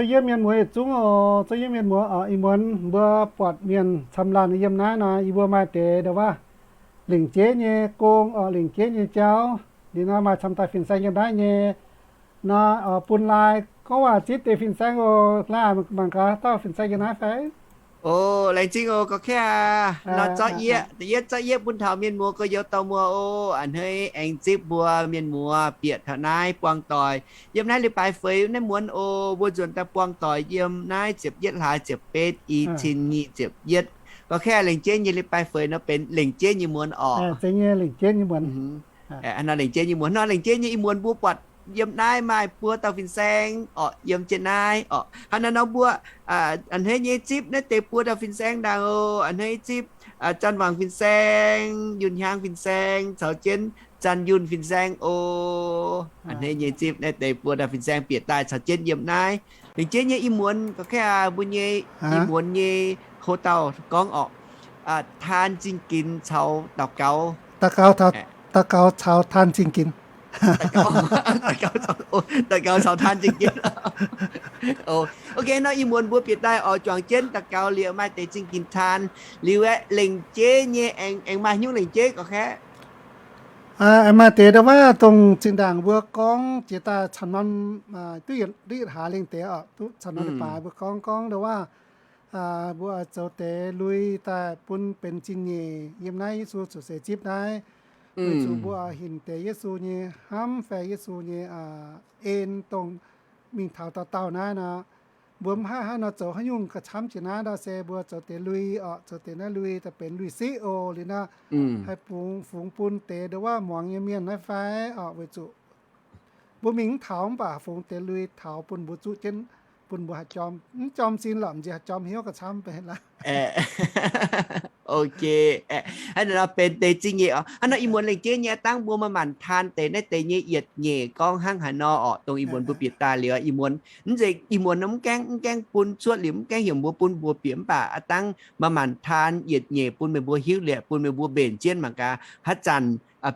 Yiem mienh muoz yietc zungv oc, zungv yiem mienh muoz oc, ih muonz mbuo buatc mienh camv laanh yiem naaiv nor, yie mbuo maaih deix ndau wuov lengc jeiv nyei gong oc, lengc jeiv nyei jauv. Liuz nor maaih camv dauh fin-saeng yiem naaiv nyei nor, bun lai gorngv waac zipv deix fin-saeng oc. Lai mangc gaax dauh fin-saeng yiem naaiv fai? Oc, laengz zingh oc, gorqv-kaeqv aac. Nor zorqv yieqv, da'yietv zorqv yieqv bun taux mienh muoz gorx-youz dorh muoz oc. A'hneiv aengx zipv mbuo mienh muoz bieqc taux naaiv buangh doic yiem naaiv leiz-baaix feix naaiv muonz oc. Mbuo nzuonx daaih buangh doic yiem naaiv ziepc yietv hlaax ziepc betv, i cin nyic ziepc yietv. Gorqv-kaeqv lengc jeiv nyei leiz-baaix feix nor benx lengc jeiv nyei muonz oc. Lengc jeiv nyei muonz. Nor lengc jeiv nyei ih muonz mbuo buatc yiem naaiv maaih buo dauh fin-saeng oc, yiem jienv naaiv oc. Hnangv naaiv nor mbuo a'hneiv nyei zipv naaiv deix buo dauh fin-saeng ndaangc oc. A'hneiv zipv Zanc Wangc fin-saeng, Yunh Hnyangx fin-saeng caux jienv Zanc Yunh fin-saeng oc. A'hneiv nyei zipv naaiv deix buo dauh fin-saeng bieqc daaih caux jienv yiem naaiv. Lengc jeiv nyei ih muonz gorqv-kaeqv aac, mbuo nyei ih muonz nyei houv dauh gorngv oc, taan zingh ginx caux daux gaux. Daux gaux caux taan zingh ginx. Daux gaux caux taan zingh ginx. Ok, nor ih muonz mbuo bieqc daaih oix juangc jienv daux gaux liuz maaih deix zingh ginx taan liuz aeqv, lengc jeiv nyei aengx maaih nyungc lengc jeiv gorqv-kaeqv. Aengx maaih deix ndau wuov dongh zinh ndaangc mbuo gorngv jiex daaih camv norm duqv yietc hlaax lengh deix oc, duqv camv norm leiz-baaix mbuo gorngv gorngv ndau wuov mbuo oix zoux deix lui daaih bun benx zingh nyeic yiem naaiv Yesu ziouc seix zipv naaiv. Weic zuqc mbuo oix hinc deix Yesu nyei hnamv fai Yesu nyei en dongh mingh taux dauh dauh naaiv nor, mbuo mv haih hnangv nor zoux haaix nyungc gauh camv jiex naaiv ndau se mbuo zoux deix lui oc, zoux deix naaiv lui daaih benx lui siqv oc. Liuz nor haih bungx fungx bun deix ndau wuov muangx nyei mienh naaiv fai oc, weic zuqc mbuo mingh mv taux mv baac fungx deix lui taux bun mbuo zuqv jienv, bun mbuo haih jorm, mv jorm sin lorqc, m'nziex haih jorm hnyouv gauh camv benx laaix. Ok, hnangv naaiv nor benx deix zingh nyeic oc. Hnangv nor ih muonz lengc jeiv nyei aav dangv mbuo maaih maanc taan deix naaiv deix nyei yietc nyeic gorngv hnangv haaix nor oc, dongh ih muonz mbuo bieqc daaih liuz ih muonz, mv zeiz ih muonz nor mv gaengh, mv gaengv bun cuotv liuz mv gaengh heuc mbuo bun mbuo bieqc mv baac aav dangv maaih maanc taan yietc nyeic bun meih mbuo hiuv liuz bun meih mbuo mbenc jienv mangc gaax haaix zanc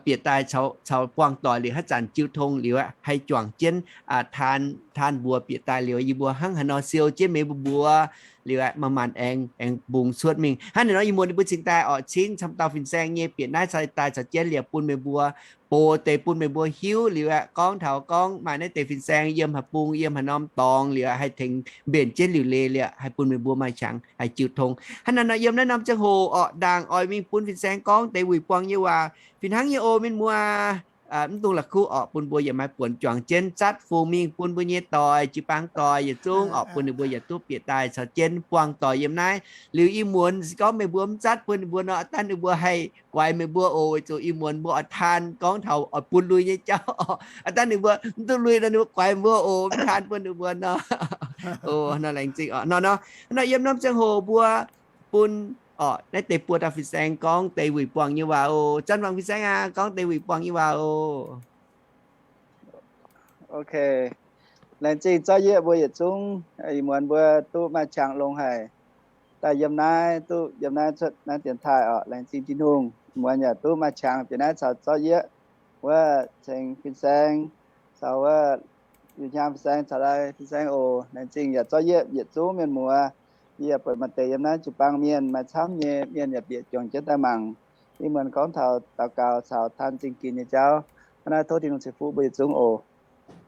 bieqc daaih caux buangh doic liuz haaix zanc jiu tong liuz haih juangc jienv taan, taan mbuox bieqc daaih liuz yie mbuo hnangv haaix nor siou jienv meih mbuo mbuox liuz maaih maanc aengx, aengx bungx cuotv mingh. Hnangv naaiv nor ih muonz ninh mbuo cingx daaih oc, cingv camv dauh fin-saeng nyei bieqc naaiv caux daaih caux jienv liuz bun meih mbuo, box deix bun meih mbuo hiuv liuz aeqv, gorngv taux gorngv maaih naaiv deix fin-saeng yiem haaix bung, yiem haaix norm dorngx liuz aeqv, haih tengx mbenc jienv liuc leiz liuz aeqv, haih bun meih mbuo maaih qangx haih jiu tong. Hnangv naaiv nor yiem naaiv norm ziangh hoc orqc, ndaangc oix mingh bun fin-saeng gorngv deix wuic buangh nyei waac fih hnangv nyei oc mienh muoz. Mv dungx la'kuqv orqc, bun mbuo yaac maaih buonc juangc jienv zatv fungx mingh bun mbuo nyei doic, jiu-baang doic yietc zungv orqc, bun ninh mbuo yaac duqv bieqc daaih caux jienv buangh doic yiem naaiv. Liuz ih muonz se gorngv meih mbuo mv zatv bun ninh mbuo nor, aa dangh ninh mbuo haih guaix meih mbuo oc, weic zuqc ih muonz mbuo oix taan gorngv taux oix bun lui nyei jauv oc. Aa dangh ninh mbuo mv duqv lui nor, ninh mbuo guaix mbuo oc, mv taan bun ninh mbuo nor. Oc, nor laengz zingh oc. Nor, nor, nor yiem norm ziangh hoc mbuo bun orqc naaiv deix buo dauh fin-saeng gorngv deix wuic buangh nyei waac oc. Zanc Wangc fin-saeng aac, gorngv deix wuic buangh nyei waac oc. Ok. Laengz zingh zorqv yieqv mbuo yietc zungv. Ih muonz mbuo duqv maaih qangx longx haic, daaih yiem naaiv, duqv yiem naaiv cuotv naaiv dienx taaih orqc. Laengz zingh Tin-Hungh, muonz yaac duqv maaih qangx bieqc naaiv caux zorqv yieqv wuov ceng fin-saeng caux wuov Yunh Hnyangx fin-saeng caux lai fin-saeng oc. Laengz zingh yaac zorqv yieqv yietc zungv mienh muoz. Yie yaac buatc maaih deix yiem naaiv jiu-baang mienh maaih camv nyei, mienh yaac bieqc juangc jienv daaih mangc. Ih muonz gorngv taux daux gaux caux taan zingh ginx nyei jauv. Hnangv naaiv tov Tin-Hungh ceix fuqv mbuo yietc zungv oc.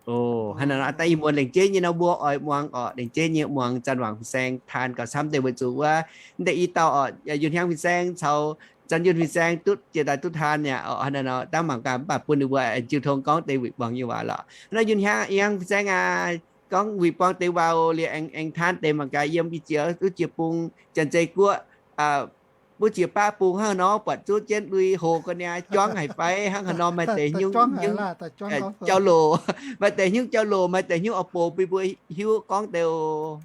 Oc, hnangv naaiv nor, aa dangh ih muonz lengc jeiv nyei nor mbuo oix muangx orqc, lengc jeiv nyei muangx Zanc Wangc fin-saeng taan gauh camv deix weic zuqc wuov, mv deix i dauh orqc, Yunh Hnyangx fin-saeng caux Zanc Yunh fin-saeng duqv jiex daaih duqv taan yaac orqc, hnangv naaiv nor dangh mangc gaax mv baac bun ninh mbuo jiu tong gorngv deix wuic buangh nyei waac lorqc. Hnangv naaiv Yunh Hnyangx, Yunh Hnyangx fin-saeng aac, gorngv wuic buangh deix waac oc, liuz aengx, aengx taan deix mangc gaax yiem ih ziex, duqv jiex bung Janx-Zei Guoqv, mbuo jiex baqv bung hnangv haaix nor buatc zuqv jienv lui hoc ga'naaiv juangv haic fai hnangv haaix nor, maaih deix nyungc, nyungc jauv-louc, maaih deix nyungc jauv-louc, maaih deix nyungc oix box bun mbuo hiuv gorngv deix oc.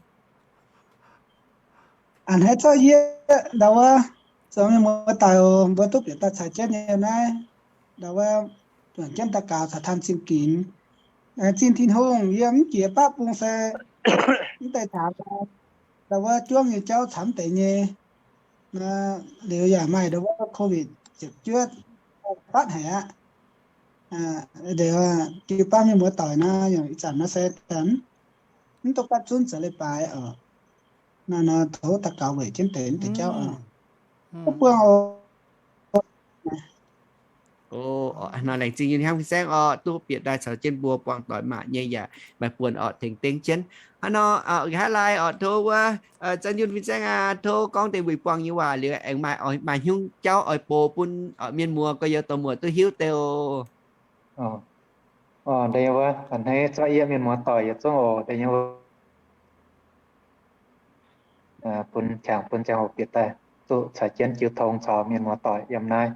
A'hneiv zorqv yieqv ndau wuov, zoux mienh muoz doic oc, mbuo duqv bieqc daaih caux jienv nyei naaiv, ndau wuov, juangc jienv daux gaux caux taan zingh ginx. Zingh Tin-Hungh, yie mv jiex baqv bung se mv deix taux ndau wuov juangv nyei jauv camv deix nyei. Liuz yaac maaih ndau wuov COVID ziepc juov fatv haic aqv. Ndeix jiu-baang mienh muoz doic nor, yaac ih zanc nor se daaih mv duqv gapv zunv zoux leiz-baaix oc. Naaiv nor tov daux gaux weic jienv deix mv deix jauv oc. Mv buangh oc. Hnangv laengz zingh nyei hnangv fin-saeng oc, duqv bieqc daaih caux jienv mbuo buangh doic maac nyei yaac maaih buonc oc tengx dengv jienv. Hnangv nor, nqa'haav laai oc, tov wuov, Zanh Yunh fin-saeng aac, tov gorngv deix wuic buangh nyei waac liuz aengx maaih, maaih hnyouv jauv oix box bun mienh muoz gorx-youz dorh muoz duqv hiuv deix oc. Deix nyei wuov, a'hneiv zorqv yie mienh muoz doic yietc zungv oc. Deix nyei wuov, bun qangx bun ziangh hoc bieqc daaih duqv caux jienv jiu tong caux mienh muoz doic yiem naaiv.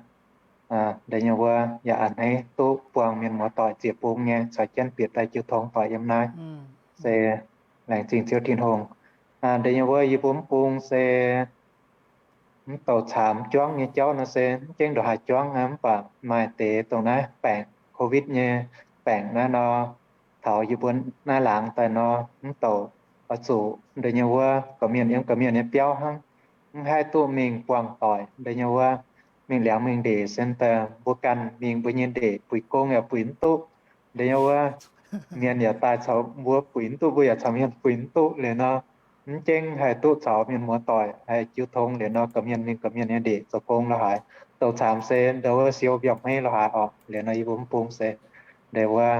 Deix nyei wuov yaac a'hneiv duqv buangh mienh muoz doic ziec bung nyei caux jienv bieqc daaih jiu tong doic yiem naaiv. Se laengz zingh Ziouv Tin-Hungh. Deix nyei wuov yie mbuo mv bung se mv douc caamx juangv nyei jauv nor se mv gaengh ndongc haaix juangv aqv, mv baac maaih deix dongh naaiv baengc covid nyei baengc naaiv nor, taux yie mbuo naaiv laangz daaih nor, mv douc oix zuqc deix nyei wuov gorqv-mienh yiem gorqv-mienh nyei biauv hnangv, mv haih duqv mingh buangh doic. Deix nyei wuov mingh liangx mingh ndeic se daaih mbuo ganh mingh mbuo nyei ndeic, buix gong yaac buix mv duqv. Deix nyei wuov mienh yaac daaih caux mbuo buix mv duqv, mbuo yaac caux mienh buix mv duqv liuz nor, mv gaengh haih duqv caux mienh muoz doic haih jiu tong liuz nor, gorqv-mienh mingh gorqv-mienh nyei ndeic zoux gong lorqc haaix, douc caamx se ndau wuov siou mbiorngh hmeiv lorqc haaix oc. Liuz nor yie mbuo mv bung se ndeic wuov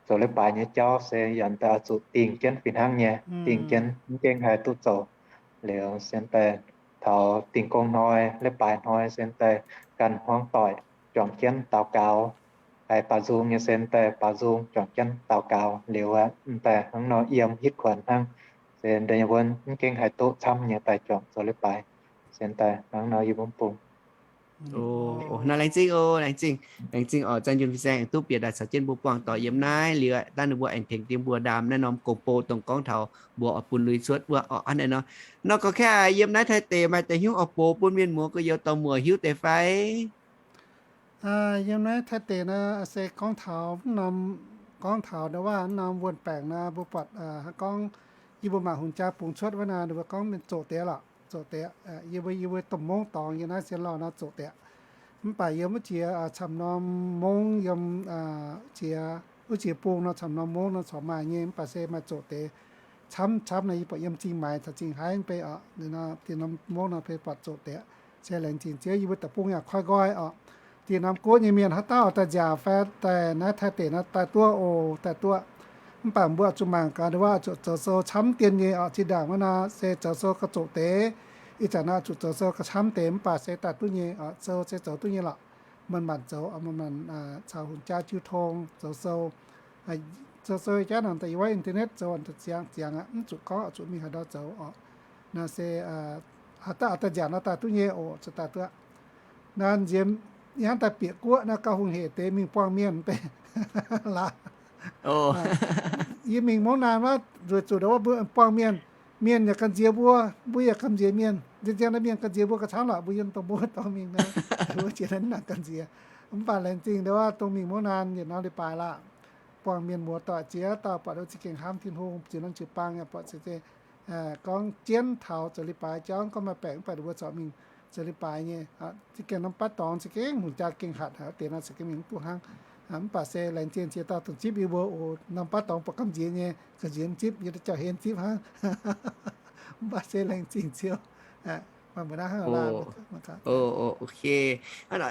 zoux leiz-baaix nyei jauv se yaac daaih oix zuqc dingh jienv fih hnangv nyei, dingh jienv mv gaengh haih duqv zoux. Liuz se daaih taux dingh gong hnoi, leiz-baaix hnoi se daaih gan hmuangv doic juangc jienv daux gaux. Haih baaux nzung nyei se daaih baaux nzung juangc jienv daux gaux liuz aqv, daaih hnangv nor yiem hitv kuonx hnangv. Se daaih nyei wuov mv gaengh haih duqv camv nyei daaih juangc zoux leiz-baaix. Se daaih hnangv nor yie mbuo mv bung. Naaiv laengz zingh oc, laengz zingh, laengz zingh oc. Zanh Yunh fin-saeng aengx duqv bieqc daaih caux jienv mbuo buangh doic yiem naaiv liuz, dangh ninh mbuo aengx tengx dien mbuo ndaam naaiv norm gong-bou dongh gorngv taux mbuo oix bun lui cuotv wuov oc. Hnangv naaiv nor, nor gorx-kaav yiem naaiv Taiv deic maaih deix hnyouv oix box bun mienh muoz gorx-youz dorh muoc hiuv deix fai? Yiem naaiv Taiv deic nor se gorngv taux mv norm, gorngv taux ndau wuov mv norm wuonh baengc nor, mbuo buatc gorngv yie mbuo mangc hungh jaa bungx cuotv wuov nor, ninh mbuo gorngv mienh zoqc deix lorqc, zoqc deix. Yie mbuo, yie mbuo domh mungv dorngx yiem naaiv sien lauh nor zoqc deix. Mv baac yiem wuov jiex camv norm mungv yiem jiex, wuov jiex bung nor camv norm mungv nor corc maaih nyei, mv baac se maaih zoqc deix camv camv nor, yie buatc yiem Zingh Maix caux Zingh Haaix mv bei oc, dinh norm mungv nor beiv buatc zoqc deix. Se laengz zingh Ziouv, yie mbuo deic-bung yaac koi nqoi oc. Dinh norm guoqv nyei mienh haaix dauh oix daaih nziaauc fai daaih naaiv Taiv deic nor daaih duqv oc, daaih duqv. Mv baac mbuo oix zuqc mangc gaax ndau wuov oix zuqc zoux sou camv dien nyei oc. Zinh ndaangc wuov nor se zoux sou gauh zoqc deix. Ih zanc nor oix zuqc zoux sou gauh camv deix, mv baac se daaih duqv nyei oc. Sou se zoux duqv nyei lorqc. Manc-manc zoux, manc-manc caux hungh jaa jiu tong zoux sou. Zoux sou jaav nor daaih yiem wuov internet zoux ziangx ziangx aqv, mv zuqc gorngv oix zuqc mingh haaix ndau zoux oc. Nor se haaix dauh oix daaih nziaauc nor daaih duqv nyei oc, zuqc daaih duqv. Nor nziex yie hnamv daaih bieqc guoqv nor gauh hungh heic deix mingh buangh mienh deix laaix. Yie mingh mungv naaic wuov, weic zuqc ndau wuov mbuo buangh mienh, mienh yaac gamh nziex mbuo, mbuo yaac gamh nziex mienh. Nziex nziex naaiv mienh gamh nziex mbuo gauh camv lorqc, mbuo yiem dongh mbuo dorh mingh nor, mbuo jiex naaiv naaic gamh nziex. Mv baac laengz zingh ndau wuov dongh mingh mungv naaic yietc norm leiz-baaix lorqc, buangh mienh muoz doic ziex dauh buatc za'gengh hnamv Tin-Hungh, ziux norm jiu-baang yaac buatc se gorngv jienv taux zoux leiz-baaix jauv, gorngv maaih baengc mv baac ninh mbuo corc mingh zoux leiz-baaix nyei. Za'gengh norm baav dorngx za'gengh hungh jaa gengh hatc haic, wuov deix nor za'gengh mingh mv duqv hnangv. Mv baac se laengz zingh ziex dauh dongh zipv yie mbuo oc. Norm baav dorngx buatc gamh nziex nyei, gamh nziex mv zipv, yie daaih jauv-hlen zipv hnangv. Mv baac se laengz zingh Ziouv. Hnangv,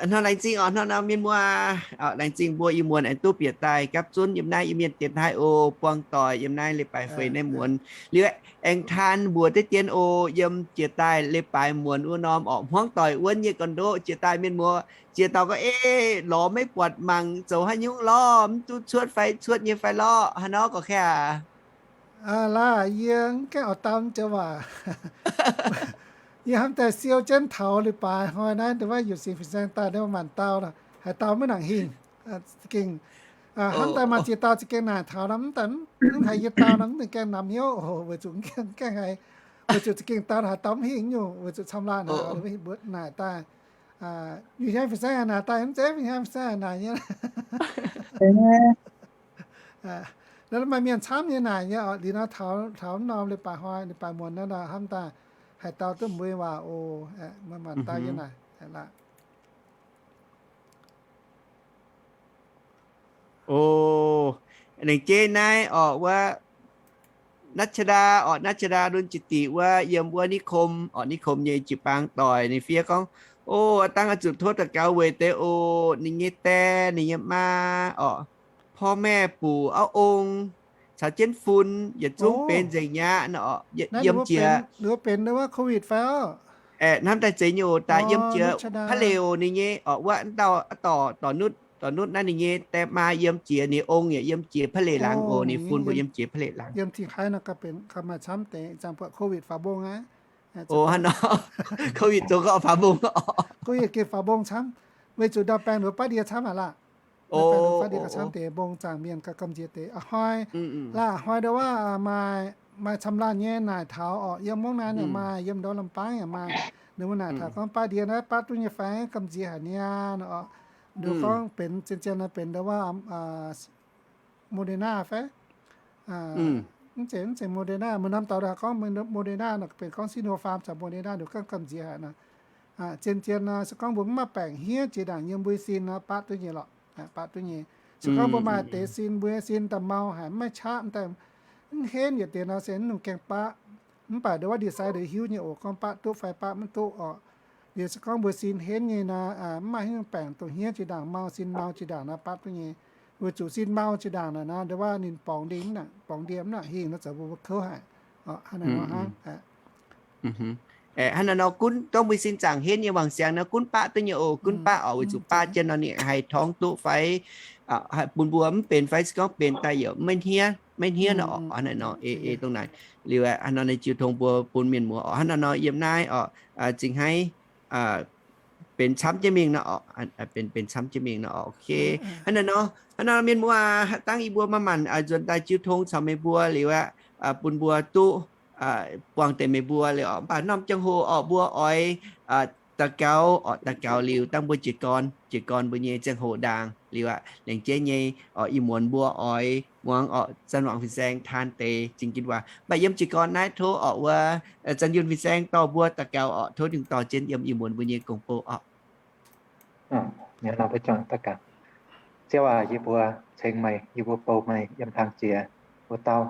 hnangv laengz zingh oc, hnangv nor mienh muoz, laengz zingh mbuo Iu-Muonz aengx duqv bieqc daaih gapv zunv yiem naaiv Iu-Mienh dienx taaih oc, buangh doic yiem naaiv leiz-baaix feix naaiv muonz. Liuz aengx taan mbuox deix dien oc, yiem jiex daaih leiz-baaix muonz wuov norm orqc, hmuangv doic wuonv nyei gorn-ndoqv jiex daaih mienh muoz ziex dauh gorngv, Ei, lorz maiv buatc mangc zoux haaix nyungc lorqc, mv duqv cuotv fai cuotv nyei fai lorqc, haaix nor gorx-kaav? Laaix, yie mv gaengh oix dau joux waac. Yie hnamv daaih siou jienv taux leiz-baaix hnoi naaiv, ndau wuov yietc singx fin-saeng daaih, ndau wuov maanc dau, haaix dauh maiv nangc hingh. Za'gengh hnamv daaih maaih ziex dauh za'gengh naaic taux nor, mv daaih mv haiz yie dau nor, mv gaengh namx hnyouv oc, weic zuqc mv gaengh haiz, weic zuqc za'gengh dau haaix dauh mv hingh nyungc, weic zuqc camv laanh mbuo naaic daaih. Ih hnoi fin-saeng naaic daaih mv zeiz, ih hnoi fin-saeng naaic nyei. Naaiv maaih mienh camv nyei naaic nyei oc. Liuz nor taux mv norm leiz-baaix hnoi, leiz-baaix muonz naaiv nor hnamv daaih haaix dauh duqv mbuo waac oc. Maaih maanc dau nyei naaic laaix. O, Laengz jeiv naaiv orqc, wuov นัชดา orqc, นัชดา lunx jiex diqc wuov, yiem wuov นิคม orqc, นิคม nyei jiu-baang doic. Ninh fiev gorngv, o, dangh oix zuqc tov daux gaux weic deix oc. Ninh nyei die, ninh nyei maa orqc, พ่อแม่ ปู่ auv ong caux jienv fun yietc zungv benx nzengc mi'aqv orqc. Yiem jiex, benx wuov covid fai? Aeqv, hnamv daaih zeiz nyei oc. Daaih yiem jiex พระเหลว ninh nyei orqc, wuov dauh dorc, dorc nutv, dorc nutv naaiv ninh nyei die maa yiem jiex, ninh ong yaac yiem jiex พระเหลว laangz oc. Ninh fun mbuo yiem jiex พระเหลว laangz. Yiem Cing-Haaix nor gauh benx gauh maaih camv deix, zangc buatc covid faaux mbong aqv. Covid zoux gauh faaux mbong orqc. Covid gengh faaux mbong camv, weic zuqc ndau-baengx nduov baav ndie camv aqv laah. Ndau-baengx nduov baav ndie gauh camv deix, mbong zaangc mienh gauh gamh nziex deix. A'hnoi laah, a'hnoi ndau wuov maaih, maaih camv laanh nyei naaic taux orqc, yiem mungv naaiv yaac maaih, yiem ndau Lambaang yaac maaih. Ninh mbuo naaic taux gorngv baav ndie naaiv baav duqv nyei fai, gamh nziex haic niaa orqc. Nduov gorngv benx zien-zien naaiv benx ndau wuov Moderna fai? Mv zeiz, mv zeiz Moderna. Maaih norm dauh gorngv Moderna nor benx gorngv Sinopharm caux Moderna, nduov gorngv gamh nziex haic nor. Zien-zien nor se gorngv mbuo mv maaih baengc hniev jiex ndaangc yiem mbuo sin nor baav duqv nyei lorqc, baav duqv nyei. Se gorngv mbuo maaih deix sin, mbuo nyei sin daaih mau haic, mv maaih qaqv, mv daaih mv henv yietc deix nor se mv nungx gaengh baav. Mv baac ndau wuov ndie-sai ndau hiuv nyei oc, gorngv baav duqv fai baav mv duqv orqc. Liuz se gorngv mbuo sin henv nyei nor, mv maaih haaix nyungc baengc dongh hniev jiex ndaangc, mau, sin mau jiex ndaangc nor baav duqv nyei. Weic zuqc sin mau jiex ndaangc naaic nor, ndau wuov ninh borngz ndie, borngz ndie mv nangc hingh nor zoux mbuo kouv haic. Hnangv naaic nor hnangv. Hnangv naaiv nor gunv gorngv mbuo sin zaangc henv nyei wangc siangx nor gunv baav duqv nyei oc, gunv baav orqc. Weic zuqc baav jienv nor ninh haih torngv duqv fai, haih bun mbuo mv benx fai se gorngv benx daaih yaac maiv hniev, maiv hniev nor orqc. Hnangv naaiv nor ei, ei dongh naaic liuz aqv, hnangv nor naaiv jiu tong mbuo bun mienh muoz orqc. Hnangv naaiv nor yiem naaiv orqc, Cing-Haaix benx camv jienv mingh nor orqc, benx, benx camv jienv mingh nor orqc. Ok, hnangv naaiv nor, hnangv naaiv nor mienh muoz aac, dangh yie mbuo maaih maanc nzuonx daaih jiu tong caux meih mbuo liuz aqv, bun mbuo duqv buangh deix meih mbuo liuz orqc. Mv baac norm ziangh hoc orqc mbuo oix daux gaux orqc, daux gaux liuz dangh mbuo jiez gorn, jiez gorn mbuo nyei ziangh hoc ndaangc liuz aqv, laengz jeiv nyei orqc, ih muonz mbuo oix muangx orqc Zanc Wangc Fin-Saeng taan deix zingh gin waac. Mv baac yiem jiez gorn naaiv tov orqc wuov Zanc Yunh Fin-Saeng dorh mbuo daux gaux orqc, tov ninh dorh jienv yiem ih muonz mbuo nyei gong-bou orqc. Ziouv aac, yie mbuo ceng meih, yie mbuo bou meih yiem hlang jiex wuov dauh.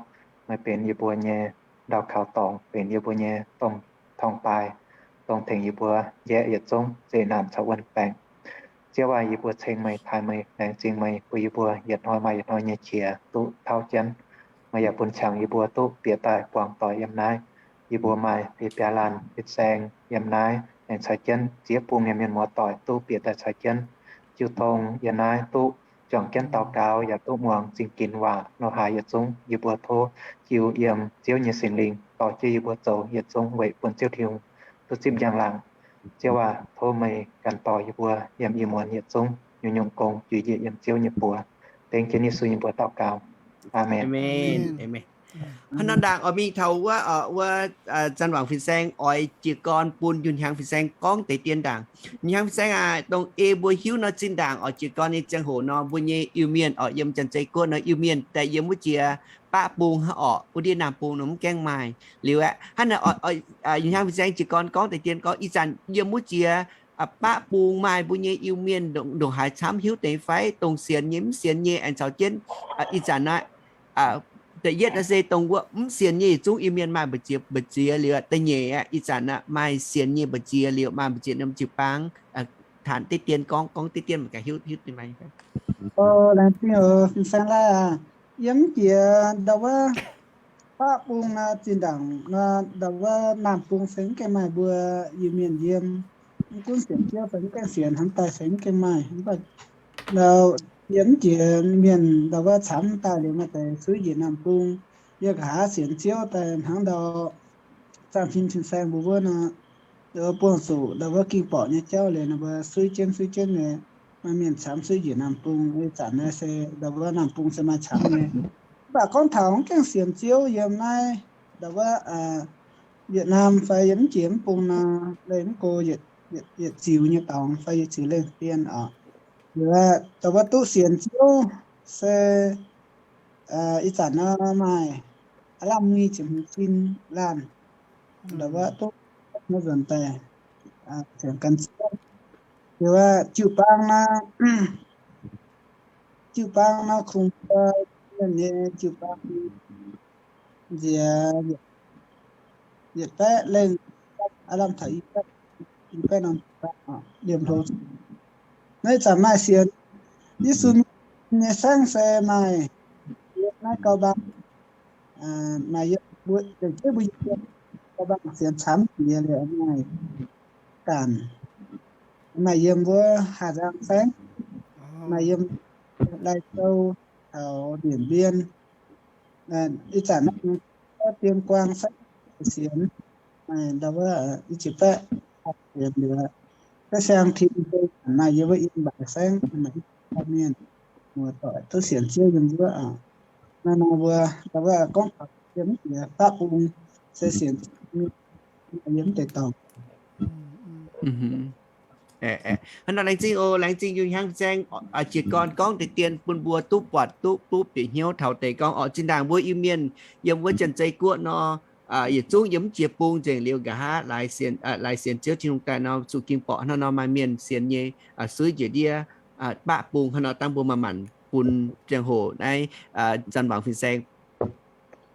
Meih benx yie mbuo nyei ndau kaux dorngx, benx yie mbuo nyei domh torngv-baaix, dongh tengx yie mbuo njaeqv yietc zungv zeqc naanc caux wuon baengc. Ziouv aac, yie mbuo ceng meih, taaih meih, laengz zingh meih bun yie mbuo yietc hnoi maaih yietc hnoi nyei qiex duqv tauv jienv. Meih yaac bun qangx yie mbuo duqv bieqc daaih buangh doic yiem naaiv. Yie mbuo maaih biaa laanh fin-saeng yiem naaiv aengx caux jienv ziex bung nyei mienh muoz-doic duqv bieqc daaih caux jienv jiu tong yiem naaiv duqv juangc jienv daux gaux yaac duqv muangx zingh gin waac nor haaix yietc zungv. Yie mbuo tov jiu yiem Ziouv nyei Singx Lingh dorh jienv yie mbuo zoux yietc zungv weic bun Ziouv Tin-Hungh duqv zipv njang-laangc. Ziouv aac, tov meih ganh dorh yie mbuo yiem ih muonz yietc zungv nyungc-nyungc gong jiex njiec yiem Ziouv nyei buoz. Dengv jienv Yesu nyei mbuox daux gaux. Aamen. Hnangv naaiv ndaangc oix mingh taux wuov, wuov Zanc Wangc Fin-Saeng oix jiez gorn bun Yunh Hiaang Fin-Saeng gorngv deix dien ndaangc. Yunh Hiaang Fin-Saeng aac, dongh ei mbuo hiuv nor zinh ndaangc orqc, jiez gorn nyei ziangh hoc nor mbuo nyei Iu-Mienh orqc, yiem Janx-Zei Guoqv nor Iu-Mienh daaih yiem wuov jiex baqv bung hnangv orqc, wuov ndiev naamh bung nor mv gaengh maaih. Liuz aeqv, hnangv naaic Yunh Hiaang Fin-Saeng jiez gorn gorngv deix dien gorngv ih zanc yiem wuov jiex baqv bung maaih mbuo nyei Iu-Mienh ndongc haaix camv hiuv deix fai, dongh sienx nyei mv sienx nyei aengx caux jienv. Ih zanc naaiv da'yietv naaiv se dongh wuov mv sienx nyei yietc zungv Iu-Mienh maaih mbu'ziex, mbu'ziex liuz da'nyeic aqv, ih zanc naaiv maaih sienx nyei mbu'ziex liuz maaih mbu'ziex norm jiu-baang. Taanx deix dien gorngv, gorngv deix dien mangc gaax hiuv, hiuv deix maaih. Laengz zingh oc, Fin-Saeng Laih aac. Yiem jiex ndau wuov baqv bung nor zinh ndaangc nor ndau wuov naamh bung se mv gaengh maaih mbuo Iu-Mienh yiem. Mv gunv sienx Ziouv fai mv gaengh sienx, hnamv daaih se mv gaengh maaih. Mv baac ndau yiem jiex mienh ndau wuov camv daaih liuz maaih deix suiv njiec naamh bung. Yie nqa'haav sienx Ziouv daaih hnangv ndau Zaangc Fin Fin-Saeng mbuo wuov nor, buangh zuqc ndau wuov ging borqc nyei jauv liuz nor mbuo suiv jienv suiv jienv nyei. Maaih mienh camv suiv njiec naamh bung, ih zanc naaiv se ndau wuov naamh bung se maaih camv nyei. Mv baac gorngv taux mv gaengh sienx Ziouv yiem naaiv ndau wuov Việt Nam fai yiem mv jiex mv bung nor, leih mv go yietc ziux nyei dorngx fai yietc ziux lengh dien oc. Ndau wuov duqv sienx Ziouv se ih zanc nor maaih aav lamh nyic ziepc hmz cin laanh. Ndau wuov duqv nzuonx daaih sienx gan Ziouv. Ndau wuov jiu-baang nor, jiu-baang nor kungx mbuo Mienh nyei jiu-baang nziex yietc baeqv lengh, aav lamh taux i baeqv, i baeqv norm, liemh hlo. Naaiv zanc maaih sienx Yesu nyei saengv se maaih yiem naaiv Gau Mbaang, maaih yiem mbuo, mbuo Gau Mbaang sienx camv nyei liuz maaih Gaanc, maaih yiem wuov Hà Giang saengv, maaih yiem Lai Châu, taux Điện Biên. Ih zanc naaiv Tuyên Quang saengv sienx, maaih ndau wuov i ziex baeqv sienx liuz, Cát Siang Tin maaih yiem wuov Yên Bái saengv, maaih i mienh muoz-doic duqv sienx Ziouv yiem wuov. Naaiv nor mbuo ndau wuov gorngv taux yiem mv baac bung se sienx yiem mv deix dorngx. Hnangv nor laengz zingh oc, laengz zingh Yungh Hnyangx Fin-Saeng jiez gorn gorngv deix dien bun mbuo duqv buatc duqv duqv bieqc hnyouv taux deix gorngv orqc, zinh ndaangc mbuo Iu-Mienh yiem wuov Janx-Zei Guoqv nor, yietc zungv yiem mv jiex bung nzengc liuz nqa'haav laaix sienx Ziouv Tin-Hungh daaih nor, zuqc ging borqc hnangv nor maaih mienh sienx nyei suiv njiec ndiev baqv bung hnangv nor, dangh mbuo maaih maanc bun ziangh hoc naaiv Zanc Wangc Fin-Saeng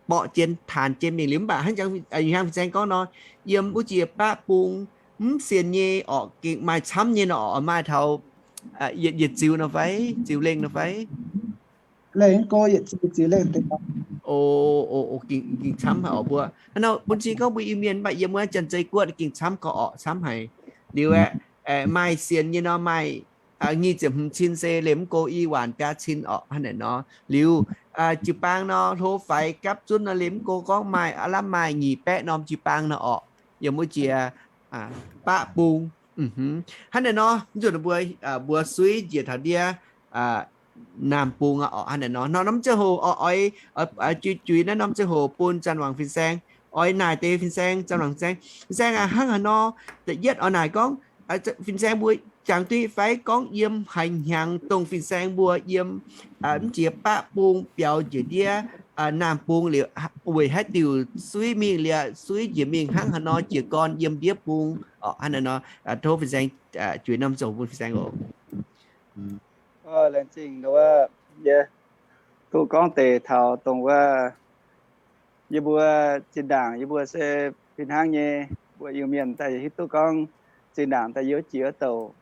borqv jienv taanx jienv mingh liuz. Mv baac hnangv Yungh Hnyangx Fin-Saeng gorngv nor, yiem wuov jiex baqv bung mv sienx nyei orqc, gengh maaih camv nyei nor, maaih taux yietc ziux nor fai, ziux lengh nor fai? Lengh go yietc ziux, ziux lengh deix. O, ging camv haic orqc mbuo. Hnangv nor bun cing gorngv mbuo Iu-Mienh mv baac yiem wuov Janx-Zei Guoqv gengh camv gau orqc, camv haic. Liuz aeqv, maaih sienx nyei nor maaih nyic ziepc hmz cin se liemh mv go i waanc biaa cin orqc, hnangv naaic nor. Liuz jiu-baang nor hlo faix gapv zunv nor liemh mv go gorngv maaih aav lamh maaih nyic baeqv norm jiu-baang nor orqc, yiem wuov jiex baqv bung. Hnangv naaic nor nzunc mbuo, mbuo suiv njiec taux ndiev naamh bung aqv orqc, hnangv naaic nor. Nor norm ziangh hoc oix, oix juix naaiv norm ziangh hoc bun Zanc Wangc Fin-Saeng, oix naaic deix Fin-Saeng, Zanc Wangc Fin-Saeng. Fin-Saeng aac, hnangv haaix nor, da'yietv oix naaic gorngv Fin-Saeng mbuo jangx duqv fai gorngv yiem haaix hnyangx dongh Fin-Saeng mbuo yiem mv jiex baqv bung biaux njiec ndiev naamh bung liuz, weic haaix diuc suiv mingh liuz, suiv njiec mingh hnangv haaix nor jiez gorn yiem ndiev bung orqc, hnangv naaic nor. Tov Fin-Saeng juix norm ziangh hoc bun Fin-Saeng oc. Laengz zingh wuov, yie duqv gorngv deix taux dongh wuov, yie mbuo zinh ndaangc yie mbuo se fih hnangv nyei, mbuo Iu-Mienh daaih hiuv duqv gorngv zinh ndaangc daaih yie jiex wuov douc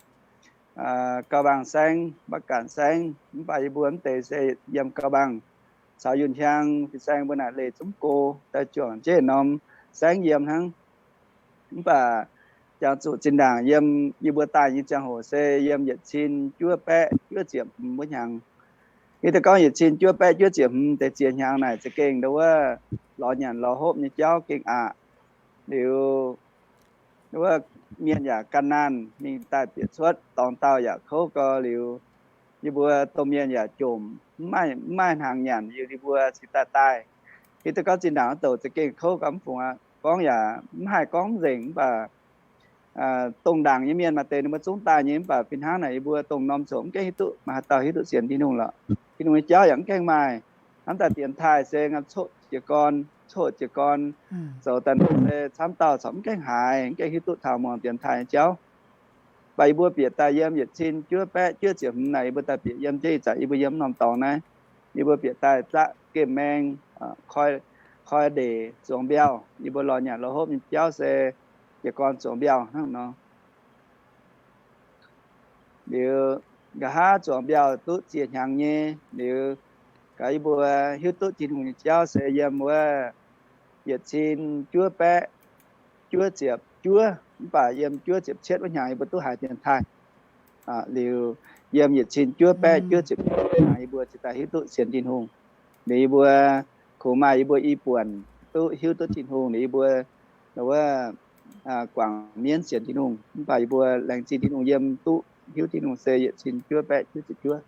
Gau Mbaang saengv, Mbac Gaanc saengv, mv baac yie mbuo mv deix se yiem Gau Mbaang caux Yunh Hiaang Fin-Saeng mbuo naaic leih zungv go daaih juangc jienv norm saengv yiem hnangv. Mv baac jangx zuqc zinh ndaangc yiem yie mbuo daaih nyei ziangh hoc se yiem yietc cin juov baeqv juov ziepc hmz wuov hnyangx. Hiuv duqv gorngv yietc cin juov baeqv juov ziepc hmz deix ziex hnyangx naaic za'gengh ndau wuov lorz nyanc lorz hopv nyei jauv gengh aqc. Liuz wuov mienh yaac gan naanh mingh daaih bieqc cuotv, dorngx dauh yaac kouv gau liuz, yie mbuo domh mienh yaac jomc, mv maaih hnaangx nyanc, yie mbuo cingx daaih daaih. Hiuv duqv gorngv zinh ndaangc wuov douc za'gengh kouv gau mv fungc aqv. Gorngv yaac mv haih gorngv nzengc, mv baac dongh ndaangc nyei mienh maaih deix ninh mbuo zungv daaih nyei, mv baac fih hnangv naaic yie mbuo dongh norm zoqc mv gaengh hiuv duqv maaih haaix dauh hiuv duqv sienx Tin-Hungh lorqc. Tin-Hungh nyei jauv yaac mv gaengh maaih. Hnamv daaih dienx taaih se ngaam coqv jiez gorn, coqv jiez gorn, zoux daaih se camv dauh corc mv gaengh haiz, mv gaengh hiuv duqv taux muangx dienx taaih nyei jauv. Mv baac yie mbuo bieqc daaih yiem yietc cin juov baeqv juov ziepc hmz naaic, yie mbuo daaih bieqc yiem jienv ih zanc yie mbuo yiem norm dorngx naaiv, yie mbuo bieqc daaih zaqv gemh maeng, koi ndeic zuangx mbiauh, yie mbuo lorz nyanc lorz hopv nyei jauv se jiez gorn zuangx mbiauh hnangv nor. Liuz nqa'haav zuangx mbiauh duqv ziex hnyangx nyei liuz, gaax yie mbuo hiuv duqv Tin-Hungh nyei jauv se yiem wuov yietc cin juov baeqv juov ziepc juov, mv baac yiem juov ziepc cietv wuov hnyangx yie mbuo duqv haiz dienx taaih. Liuz yiem yietc cin juov baeqv juov ziepc juov hnyangx yie mbuo cingx daaih hiuv duqv sienx Tin-Hungh. Liuz yie mbuo kungx maaih yie mbuo i buonc duqv hiuv duqv Tin-Hungh, liuz yie mbuo wuov guangc mienv sienx Tin-Hungh. Mv baac yie mbuo laengz zingh Tin-Hungh yiem duqv hiuv Tin-Hungh se yietc cin juov baeqv juov ziepc juov.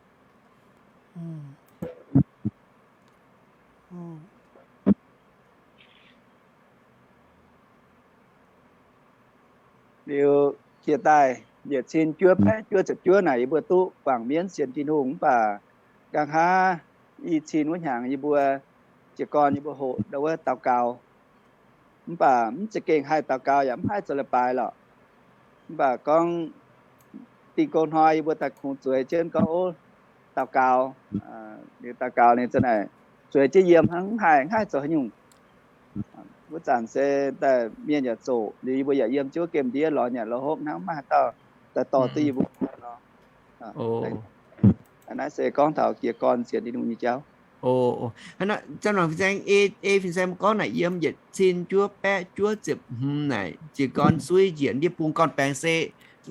Liuz jiex daaih yietc cin juov baeqv juov ziepc juov naaic yie mbuo duqv guangc mienv sienx Tin-Hungh, mv baac nqa'haav i cin wuov hnyangx yie mbuo jiez gorn yie mbuo hoqc ndau wuov daux gaux. Mv baac mv za'gengh haih daux gaux yaac mv haih zoux leiz-baaix lorqc. Mv baac gorngv dingh gong hnoi yie mbuo daaih kungx zueiz jienv gorngv, ov, daux gaux, liuz daux gaux ninh za'naaic zueiz jienv yiem hnangv, mv haih, mv haih zoux haaix nyungc. Wuov zanc se daaih mienh yaac zoqc liuz, yie mbuo yaac yiem jienv wuov gemh ndiev lorz nyanc lorz hopv hnangv, maiv maaih haaix dauh daaih dorh duqv yie mbuo nor. Naaiv se gorngv taux jiez gorn sienx Tin-Hungh nyei jauv. Hnangv naaiv, Fin-Saeng, ei Fin-Saeng gorngv naaic yiem yietc cin juov baeqv juov ziepc hmz naaic jiez gorn suiv njiec ndiev bung gorn-baengx se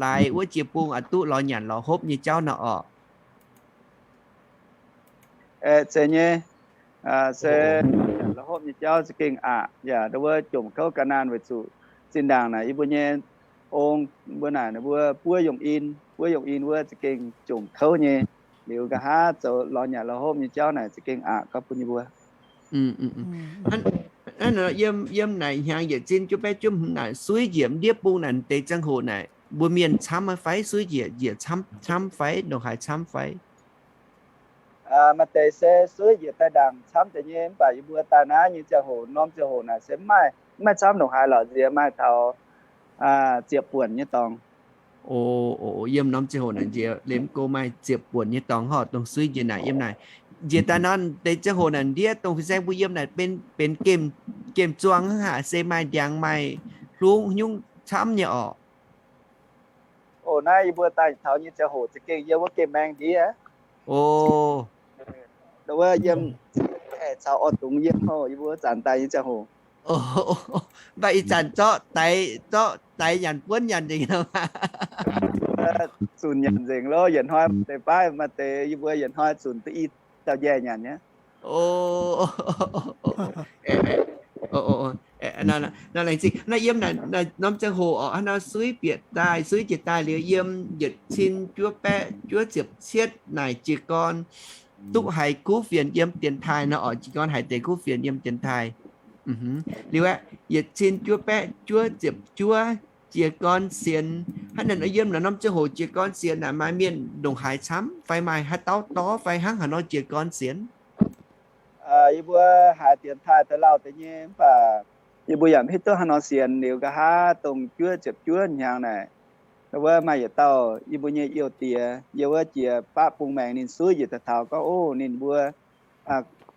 laaix wuov jiex bung aqc duqv lorz nyanc lorz hopv nyei jauv nor orqc. Zeiz nyei, se lorz hopv nyei jauv za'gengh aqc, yaac ndau wuov jomc kouv ga'naanh weic zuqc zinh ndaangc naaic yie mbuo nyei ong mbuo naaic ninh mbuo buov yongh in, buov yongh in wuov za'gengh jomc kouv nyei. Liuz nqa'haav zoux lorz nyanc lorz hopv nyei jauv naaic za'gengh aqc gorngv bun yie mbuo. Yiem, yiem naaic hnyangx yietc cin juov baeqv juov hmz naaic suiv njiec ndiev bung naaic deix ziangh hoc naaic mbuo mienh camv fai? Suiv njiec, njiec camv, camv fai, ndongc haaix camv fai? Maaih deix se suiv njiec daaih ndaangc camv deix nyei, mv baac yie mbuo daaih naaiv nyei ziangh hoc, norm ziangh hoc naaic se mv maaih, mv maaih camv ndongc haaix lorqc, nziex maaih taux ziepc buonc nyei dorngx. O, yiem norm ziangh hoc naaic nziex liemh go maaih ziepc buonc nyei dorngx horc dongh suiv njiec naaic yiem naaic. Njiec daaih norm deix ziangh hoc naaic ndiev dongh Fin-Saeng mbuo yiem naaic benx, benx gemh, gemh zuang hnangv haac, se maaih ndiangx maaih hlungv nyungc camv nyei orqc. O, naaiv yie mbuo daaih taux nyei ziangh hoc za'gengh yiem wuov gemh maeng ndiev. O, wuov yiem caux orv dungz yiem hov, yie mbuo zanc daaih nyei ziangh hoc. Mv baac ih zanc zorqv daix, zorqv daix nyanc buonv nyanc nzengc. Zunc nyanc nzengc loh, yietc hnoi deix baav maaih deix yie mbuo yietc hnoi zunc duqv i dauh njaih nyanc nyei. O, naaiv yiem norm ziangh hoc orqc, hnangv nor suiv bieqc daaih, suiv njiec daaih liuz yiem yietc cin juov baeqv juov ziepc cietv naaic jiez gorn duqv haiz kuv fienx yiem dienx taaih nor orqc, jiez gorn haiz deix kuv fienx yiem dienx taaih. Liuz aeqv, yietc cin juov baeqv juov ziepc juov jiez gorn sienx. Hnangv naaic nor yiem naaiv norm ziangh hoc jiez gorn sienx naaic maaih mienh ndongc haaix camv fai maaih haaix dauh dorv fai hnangv haaix nor jiez gorn sienx? Yie mbuo haiz dienx taaih daaih lauh deix nyei, mv baac yie mbuo yaac mv hiuv duqv haaix nor sienx. Liuz nqa'haav dongh juov ziepc juov hnyangx naaic, wuov maaih yietc dauh yie mbuo nyei youh diex yiem wuov jiex baqv bung maengx, ninh suiv njiec daaih taux gorngv, o, ninh mbuo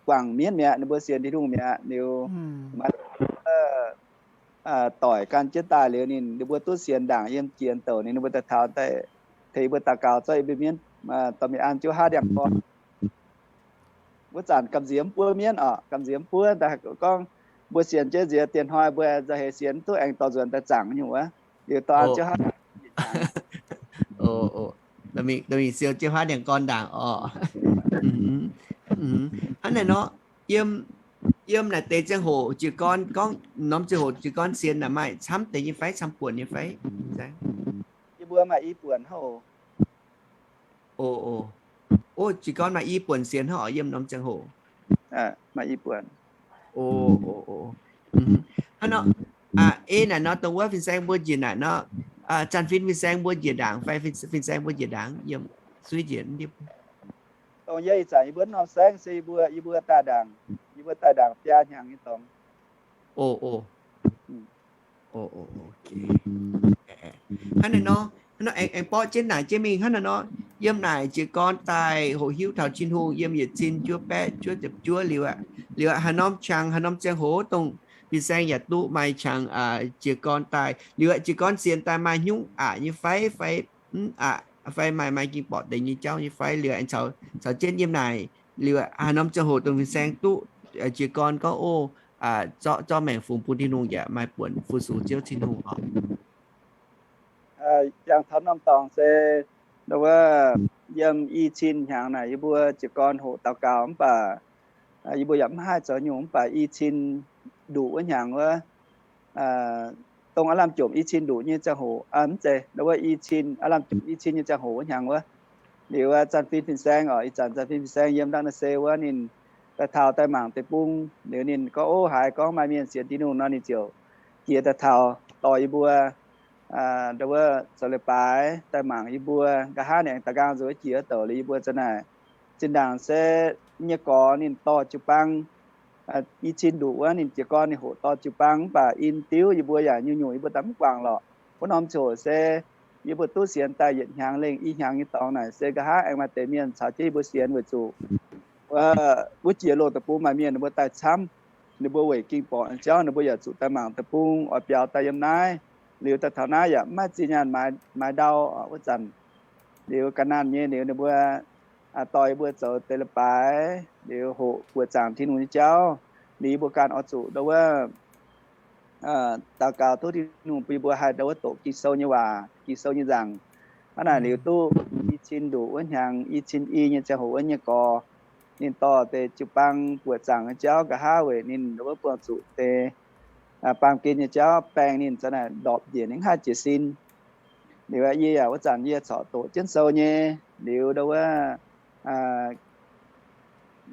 guangc mienv mi'aqv, ninh mbuo sienx Tin-Hungh mi'aqv. Liuz maaih doic gan jienv daaih liuz ninh, ninh mbuo duqv sienx ndaangc yiem jiex douc, ninh mbuo daaih taux daaih tengx yie mbuo daux gaux, zorqv yie mbuo mienv dorh mingh an jienv wuov haav ndiangx-gorn. Wuov zanc gamh nziex mv buov mienv orqc, gamh nziex mv buov, daaih gorngv mbuo sienx jienv nziex dieh hnoi mbuo nzauh heix sienx mv duqv aengx dorh nzuonx daaih zaangc nyungc wuov, liuz dorh an jienv haav. Mingh siou jienv haav ndiangx-gorn ndaangc orqc. Hnangv naaic nor, yiem, yiem naaic deix ziangh hoc jiez gorn gorngv norm ziangh hoc jiez gorn sienx naaic maaih camv deix nyei fai, camv buonc nyei fai? Yie mbuo maaih i buonc hnangv oc. O, o, jiez gorn maaih i buonc sienx hnangv oc yiem norm ziangh hoc. Maaih i buonc. O, o, o. Hnangv nor, ei naaic nor dongh wuov fin-saeng mbuo njiec naaic nor, Zanc Fin fin-saeng mbuo njiec ndaangc fai Fin-saeng mbuo njiec ndaangc yiem suiv njiec? Dongh yie ih zanc yie mbuo norm saengv se yie mbuo, yie mbuo daaih ndaangc, yie mbuo daaih ndaangc biaa hnyangx nyei dorngx. O, o. Hnangv naaic nor, hnangv nor aengx, aengx borqv jienv naaic jienv mingh hnangv naaic nor, yiem naaic jiez gorn daaih hoqc hiuv taux Tin-Hungh yiem yietc cin juov baeqv juov ziepc juov liuz aqv. Liuz aqv, haaix norm qangx, haaix norm ziangh hoc dongh fin-saeng yaac duqv maaih qangx jiez gorn daaih. Liuz aqv, jiez gorn sienx daaih maaih hnyouv aqc nyei fai, fai mv aqc, fai maaih, maaih ging borqc deix nyei jauv nyei fai? Liuz aengx caux, caux jienv yiem naaic, liuz aqv, haaix norm ziangh hoc dongh fin-saeng duqv jiez gorn gorngv, o, zorqv, zorqv maengc fungx bun Tin-Hungh yaac maaih buonc fu-sux Ziouv Tin-Hungh oc. Jangx taux norm dorngx se, wuov, yiem i cin hnyangx naaic yie mbuo jiez gorn hoqc daux gaux mv baac yie mbuo yaac mv haih zoux nyungc. Mv baac i cin nduqc wuov hnyangx wuov, dongh aav lamh jomc i cin nduqc nyei ziangh hoc, mv zeiz, wuov i cin, aav lamh jomc i cin nyei ziangh hoc wuov hnyangx wuov, liuz Zanc Fin fin-saeng oc, ih zanc Zanc Fin fin-saeng yiem Ndakv Naah Se wuov, ninh daaih taux daaih mangc deic-bung. Liuz ninh gorngv, o, haiz gorngv maaih mienh sienx Tin-Hungh nor, ninh ziouc jiex daaih taux dorh yie mbuo, wuov, zoux leiz-baaix daaih mangc yie mbuo. Nqa'haav ninh aengx da'nqaang nzueic jiex douc liuz yie mbuo za'naaic. Zinh ndaangc se nyei gorx ninh dorh jiu-baang, i cin nduqc wuov ninh jiez gorn ninh hoqc dorh jiu-baang mv baac in diuv yie mbuo yaac nyungc-nyungc yie mbuo daaih mv guangc lorqc. Wuov norm ziouc se yie mbuo duqv sienx daaih yietc hnyangx lengh i hnyangx nyei dorngx naaic se nqa'haav aengx maaih deix mienh caux jienv yie mbuo sienx weic zuqc wuov jiex loh deic-bung maaih mienh ninh mbuo daaih camv, ninh mbuo weic ging borqc nyei jauv ninh mbuo yaac zuqc daaih mangc deic-bung oix biaux daaih yiem naaiv. Liuz daaih taux naaiv yaac mv maaih zinh nyaanh maaiz ndau wuov zanc. Liuz ga'naanh nyei liuz ninh mbuo dorh yie mbuo zoux deix leiz-baaix liuz hoqc buoqc zaangc Tin-Hungh nyei jauv. Liuz yie mbuo ganh oix zuqc ndau wuov daux gaux tov Tin-Hungh bun yie mbuo haih ndau wuov doqc Ging-Sou nyei waac, Ging-Sou nyei nzaangc. Hnangv naaic liuz duqv i cin nduqc wuov hnyangx, i cin i nyei ziangh hoc wuov nyei gorx, ninh dorh deix jiu-baang buoqc zaangc nyei jauv nqa'haav weic ninh ndau wuov buangh zuqc deix baamh gen nyei jauv baeng ninh za'naaic ndorpc njiec ninh mv haih jiez sin. Liuz yie yaac wuov zanc yie corc doqc jienv sou nyei, liuz ndau wuov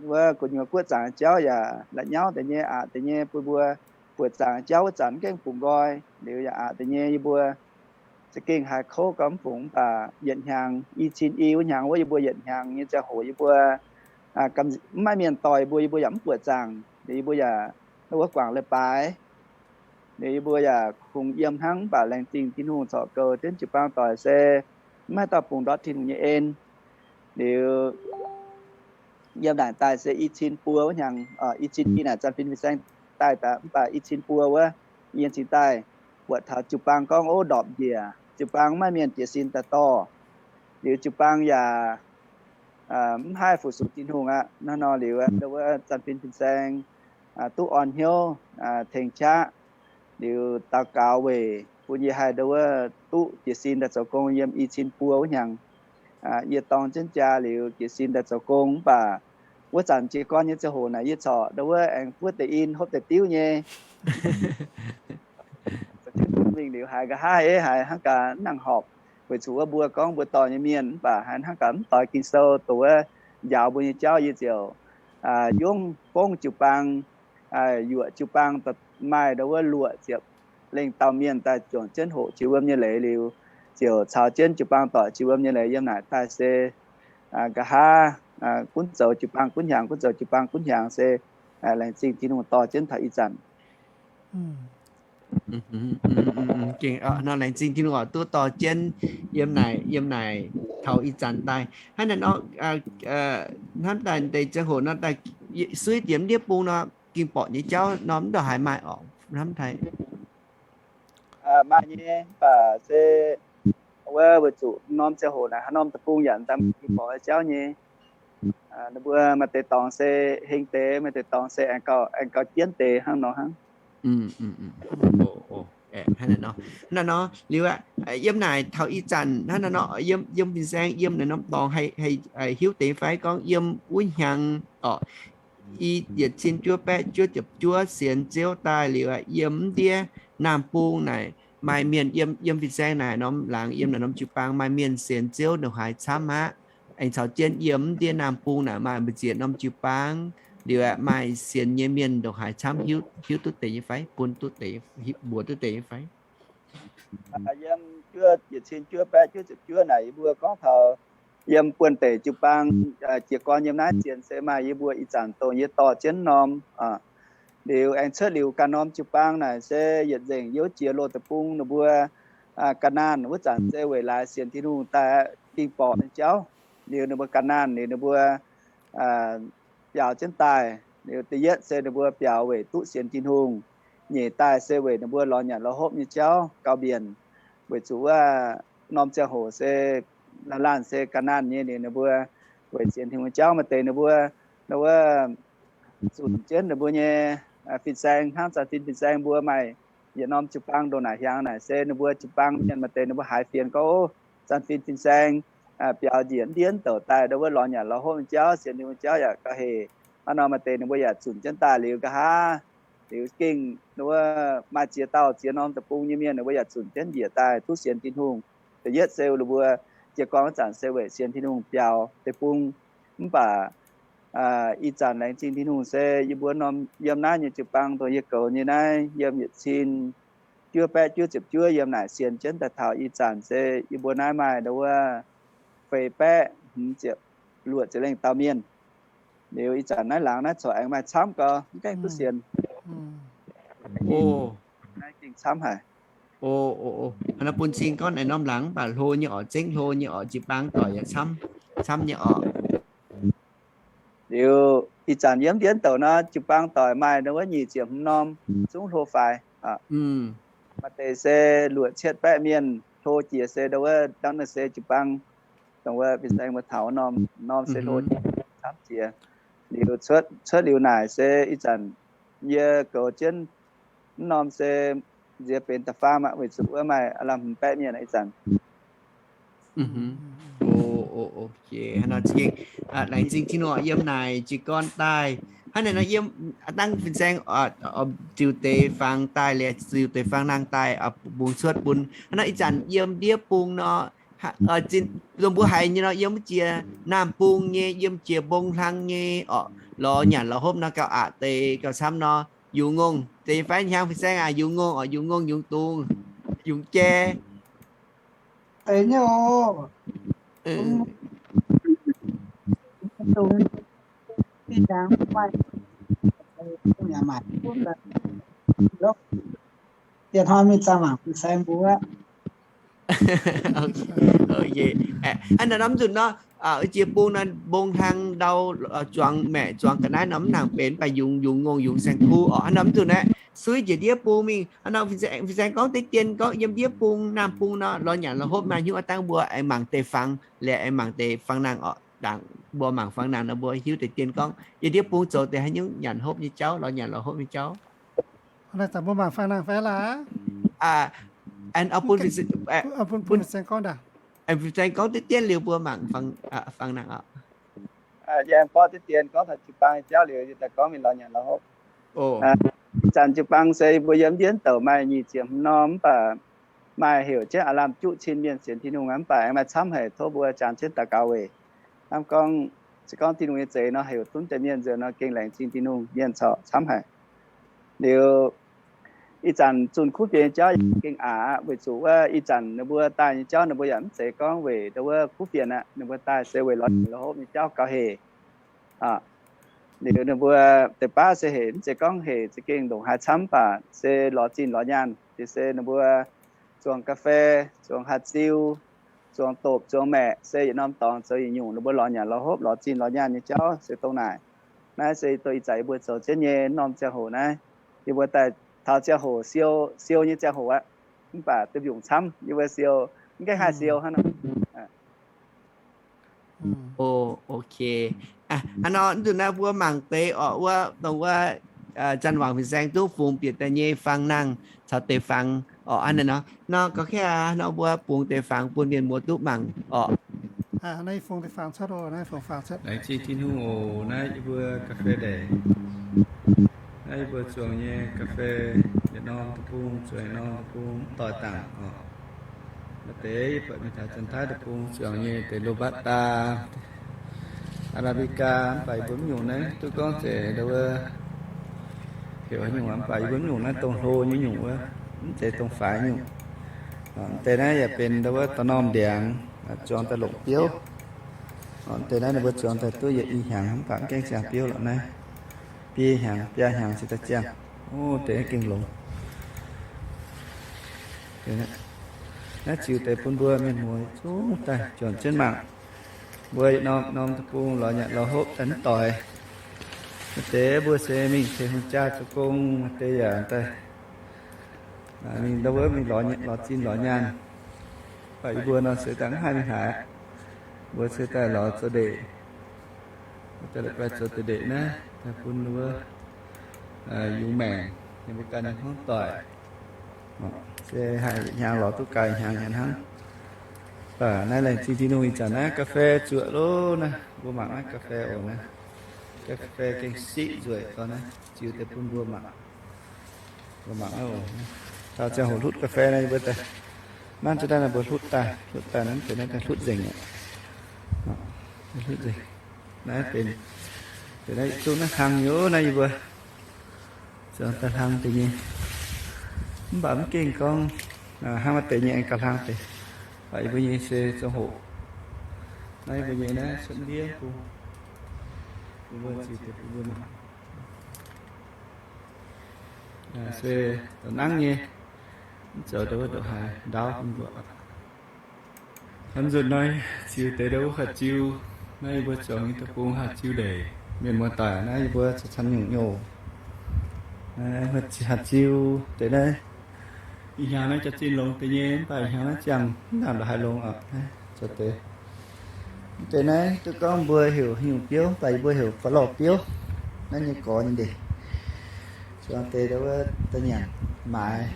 wuov gu'nyuoz guoqv zaangc nyei jauv yaac la'nyauv deix nyei, aqc deix nyei, bun mbuo buoqc zaangc nyei jauv wuov zanc mv gaengh bungx nqoi. Liuz yaac aqc deix nyei yie mbuo za'gengh haih kouv gau mv bungx, mv baac yietc hnyangx, i cin i wuov hnyangx wuov yie mbuo yietc hnyangx nyei ziangh hoc yie mbuo mv maaih mienh dorh yie mbuo, yie mbuo yaac mv buoqc zaangc. Liuz yie mbuo yaac ndau wuov guangc leiz-baaix. Liuz yie mbuo yaac kungx yiem hnangv, mv baac laengz zingh Tin-Hungh corc goux jienv jiu-baang doic se mv maaih dauh bungx ndortv Tin-Hungh nyei en. Liuz yiem naaic daaih se i cin buo wuov hnyangx, i cin i naaic Zanh Fin Fin-Saeng daaih daaih, mv baac i cin buo wuov yie cingx daaih buatc taux jiu-baang gorngv ov ndorpc njiec, jiu-baang mv maaih mienh jiez sin daaih dorh. Liuz jiu-baang yaac mv haih fu-sux Tin-Hungh aqv. Hnangv nor liuz ndau wuov Zanh Fin Fin-Saeng duqv orn hnyouv tengx qaqv, liuz daux gaux weic bun yie haih ndau wuov duqv jiez sin daaih zoux gong yiem i cin buo wuov hnyangx. Yie dorng jienv jaa liuz jiez sin daaih zoux gong, mv baac wuov zanc jiez gorn nyei ziangh hoc naaic yie corc ndau wuov aengx buov deix in hopv deix diuv nyei. Mingh liuz haiz nqa'haav eix haiz hnangv gaax mv nangc horpc, weic zuqc wuov mbuo gorngv mbuo dorh nyei mienh, mv baac haiz hnangv gaax mv doix Ging-Sou dongh wuov njaaux mbuo nyei jauv, yie ziouc yungv fongv jiu-baang, yuoqc jiu-baang maaih ndau wuov luoqc ziepc lengh dauh mienh daaih juangc jienv hoqc jiex wuom nyei leiz liuz, ziouc caux jienv jiu-baang doic jiex wuom nyei leiz yiem naaic daaih se nqa'haav gunv zoux jiu-baang gunv hnyangx, gunv zoux jiu-baang gunv hnyangx se laengz zingh Tin-Hungh dorh jienv taux ih zanc. Gengh nor laengz zingh Tin-Hungh oc, duqv dorh jienv yiem naaic, yiem naaic taux ih zanc daaih. Hnangv naaic nor, hnamv daaih deix ziangh hoc nor daaih suiv diex ndiev bung nor, ging borqc nyei jauv nor mv ndongc haaix maaih oc, hnamv daaih. Maaih nyei, mv baac se wuov weic zuqc norm ziangh hoc naaic haaix norm deic-bung yaac daaih mv ging borqc nyei jauv nyei. Ninh mbuo maaih deix dorngx se heng deix, maaih deix dorngx se aengx gauh, aengx gauh jienv deix hnangv nor hnangv. Hnangv naaic nor liuz aqv, yiem naaic taux ih zanc hnangv naaic nor, yiem, yiem fin-saeng yiem naaic norm dorngx haih hiuv deix fai gorngv yiem wuov hnyangx oc, i yietc cin juov baeqv juov ziepc juov sienx Ziouv daaih liuz aqv, yiem mv ndiev Naamh Bung naaic maaih mienh yiem, yiem fin-saeng naaic norm laangz yiem naaic norm jiu-baang maaih mienh sienx Ziouv ndongc haaix camv aqv. Aengx caux jienv yiem mv ndiev Naamh Bung naaic maaih mbu'ziex norm jiu-baang liuz aqv, maaih sienx nyei mienh ndongc haaix camv, hiuv, hiuv duqv deix nyei fai, bun duqv deix, mbuox duqv deix nyei fai? Yiem juov yietc cin juov baeqv juov ziepc juov naaic yie mbuo gorngv taux yiem buonv-deic jiu-baang jiez gorn yiem naaiv sienx se maaih yie mbuo ih zanc dongh yie dorh jienv norm. Liuz aengx cuotv liuz ganh norm jiu-baang naaic se yietc nzengc youv jiex loz deic-bung ninh mbuo ga'naanh wuov zanc se weic laaix sienx Tin-Hungh daaih ging borqc nyei jauv. Liuz ninh mbuo ga'naanh liuz ninh mbuo biaux jienv daaih. Liuz da'yietv se ninh mbuo biaux weic duqv sienx Tin-Hungh. Nyeic daaih se weic ninh mbuo lorz nyanc lorz hopv nyei jauv gauh mbienc. Weic zuqc wuov norm ziangh hoc se laanh laanh se ga'naanh nyei liuz ninh mbuo weic sienx Tin-Hungh jauv maaih deix ninh mbuo wuov zunc jienv ninh mbuo nyei fin-saeng hnangv zanc fin fin-saeng mbuo maaih yietc norm jiu-baang ndongc naaic hiaangx naaic se ninh mbuo jiu-baang mienh maaih deix ninh mbuo haiz fienx gorngv, ov, zanc fin fin-saeng biaux njiec ndiev douc daaih ndau wuov lorz nyanc lorz hopv nyei jauv, sienx Tin-Hungh jauv yaac gauh hec. Hnangv nor maaih deix ninh mbuo yaac zunc jienv daaih liuz nqa'haav liuz gengh ndau wuov maaih ziex dauh ziex norm deic-bung nyei mienh ninh mbuo yaac zunc jienv njiec daaih duqv sienx Tin-Hungh. Da'yietv se ninh mbuo jiez gorn wuov zanc se weic sienx Tin-Hungh biaux deic-bung. Mv baac ih zanc laengz zingh Tin-Hungh se yie mbuo norm yiem naaiv nyei jiu-baang dongh yie goux nyei naaiv yiem yietc cin juov baeqv juov ziepc juov yiem naaic sienx jienv daaih taux ih zanc se yie mbuo naaiv maaih ndau wuov feix baeqv hmz ziepc luoqc ziepc lengh dauh mienh. Liuz ih zanc naaiv laangz naaiv corc aengx maaih camv gau, mv gaengh duqv sienx. Naaiv gengh camv haic. Hnangv naaiv bun cing gorngv naaic norm laangz mv baac hlo nyei orqc, zengv hlo nyei orqc, jiu-baang doic yaac camv, camv nyei orqc. Liuz ih zanc yiem ndiev douc nor, jiu-baang doic maaih ndau wuov nyic ziepc hmz norm zungv hlo faix. Maaih deix se luoqc cietv baeqv mienh hlo jiex se ndau wuov, dangv naaiv se jiu-baang dongh wuov fin-saeng mbuo taux norm, norm se hlo camv jiex. Liuz cuotv liuz naaic se ih zanc yie goux jienv mv norm se nziex benx da'faam aqv, weic zuqc wuov maaih aav lamh hmz baeqv mienh ih zanc. Laengz zingh Tin-Hungh yiem naaic jiez gorn daaih. Hnangv naaic nor yiem dangv fin-saeng ziux deix fangx daaih liuz, ziux deix fangx nangh daaih, bungx cuotv bun. Hnangv naaic ih zanc yiem ndiev bung nor, dongh mbuo haiz nyei nor, yiem wuov jiex naamh bung nyei, yiem jiex mbong hlang nyei orqc, lorz nyanc lorz hopv nor gauh aqc deix gauh camv nor, yungz ngongh deix fai hnyangx fin-saeng aac, yungz ngongh orqc, yungz ngongh yungz dungz, yungz jai. Hnangv naaic norm nzunc nor, jiex bung nor mbong hlang ndau, zuangx maeqc zuangx ga'naaiv nor mv nangc benx, mv baac yungz, yungz ngongh yungz saeng-kuv orqc. Hnangv naaic norm nzunc aeqv, suiv njiec ndiev bung mingh. Hnangv nor fin-saeng gorngv deix dien gorngv yiem ndiev bung naamh bung nor lorz nyanc lorz hopv maaih hnyouv aqv, dangv mbuo aengx mangc deix fangx, liuz aengx mangc deix fangx nangh orqc. Dangh mbuo mangc fangx nangh nor mbuo hiuv deix dien gorngv yiem ndiev bung zoux deix haaix nyungc nyanc hopv nyei jauv, lorz nyanc lorz hopv nyei jauv. Mbuo mangc fangx nangh fai laac? Bun, bun fin-saeng gorngv daaih. Fin-saeng gorngv deix dien liuz mbuo mangc fangx nangh orqc. Yie aengx borqv deix dien gorngv taux jiu-baang nyei jauv liuz yie daaih gorngv mingh lorz nyanc lorz hopv. Ih zanc jiu-baang se yie mbuo yiem ndiev douc maaih nyic ziepc hmz norm mv baac maaih heuc jienv aav lamh juqv cin mienh sienx Tin-Hungh aqv, mv baac aengx maaih camv haic, tov mbuo jangx jienv daux gaux weic. Hnamv gorngv se gorngv Tin-Hungh nyei zeix nor heuc dunv deix mienh nzunc nor gengh laengz zingh Tin-Hungh, mienh corc camv haic. Liuz ih zanc zunh kuv fienx nyei jauv yaac gengh aqc aqv, weic zuqc wuov ih zanc ninh mbuo daaih nyei jauv ninh mbuo yaac mv zeiz gorngv weic ndau wuov kuv fienx aqv. Ninh mbuo daaih se weic lorz nyanc lorz hopv nyei jauv gauh hec. Liuz ninh mbuo deix baav se hec, mv zeiz gorngv hec za'gengh ndongc haaix camv, mv baac se lorz zinh lorz nyaanh. Liuz se ninh mbuo zuangx ga'fei, zuangx haaix ziu, zuangx dopc, zuangx maeqc, se yietc norm dorngx zoux yietc nyungc. Ninh mbuo lorz nyanc lorz hopv, lorz zinh lorz nyaanh nyei jauv se dongh naaic. Naaiv se dongh ih zanc yie mbuo zoux jienv nyei norm ziangh hoc naaiv. Yie mbuo daaih taux ziangh hoc siou, siou nyei ziangh hoc aqv. Mv baac duqv mbiungc camv, yie mbuo siou mv gaengh haih siou hnangv nor. Ok. Hnangv nor, mv nzunc naaiv mbuo mangc deix orqc, wuov dongh wuov Janx-Wangc fin-saeng duqv fungx bieqc daaih nyei fangx nangh caux deix fangx orqc. Hnangv naaiv nor, nor ga'keh aqv, nor mbuo bungx deix fangx bun mienh muoz duqv mangc orqc. Laengz zingh Tin-Hungh oc. Naaiv yie mbuo ga'fei ndeic. Naaiv yie mbuo zuangx nyei ga'fei, yietc norm deic-bung zuangx yietc norm deic-bung, mv doix dangc orqc. Maaih deix yie buatc mingh taux Janx-Taiv deic-bung zuangx nyei deix Robusta, Arabica, mv baac yie mbuo mv nyungc naaiv duqv gorngv zeiz ndau wuov heuc haaix nyungc, mv baac yie mbuo mv nyungc naaiv dongh hlo nyei nyungc wuov, mv zeiz dongh faix nyungc. Mv deix naaiv yaac benx ndau wuov da'normh ndiangx, zuangx daaih longc biouv. Mv deix naaiv ninh mbuo zuangx daaih duqv yietc i hnyangx, mv baac mv gaengh ziangh biouv lorqc naaiv. Biei hnyangx, biaa hnyangx cingx daaih ziangh. Ov, deix naaiv gengh longx. Naaiv ziux deix bun mbuo mienh muoz zungv daaih juangc jienv mangc. Mbuo yietc norm norm deic-bung lorz nyanc lorz hopv daaih mv doix. Maaih deix mbuo se mingh tengx hungh jaa zoux gong, maaih deix yaac daaih mingh ndau wuov mingh lorz zinh lorz nyaanh. Baac yie mbuo nor se daaih mv haih mingh haaix. Mbuo se daaih lorz zoux ndeic, daaih la'guaih zoux ndeic naaiv daaih bun wuov yungz maengc, yie mbuo ganh nyei hmuangv doic. Se haih hnyangx lorz duqv gaax hnyangx nyanc hnangv. Baac naaiv laengz zingh Tin-Hungh ih zanc naaiv ga'fei zuoqc loh naaiv, mbuo mangc naaiv ga'fei oc naaiv. Ga'fei gengh siqv nzueic dor naaiv, ziux deix bun mbuo mangc. Mbuo mangc naaiv oc. Taux ziangh hoc hlutv ga'fei naaiv, yie mbuo daaih nanv jienv naaiv, mbuo hlutv daaih, hlutv daaih naaiv, deix naaiv daaih hlutv nzengc aqv. Hlutv nzengc. Naaiv benx, deix naaiv yietc zungv naaiv hlang nyei naaiv yie mbuo. Zuangx daaih hlang deix nyei. Mv baac mv gengh gorngv hnangv maaih deix nyei aengx gauh hlang deix. Baac yie mbuo nyei se ziangh hoc. Naaiv yie mbuo nyei naaiv cuotv ndiev bung. Yie mbuo ziux deix bun mbuo mangc. Se da'nangv nyei, mv zoux deix wuov ndongc haaix ndaauv bun mbuo. Hnangv nzunc naaiv ziux deix ndau wuov haaix ziu, naaiv yie mbuo zuangx nyei deic-bung haaix ziu ndeic. Mienh muoz-doic, naaiv yie mbuo caux camv nyungc nyouh haaix ziux deix naaiv. Ih hnyangx naaiv jaax zinh longx deix nyei, mv baac ih hnyangx naaiv ziangh mv nangc ndongc haaix longx oc. Naaiv zoux deix, mv deix naaiv duqv gorngv mbuo heuc haaix nyungc biouv, mv baac yie mbuo heuc gorx-lorh biouv. Naaiv nyei gorx nyei ndeic, zuangx deix wuov daaih nyanc maaiz,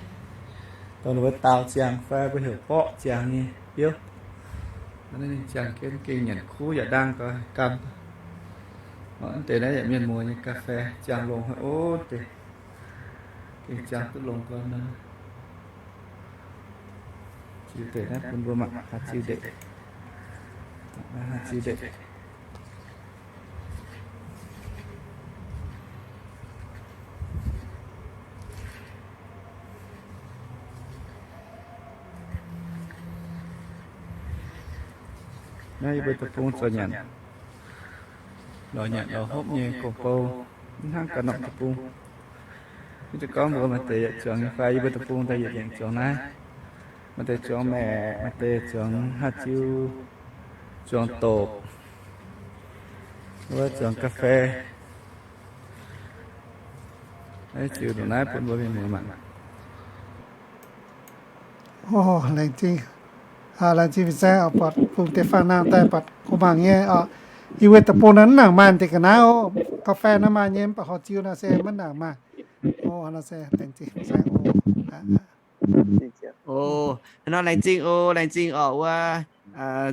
dongh ninh mbuo daaux ziangx fai mbuo heuc borqv ziangx nyei biouv. Naaiv ninh ziangh jienv gengh nyanc kuv yaac ndaang gau gam. Mv deix naaiv yaac mienh muoz nyei ga'fei ziangh longx haic ov deix. Gengh ziangh duqv longx gau nor. Ziux deix naaiv bun mbuo mangc haaix ziux ndeic. Haaix ziux ndeic. Naaiv yie mbuo deic-bung zoux nyanc, lorz nyanc lorz hopv nyei gong-bou, mv hnangv ganh norm deic-bung. Mv deix gorngv mbuo maaih deix yietc zuangx nyei fai, yie mbuo deic-bung daaih yietc nyanc zuangx naaiv. Maaih deix zuangx maeqc, maaih deix zuangx haaix ziux, zuangx dopc, wuov zuangx ga'fei. Naaiv ziux ndongc naaiv bun mbuo mienh muoz mangc. Laengz zingh, laengz zingh fin-saeng oc, buatc bungx deix faang-nangh daaih buatc kuv mangc nyei oc. Yie mbuo deic-bung naaiv mv nangc maaih deix ga'naaiv oc. Ga'fei naaiv maaih nyei, mv baac horc ziux naaiv se mv nangc maaih. Laengz zingh fin-saeng oc. O, hnangv nor laengz zingh o, laengz zingh oc wuov,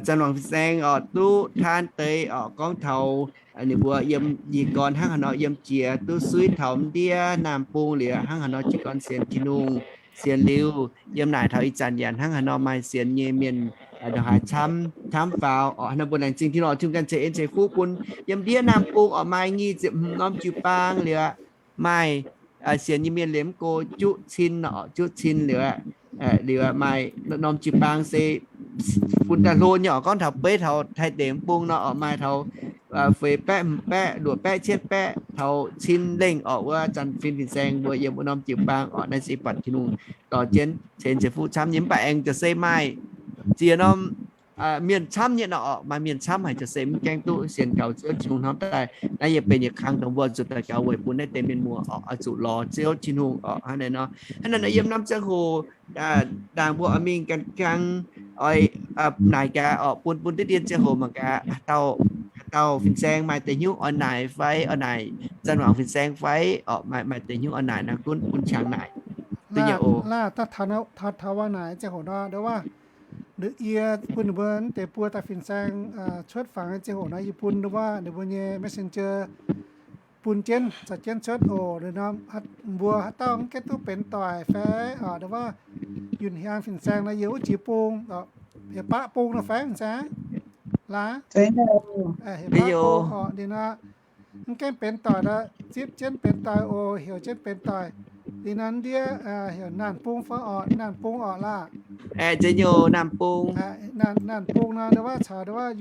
Zanc Wangc fin-saeng oc, duqv taan deix oc, gorngv taux ninh mbuo yiem jiez gorn hnangv haaix nor yiem jiex duqv suiv taux m'ndiev Naamh Bung liuz, hnangv haaix nor jiez gorn sienx Tin-Hungh, sienx liuz yiem naaic taux ih zanc yaac hnangv haaix nor maaih sienx nyei mienh ndongc haaix camv, camv faaux oc. Hnangv nor mbuo laengz zingh Tin-Hungh oc, Tin-Hungh ganh ceix en ceix fuqv bun yiem m'ndiev Naamh Bung oc, maaih nyic ziepc hmz norm jiu-baang liuz, maaih sienx nyei mienh liemh go juqv cin oc, juqv cin liuz, liuz maaih norm jiu-baang se bun daaih hlo nyei oc. Gorngv taux beiv taux Taiv deic-bung nor oc, maaih taux feix baeqv, hmz baeqv, luoqc baeqv, cietv baeqv, taux cin lengh oc. Wuov Zanc Wangc fin-saeng mbuo yiem wuov norm jiu-baang oc. Naaiv se buatc Tin-Hungh dorh jienv ceix en ceix fuqv camv nyei, mv baac aengx jiex se maaih ziex norm mienh camv nyei nor oc, maaih mienh camv haic jiex se mv gaengh duqv sienx kaux Ziouv Tin-Hungh hnamv daaih. Naaiv yaac benx yietc kang dongh mbuo zuqc daux gaux weic bun naaiv deix mienh muoz oc, oix zuqc lorz Ziouv Tin-Hungh oc. Hnangv naaic nor, hnangv naaic nor yiem norm ziangh hoc ndaangc mbuo oix mingh gan kang, oix naaic gaax oc, bun, bun diqv dien ziangh hoc mangc gaax haaix dauh fin-saeng maaih deix hnyouv oix naaic fai, oix naaic Zanc Wangc fin-saeng fai oc, maaih, maaih deix hnyouv oix naaic nor gunv bun qangx naaic duqv nyei oc. Taux, taux wuov naaic ziangh hoc nor, nduov waac, yie bun ninh mbuo deix buo dauh fin-saeng cuotv fangx nyei ziangh hoc nor, yie bun nduov waac ninh mbuo nyei messenger bun jienv, caux jienv cuotv oc. Nor mbuo haaix dauh mv gaengh duqv benx doic fai oc, nduov waac Yunh Hiaang fin-saeng nor, yiem wuov jiex bung, heuc baqv bung nor fai fin-saeng? Laaix, heuc baqv bung oc. Ninh nor mv gaengh benx doic nor, zipv jienv benx doic oc, heuc jienv benx doic. Ninh nor ndiev heuc Naanh Bung fai oc, Naanh Bung oc laah. Naanh, Naanh Bung nor, nduov waac caux nduov waac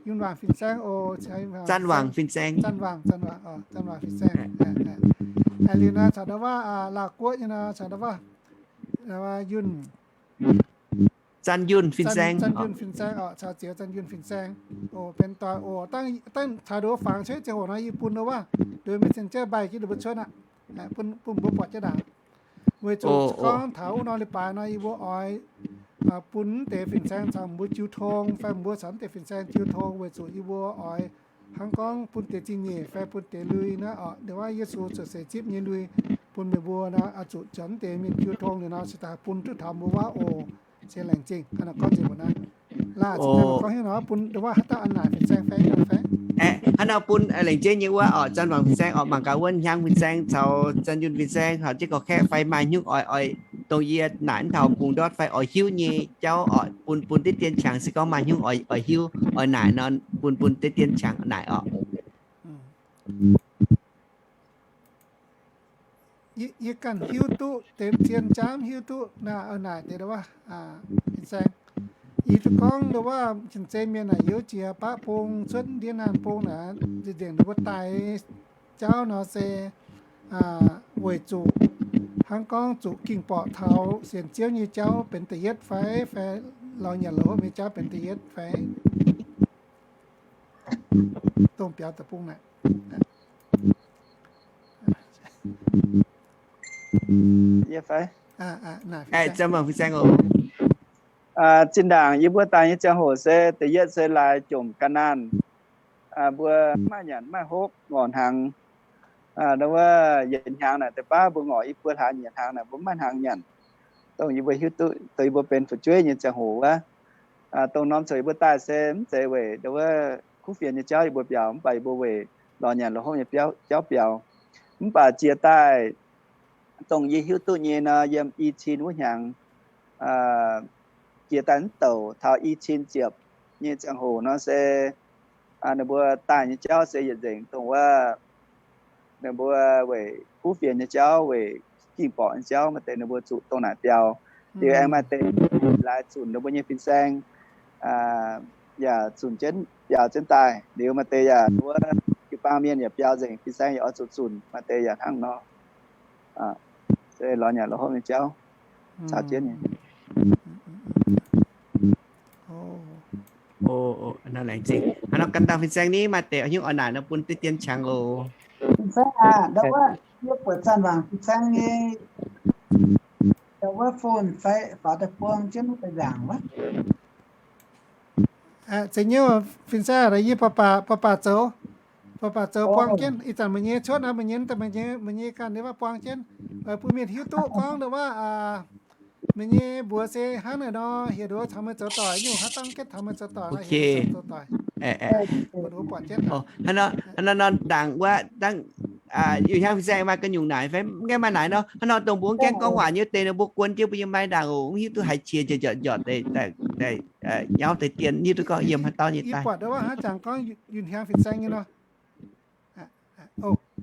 Yunh Wangc fin-saeng oc, Zanc Wangc fin-saeng, Zanc Wangc, Zanc Wangc, Zanc Wangc fin-saeng. Liuz nor caux nduov waac Laauh Guoqv nyei nor caux nduov waac Yunh, Zanc Yunh fin-saeng, Zanc Yunh fin-saeng oc, caux Ziouv Zanc Yunh fin-saeng oc, benx doic oc. Dangh caux nduov fangx cuotv ziangh hoc nor, yie bun nduov waac nduov messenger mbaih jienv ninh mbuo cuotv aqv, bun mbuo buatc jienv ndaangc. Weic zuqc gorngv taux wuov nor leiz-baaix nor, yie mbuo oix bun deix fin-saeng caux mbuo jiu tong, fai mbuo caux deix fin-saeng jiu tong, weic zuqc yie mbuo oix hnangv gorngv bun deix zingh nyeic fai bun deix lui naaiv oc, nduov waac Yesu zuqc seix zipv nyei lui, bun meih mbuo nor oix zuqc caux deix mienh jiu tong liuz nor, cingx daaih bun duqv taux mbuo wuov oc. Cingx laengz zingh. Hnangv nor gorngv nzengc mbuo naaiv. Laah, gorngv hiuv nor bun nduov waac haaix dauh a'naaic fin-saeng fai fai. Hnangv nor bun laengz zingh nyei wuov oc, Zanc Wangc fin-saeng oc, mangc gaax wuov Hiaang fin-saeng caux Zanc Yunh fin-saeng caux jienv gorx-kaeqv fai maaih hnyouv oix, oix dongh yie naaic mv taux bungx ndortv fai oix hiuv nyei jauv oc, bun, bun diqv dien qangx se gorngv maaih hnyouv oix, oix hiuv oix naaic nor, bun, bun diqv dien qangx naaic oc. Yie ganh hiuv duqv deix zien jaav, hiuv duqv naaic, naaic deix wuov fin-saeng. Yie duqv gorngv nduov waac cien-ceqv mienh naaic youz jiex baqv bung cuotv ndiev Naanh Bung naaic, nzengc ninh mbuo daaih jauv nor se weic zuqc hnangv gorngv zuqc ging borqc taux sienx Ziouv nyei jauv benx da'yietv fai, fai lorz nyanc lorz hopv nyei jauv benx da'yietv fai. Dongh biaux deic-bung naaic. Yie fai? Aa, Fin-Saeng. Zinh ndaangc yie mbuo daaih nyei ziangh hoc se da'yietv se laaix jomc ga'naanh, mbuo mv maaih nyanc mv maaih hopv ngorc hnaangx. Ndau wuov yietc hnyangx naaic deix baav mbuo ngorc i buo hlaax nyeic hnaangx naaic mbuo mv maaih hnaangx nyanc. Dongh yie mbuo hiuv duqv dongh yie mbuo benx fu'jueiv nyei ziangh hoc wuov, dongh norm ziouc yie mbuo daaih se mv zeiz weic ndau wuov kuv fienx nyei jauv yie mbuo biaux, mv baac yie mbuo weic lorz nyanc lorz hopv nyei jauv biaux. Mv baac jiex daaih dongh yie hiuv duqv nyei nor, yiem i cin wuov hnyangx, jiex daaih mv douc taux i cin ziepc nyei ziangh hoc nor se, ninh mbuo daaih nyei jauv se yietc nzengc dongh wuov ninh mbuo weic kuv fienx nyei jauv, weic ging-borqc nyei jauv, maaih deix ninh mbuo zuqc dongh naaic biaux. Liuz aengx maaih deix laaix zunc ninh mbuo nyei fin-saeng, yaac zunc jienv biaux jienv daaih. Liuz maaih deix yaac wuov jiu-baang mienh yaac biaux nzengc, fin-saeng yaac oix zuqc zunc, maaih deix yaac hnangv nor. Se lorz nyanc lorz hopv nyei jauv caux jienv nyei. Laengz zingh. Hnangv nor gan dangh fin-saeng ni maaih deix hnyouv oix naaic nor bun deix dien qangx oc. Fin-saeng aac, ndau wuov yie buatc Zaanc Wangc fin-saeng nyei, ndau wuov phone fai faaux daaih buang jienv wuov deix nzaangc wuov. Zeiz nyei, fin-saeng, yie baac baac zoux, baac baac zoux buang jienv. Ih zanc meih nyei cuotv nor, meih nyei, meih nyei ganh ndau wuov buang jienv, bun mienh hiuv duqv gorngv ndau wuov meih nyei mbuox se hnangv naaic nor, heuc nduov caux meih zoux doic nyungc, haaix dauh gaengh caux meih zoux doic nor, heuc nduov zoux doic. Hnangv nor, hnangv nor ndaangc wuov, ih hnyangx fin-saeng maaih gu'nyungc naaic fai mv gaengh maaih naaic nor, hnangv nor dongh mbuo mv gaengh gorngv waac nyei wuov deix nor, mbuo guon jienv mbuo nyei maiv ndaangc oc, mv hiuv duqv haiz qiex jiex njortv njortv daaih nyauv deix dien, hiuv duqv gorngv yiem haaix dauh nyei daaih. Yie buatc ndau wuov hnangv jangx gorngv Yunh Hnyangx fin-saeng nyei nor.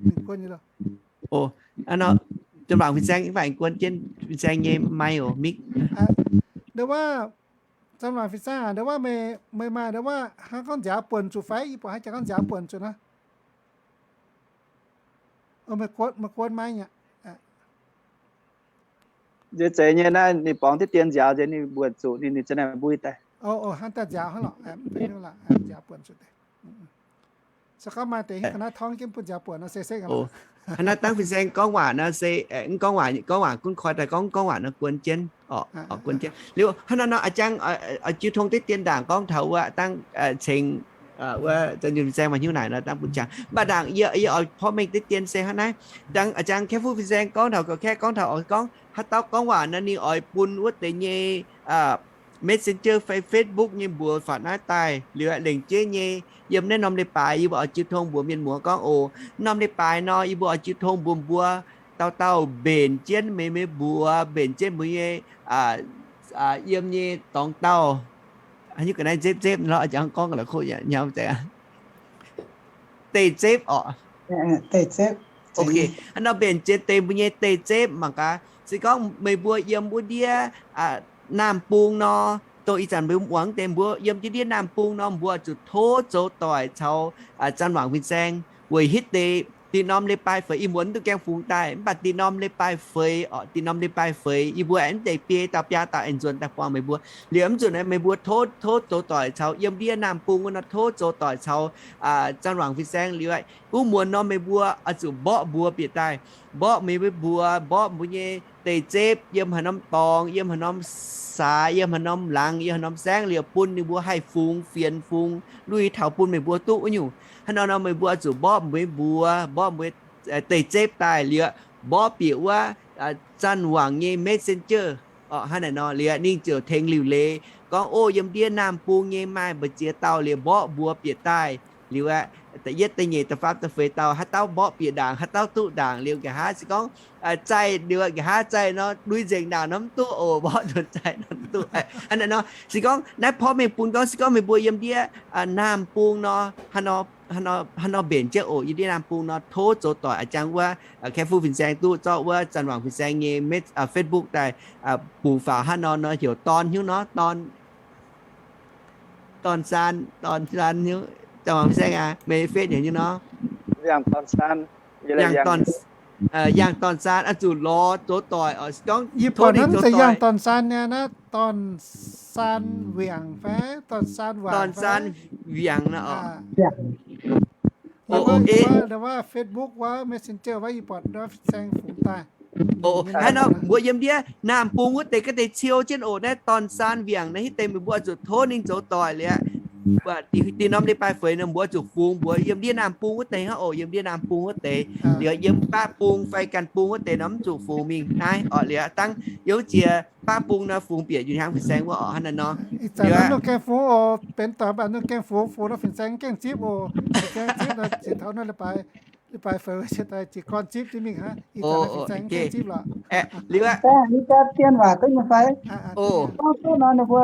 Ninh guon nyei loh. Ov, hnangv nor, Zaanc Wangc fin-saeng, mv baac guon jienv fin-saeng nyei maiv oc, mik. Ndau wuov, Zaanc Wangc fin-saeng aac, ndau wuov meih, meih maaih ndau wuov hnangv gorngv nziaaux buonc zuqc fai? Yie buatc hnangv jangx gorngv nziaaux buonc zuqc nor. Meih guon, meih guon maiv nyei. Nziex zeiz nyei naaiv, ninh borngz diqv dien nziaaux nziex ninh mbuonc zuqc ninh, ninh za'naaiv mbui daaih. Ov, hnangv daaih nziaaux hnangv lorqc, mv benx lorqc, nziaaux buonc zuqc deix. Se gorngv maaih deix hiuv ga'naaiv torngv jienv bun nziaaux buonc nor se se. Hnangv naaiv dangv fin-saeng gorngv waac nor se, mv gorngv waac, gorngv waac gunv koi daaih gorngv, gorngv waac nor guon jienv. Guon jienv. Liuz hnangv naaiv nor, a'jang oix jiu tong diqv dien ndaangc gorngv taux wuov dangv cengx wuov zanc Yunh fin-saeng maaih hnyouv naaic nor dangv bun jangx. Mv baac ndaangc yie, yie oix porv mengh diqv dien se hnangv naaiv. Dangv a'jang Kaeqv Fuqv fin-saeng gorngv taux ga'kaeqv gorngv taux oix gorngv haaix dauh gorngv waac nor ninh oix bun wuov deix nyei Messenger fai Facebook nyei mbuox faaux naaiv daaih liuz lengc jeiv nyei yiem naaiv norm leiz-baaix yie mbuo oix jiu tong mbuox mienh muoz gorngv oc. Norm leiz-baaix nor yie mbuo oix jiu tong mbuox mbuo dauh dauh mbenc jienv meih, meih mbuox mbenc jienv mbuo nyei yiem nyei dorngx dauh. Haaix nyungc ga'naaiv nzepv nzepv nor, a'jang gorngv la'kuqv nyei, deic zepv orqc. Hnangv nor mbenc jienv deix mbuo nyei deic zepv mangc gaax. Se gorngv meih mbuo yiem wuov ndiev Naamh Bung nor, dongh ih zanc mbuo muangx deix mbuo yiem jienv ndiev Naamh Bung nor, mbuo zuqc tov zoux doic caux Zaanc Wangc fin-saeng weic hitv deix dinh norm leiz-baaix feix. Ih muonz mv duqv gaengh fungx daaih, mv baac dinh norm leiz-baaix feix orqc, dinh norm leiz-baaix feix yie mbuo aengx mv deix biei dauh biaa dauh aengx nzuonx daaih buangh meih mbuo. Liuz mv zuqc naaiv meih mbuo tov, tov zoux doic caux yiem ndiev Naamh Bung wuov nor, tov zoux doic caux Zaanc Wangc fin-saeng liuz, wuov muonz nor meih mbuo oix zuqc mborqv mbuox bieqc daaih. Mborqv meih mbuo mbuox, mborqv mbuo nyei deic zepv yiem haaix norm dorngx, yiem haaix norm saax, yiem haaix norm laangz, yiem haaix norm saengv liuz bun ninh mbuo haih fungx fienx fungx lui taux bun meih mbuo duqv wuov nyungc. Hnangv nor nor meih mbuo oix zuqc mborqv mbuo mbuox, mborqv mbuo deic zepv daaih liuz, mborqv bieqc wuov Zaanc Wangc nyei Messenger. Hnangv naaic nor liuz ninh ziouc tengx liuc leiz gorngv, ov, yiem ndiev Naamh Bung nyei maaih mbu'ziex dauh liuz mborqv mbuox bieqc daaih. Liuz aeqv, da'yietv, da'nyeic, da'faam, da'feix dauh, haaix dauh mborqv bieqc ndaangc, haaix dauh duqv ndaangc liuz nqa'haav se gorngv zaih liuz nqa'haav zaih nor, lui nzengc ndaangc nor mv duqv oc, mborqv nzuonx zaih nor mv duqv. Hnangv naaiv nor se gorngv naaiv porv mengh bun gorngv se gorngv meih mbuo yiem ndiev Naamh Bung nor, hnangv nor mbenc jienv oc. Yiem ndiev Naamh Bung nor tov zoux doic a'jang wuov Kaeqv Fuqv fin-saeng duqv zorqv wuov Zaanc Wangc fin-saeng nyei Facebook daaih bungx faaux hnangv nor nor heuc Dorn hnyouv nor, Dorn, Dorn Saan, Dorn Saan hnyouv. Zaanc Wangc fin-saeng aac, meih nyei Facebook heuc hnyouv nor? Yangh Dorn Saan oc, zuqc lorz zoux doic oc. Yie buatc hnangv se Yangh Dorn Saan nyei naaiv, Dorn Saan Wiangc fai Dorn Saan Wiangc nor oc. Wuov, wuov Facebook wuov Messenger wuov yie buatc ndau fin-saeng fungx daaih. Hnangv nor mbuo yiem ndiev naamh bung wuov deix ga'deix ciou jienv oc. Naaiv Dorn Saan Wiangc naaiv hitv deix meih mbuo oix zuqc tov ninh zoux doic liuz aqv. Dinh norm leiz-baaix feix nor mbuo oix zuqc fungx mbuox yiem ndiev naamh bung wuov deix hnangv oc. Yiem ndiev naamh bung wuov deix liuz, yiem baav bung fai ganh bung wuov deix nor mv zuqc fungx mingh naaiv oc. Liuz dangv yiem wuov jiex baav bung nor fungx bieqc Yunh Hiaang fin-saeng wuov oc. Hnangv naaiv nor. Ih zanc nor ninh gaengh fungx oc, benx doic mv baac ninh gaengh fungx, fungx nor fin-saeng gaengh zipv oc. Fin-saeng zipv nor ziouc taux nor leiz-baaix, leiz-baaix feix ziouc daaih jiez gorn zipv jienv mingh hnangv. Ih zanc nor fin-saeng gaengh zipv lorqc. Liuz aqv, dien waac duqv nyei fai? Gorngv duqv nor ninh mbuo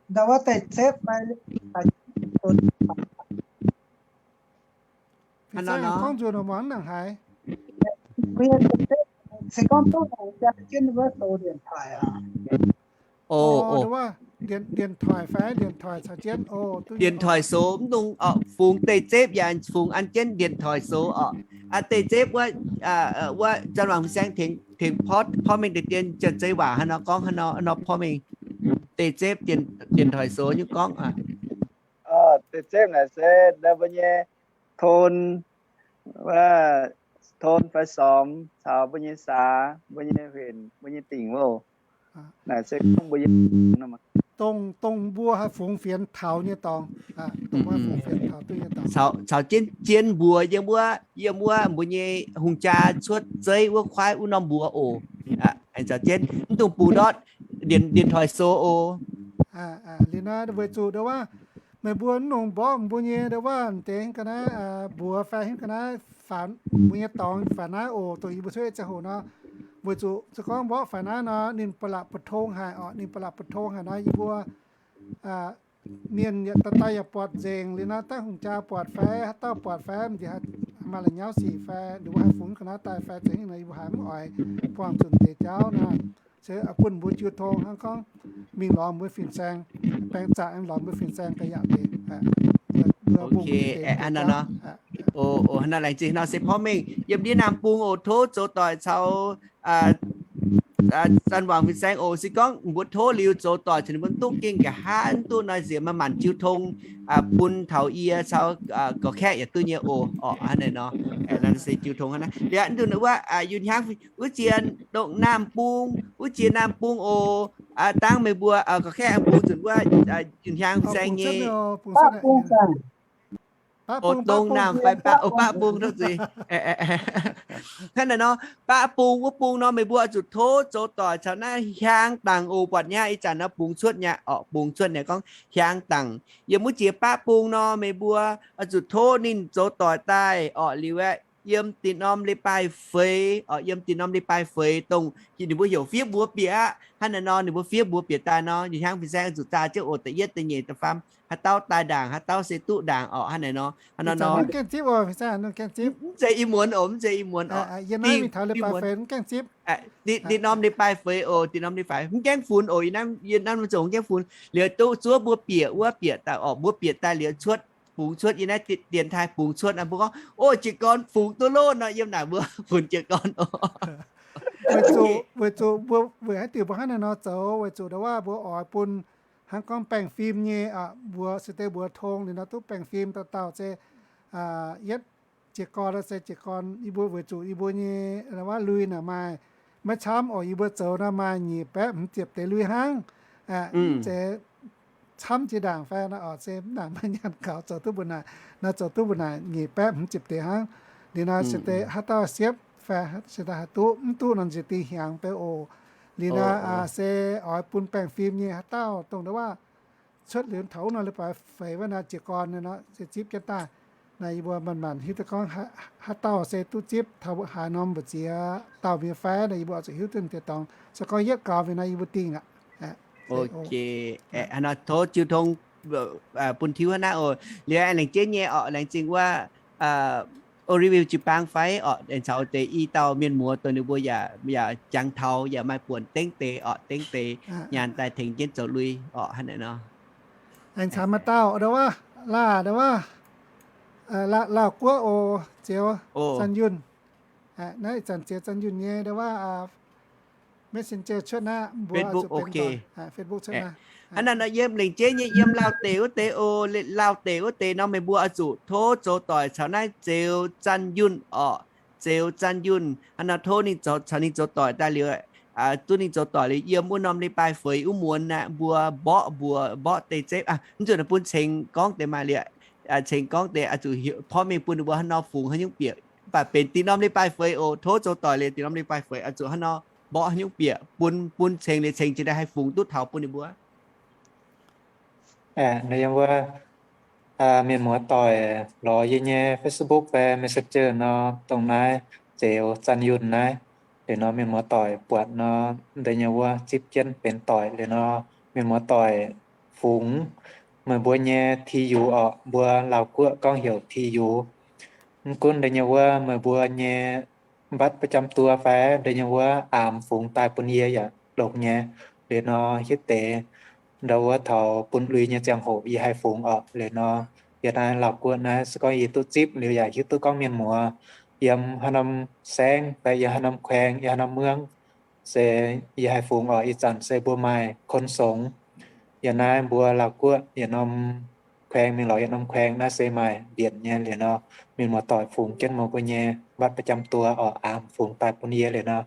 ndau wuov deix zepv fai, fin-saeng gorngv nzunc muangx nangc haaix. Se gorngv duqv nor jaa jienv wuov zoux điện thoại aqv. Điện thoại fai điện thoại caux jienv oc. Điện thoại số mv dungx fungx deix zepv yaac fungx an jienv điện thoại số oc. Deix zepv wuov, wuov Zanh Wangc Fin-Saeng tengx, tengx porv mengh deix dien janx-zei waac haaix nor gorngv, haaix nor porv mengh deix zepv điện thoại số nyei gorngv. Deix zepv naaic se mbuo nyei thôn, thôn fai xóm caux mbuo nyei xã, mbuo nyei huyện, mbuo nyei tỉnh wuov. Naaic se gorngv mbuo nyei dongh, dongh mbuo haih fungx fienx taux nyei dorngx. Caux jienv, jienv mbuox yiem wuov, yiem wuov mbuo nyei hungh jaa cuotv zeiv wuov kuaaiv wuov norm mbuox oc. Caux jienv mv dungx bungx ndortv điện thoại số oc. Liuz naaiv weic zuqc ndau wuov meih mbuo mv nongx mborqv mbuo nyei ndau wuov deix ga'naaiv mbuox fai ga'naaiv faaux mbuo nyei dorngx faaux naaiv oc, dongh yie mbuo cuotv ziangh hoc nor. Weic zuqc se gorngv mborqv faaux naaiv nor ninh ba'laqc ba'tong haic oc. Ninh ba'laqc ba'tong haic nor yie mbuo mienh daaih daaih yaac buatc nzengc. Liuz nor dangh hungh jaa buatc fai haaix dauh buatc fai m'nziex maaih la'nyauv sic fai ninh mbuo haih fungx ga'naaiv daaih fai zengc nor yie mbuo haiz mv oix buangh zunc deix jauv nor, se bun mbuo jiu tong hnangv gorngv mingh lorz mbuo fin-saeng, baeng zaqc lorz mbuo fin-saeng ga'yaac deix. Hnangv naaiv laengz zingh nor se porv mengh yiem ndiev naamh bung oc, tov zoux doic caux Zanh Wangc fin-saeng oc. Se gorngv mbuo tov liuz zoux doic caux ninh mbuo duqv gengh nqa'haav duqv nor nziex maaih maanc jiu tong bun taux yie caux gorqv-kaeqv yaac duqv nyei oc. Orqc, hnangv naaiv nor, se jiu tong hnangv naaiv. Liuz mv dungx wuov, Yunh Hiaang wuov jiex dongh naamh bung, wuov jiex naamh bung oc. Dangv meih mbuo gorqv-kaeqv bung zunc wuov Yunh Hiaang fin-saeng nyei. Oc, dongh naamh fai baav, baav bung, tov zuiz. Hnangv naaiv nor, baav bung wuov bung nor meih mbuo oix zuqc tov zoux doic caux naaiv hiaang dangc oc. Buatc nyei ih zanc nor bungx cuotv nyei orqc, bungx cuotv nyei gorngv hiaang dangc. Yiem wuov jiex baav bung nor meih mbuo oix zuqc tov ninh zoux doic daaih orqc. Liuz aeqv, yiem dinh norm leiz-baaix feix orqc, yiem dinh norm leiz-baaix feix dongh ninh mbuo heuc fiev mbuox bieqc aqv. Hnangv naaiv nor ninh mbuo fiev mbuox bieqc daaih nor, Yunh Hiaang fin-saeng oix zuqc zaah jienv oc, da'yietv, da'nyeic, da'faam, haaix dauh daaih ndaangc, haaix dauh se duqv ndaangc orqc. Hnangv naaiv nor, mv zeiz ih muonz oc, mv zeiz ih muonz orqc. Dinh norm leiz-baaix feix oc, dinh norm leiz-baaix mv gaengh funx oc. Yie naaiv mv zuqc mv gaengh funx. Liuz duqv zuov mbuo bieqc wuov bieqc daaih orqc, mbuo bieqc daaih liuz cuotv, bungx cuotv yie naaiv dienx taaih bungx cuotv nor, mbuo gorngv, o, jiez gorn fungx duqv loh nor, yiem naaic mbuo funx jiez gorn oc. Weic zuqc, weic zuqc mbuo weic haaix diuc mbuo hnangv naaiv nor zoux, weic zuqc ndau wuov mbuo oix bun hnangv gorngv baengh fim nyei, mbuox se deix mbuox tong liuz nor duqv baengh fim dauh dauh se yietv jiez gorn se jiez gorn. Yie mbuo weic zuqc yie mbuo nyei ndau wuov lui naaic maaih maiv camv oc. Yie mbuo zoux nor maaih nyic baeqv hmz ziepc deix lui hnangv. Mv zeiz camv jiex ndaangc fai nor orqc, se mv nangc maiv nyaanh gaux zoux duqv mbuo naaic, nor zoux duqv mbuo naaic nyic baeqv hmz ziepc deix hnangv. Liuz nor se deix haaix dauh siepv fai se daaih haih duqv, mv duqv nor nziex dingh hiaangx deix oc. Liuz nor se oix bun baengh fim nyei haaix dauh dongh ndau wuov cuotv liuz taux wuov nor leiz-baaix feix wuov nor jiez gorn nor se zipv jienv daaih. Naaiv yie mbuo manc-manc hiuv duqv gorngv haaix dauh se duqv zipv taux haaix norm mbu'ziex dauh mienh fai nor yie mbuo oix zuqc hiuv duqv deix dorngx. Se gorngv yietv gaux mingh nor yie mbuo dingh aqv. Ok, hnangv nor tov jiu tong bun tiuv hnangv naaiv oc. Liuz aengx laengz jienv nyei orqc, laengz zingh wuov O Review jiu-baang fai orqc, aengx caux deix i dauh mienh muoz dongh ninh mbuo yaac, yaac jangx taux yaac maaih buonc dengv deix orqc, dengv deix nyaanh daaih tengx jienv zoux lui orqc, hnangv naaiv nor. Aengx caux maaih dauh ndau wuov, Laauh ndau wuov, Laauh Guoqv oc, Zioux Zanh Yunh. Naaiv ih zanc Zioux Zanh Yunh nyei ndau wuov Messenger cuotv naaiv, mbuo Facebook, ok. Facebook cuotv naaiv. Hnangv naaiv nor yiem lengc jeiv nyei yiem Laauv deic wuov deix oc. Laauv deic wuov deix nor meih mbuo oix zuqc tov zoux doic caux naaiv Zeux Zanh Yunh orqc. Zeux Zanh Yunh hnangv nor tov ninh zoux, caux ninh zoux doic daaih liuz, duqv ninh zoux doic liuz yiem wuov norm leiz-baaix feix wuov muonz aeqv, mbuo mborqv mbuox, mborqv deix zepv, mv zuqc naaiv bun ceng gorngv deix maaih liuz, ceng gorngv deix oix zuqc porv mengh bun ninh mbuo hnangv nor fungx haaix nyungc bieqc. Mv baac benx diqc norm leiz-baaix feix oc. Tov zoux doic liuz diqc norm leiz-baaix feix oix zuqc hnangv nor mborqv haaix nyungc bieqc bun, bun ceng liuz ceng jiex daaih haih fungx duqv taux bun ninh mbuo. Aeqv, nor yiem wuov mienh muoz-doic lorz yie nyei Facebook fai Messenger nor, dongh naaiv Zeux Zanh Yunh naaiv. Liuz nor mienh muoz-doic buatc nor, deix nyei wuov zipv jienv benx doic. Liuz nor mienh muoz-doic fungx meih mbuo nyei ti yux orqc, mbuo Laauv guoqv gorngv heuc ti yux. Mv gunv deix nyei wuov meih mbuo nyei บัตรประจำตัว fai deix nyei wuov aamx fungx daaih bun yie yaac longx nyei. Liuz nor hiuv deix ndau wuov taux bun lui nyei ziangh hoc yie haih fungx orqc. Liuz nor yie naaiv Laauv guoqv naaiv se gorngv yie duqv zipv liuz yaac hiuv duqv gorngv mienh muoz yiem haaix norm saengv fai yiem haaix norm แขวง, yiem haaix norm เมือง se yie haih fungx orqc. Ih zanc se mbuo maaih ขนส่ง yiem naaiv mbuo Laauv guoqv yietc norm แขวง mingh lorz yietc norm แขวง naaiv se maaih mbienc nyei. Liuz nor mienh muoz-doic fungx jienv meih mbuo nyei บัตรประจำตัว orqc, aamx fungx daaih bun yie liuz nor,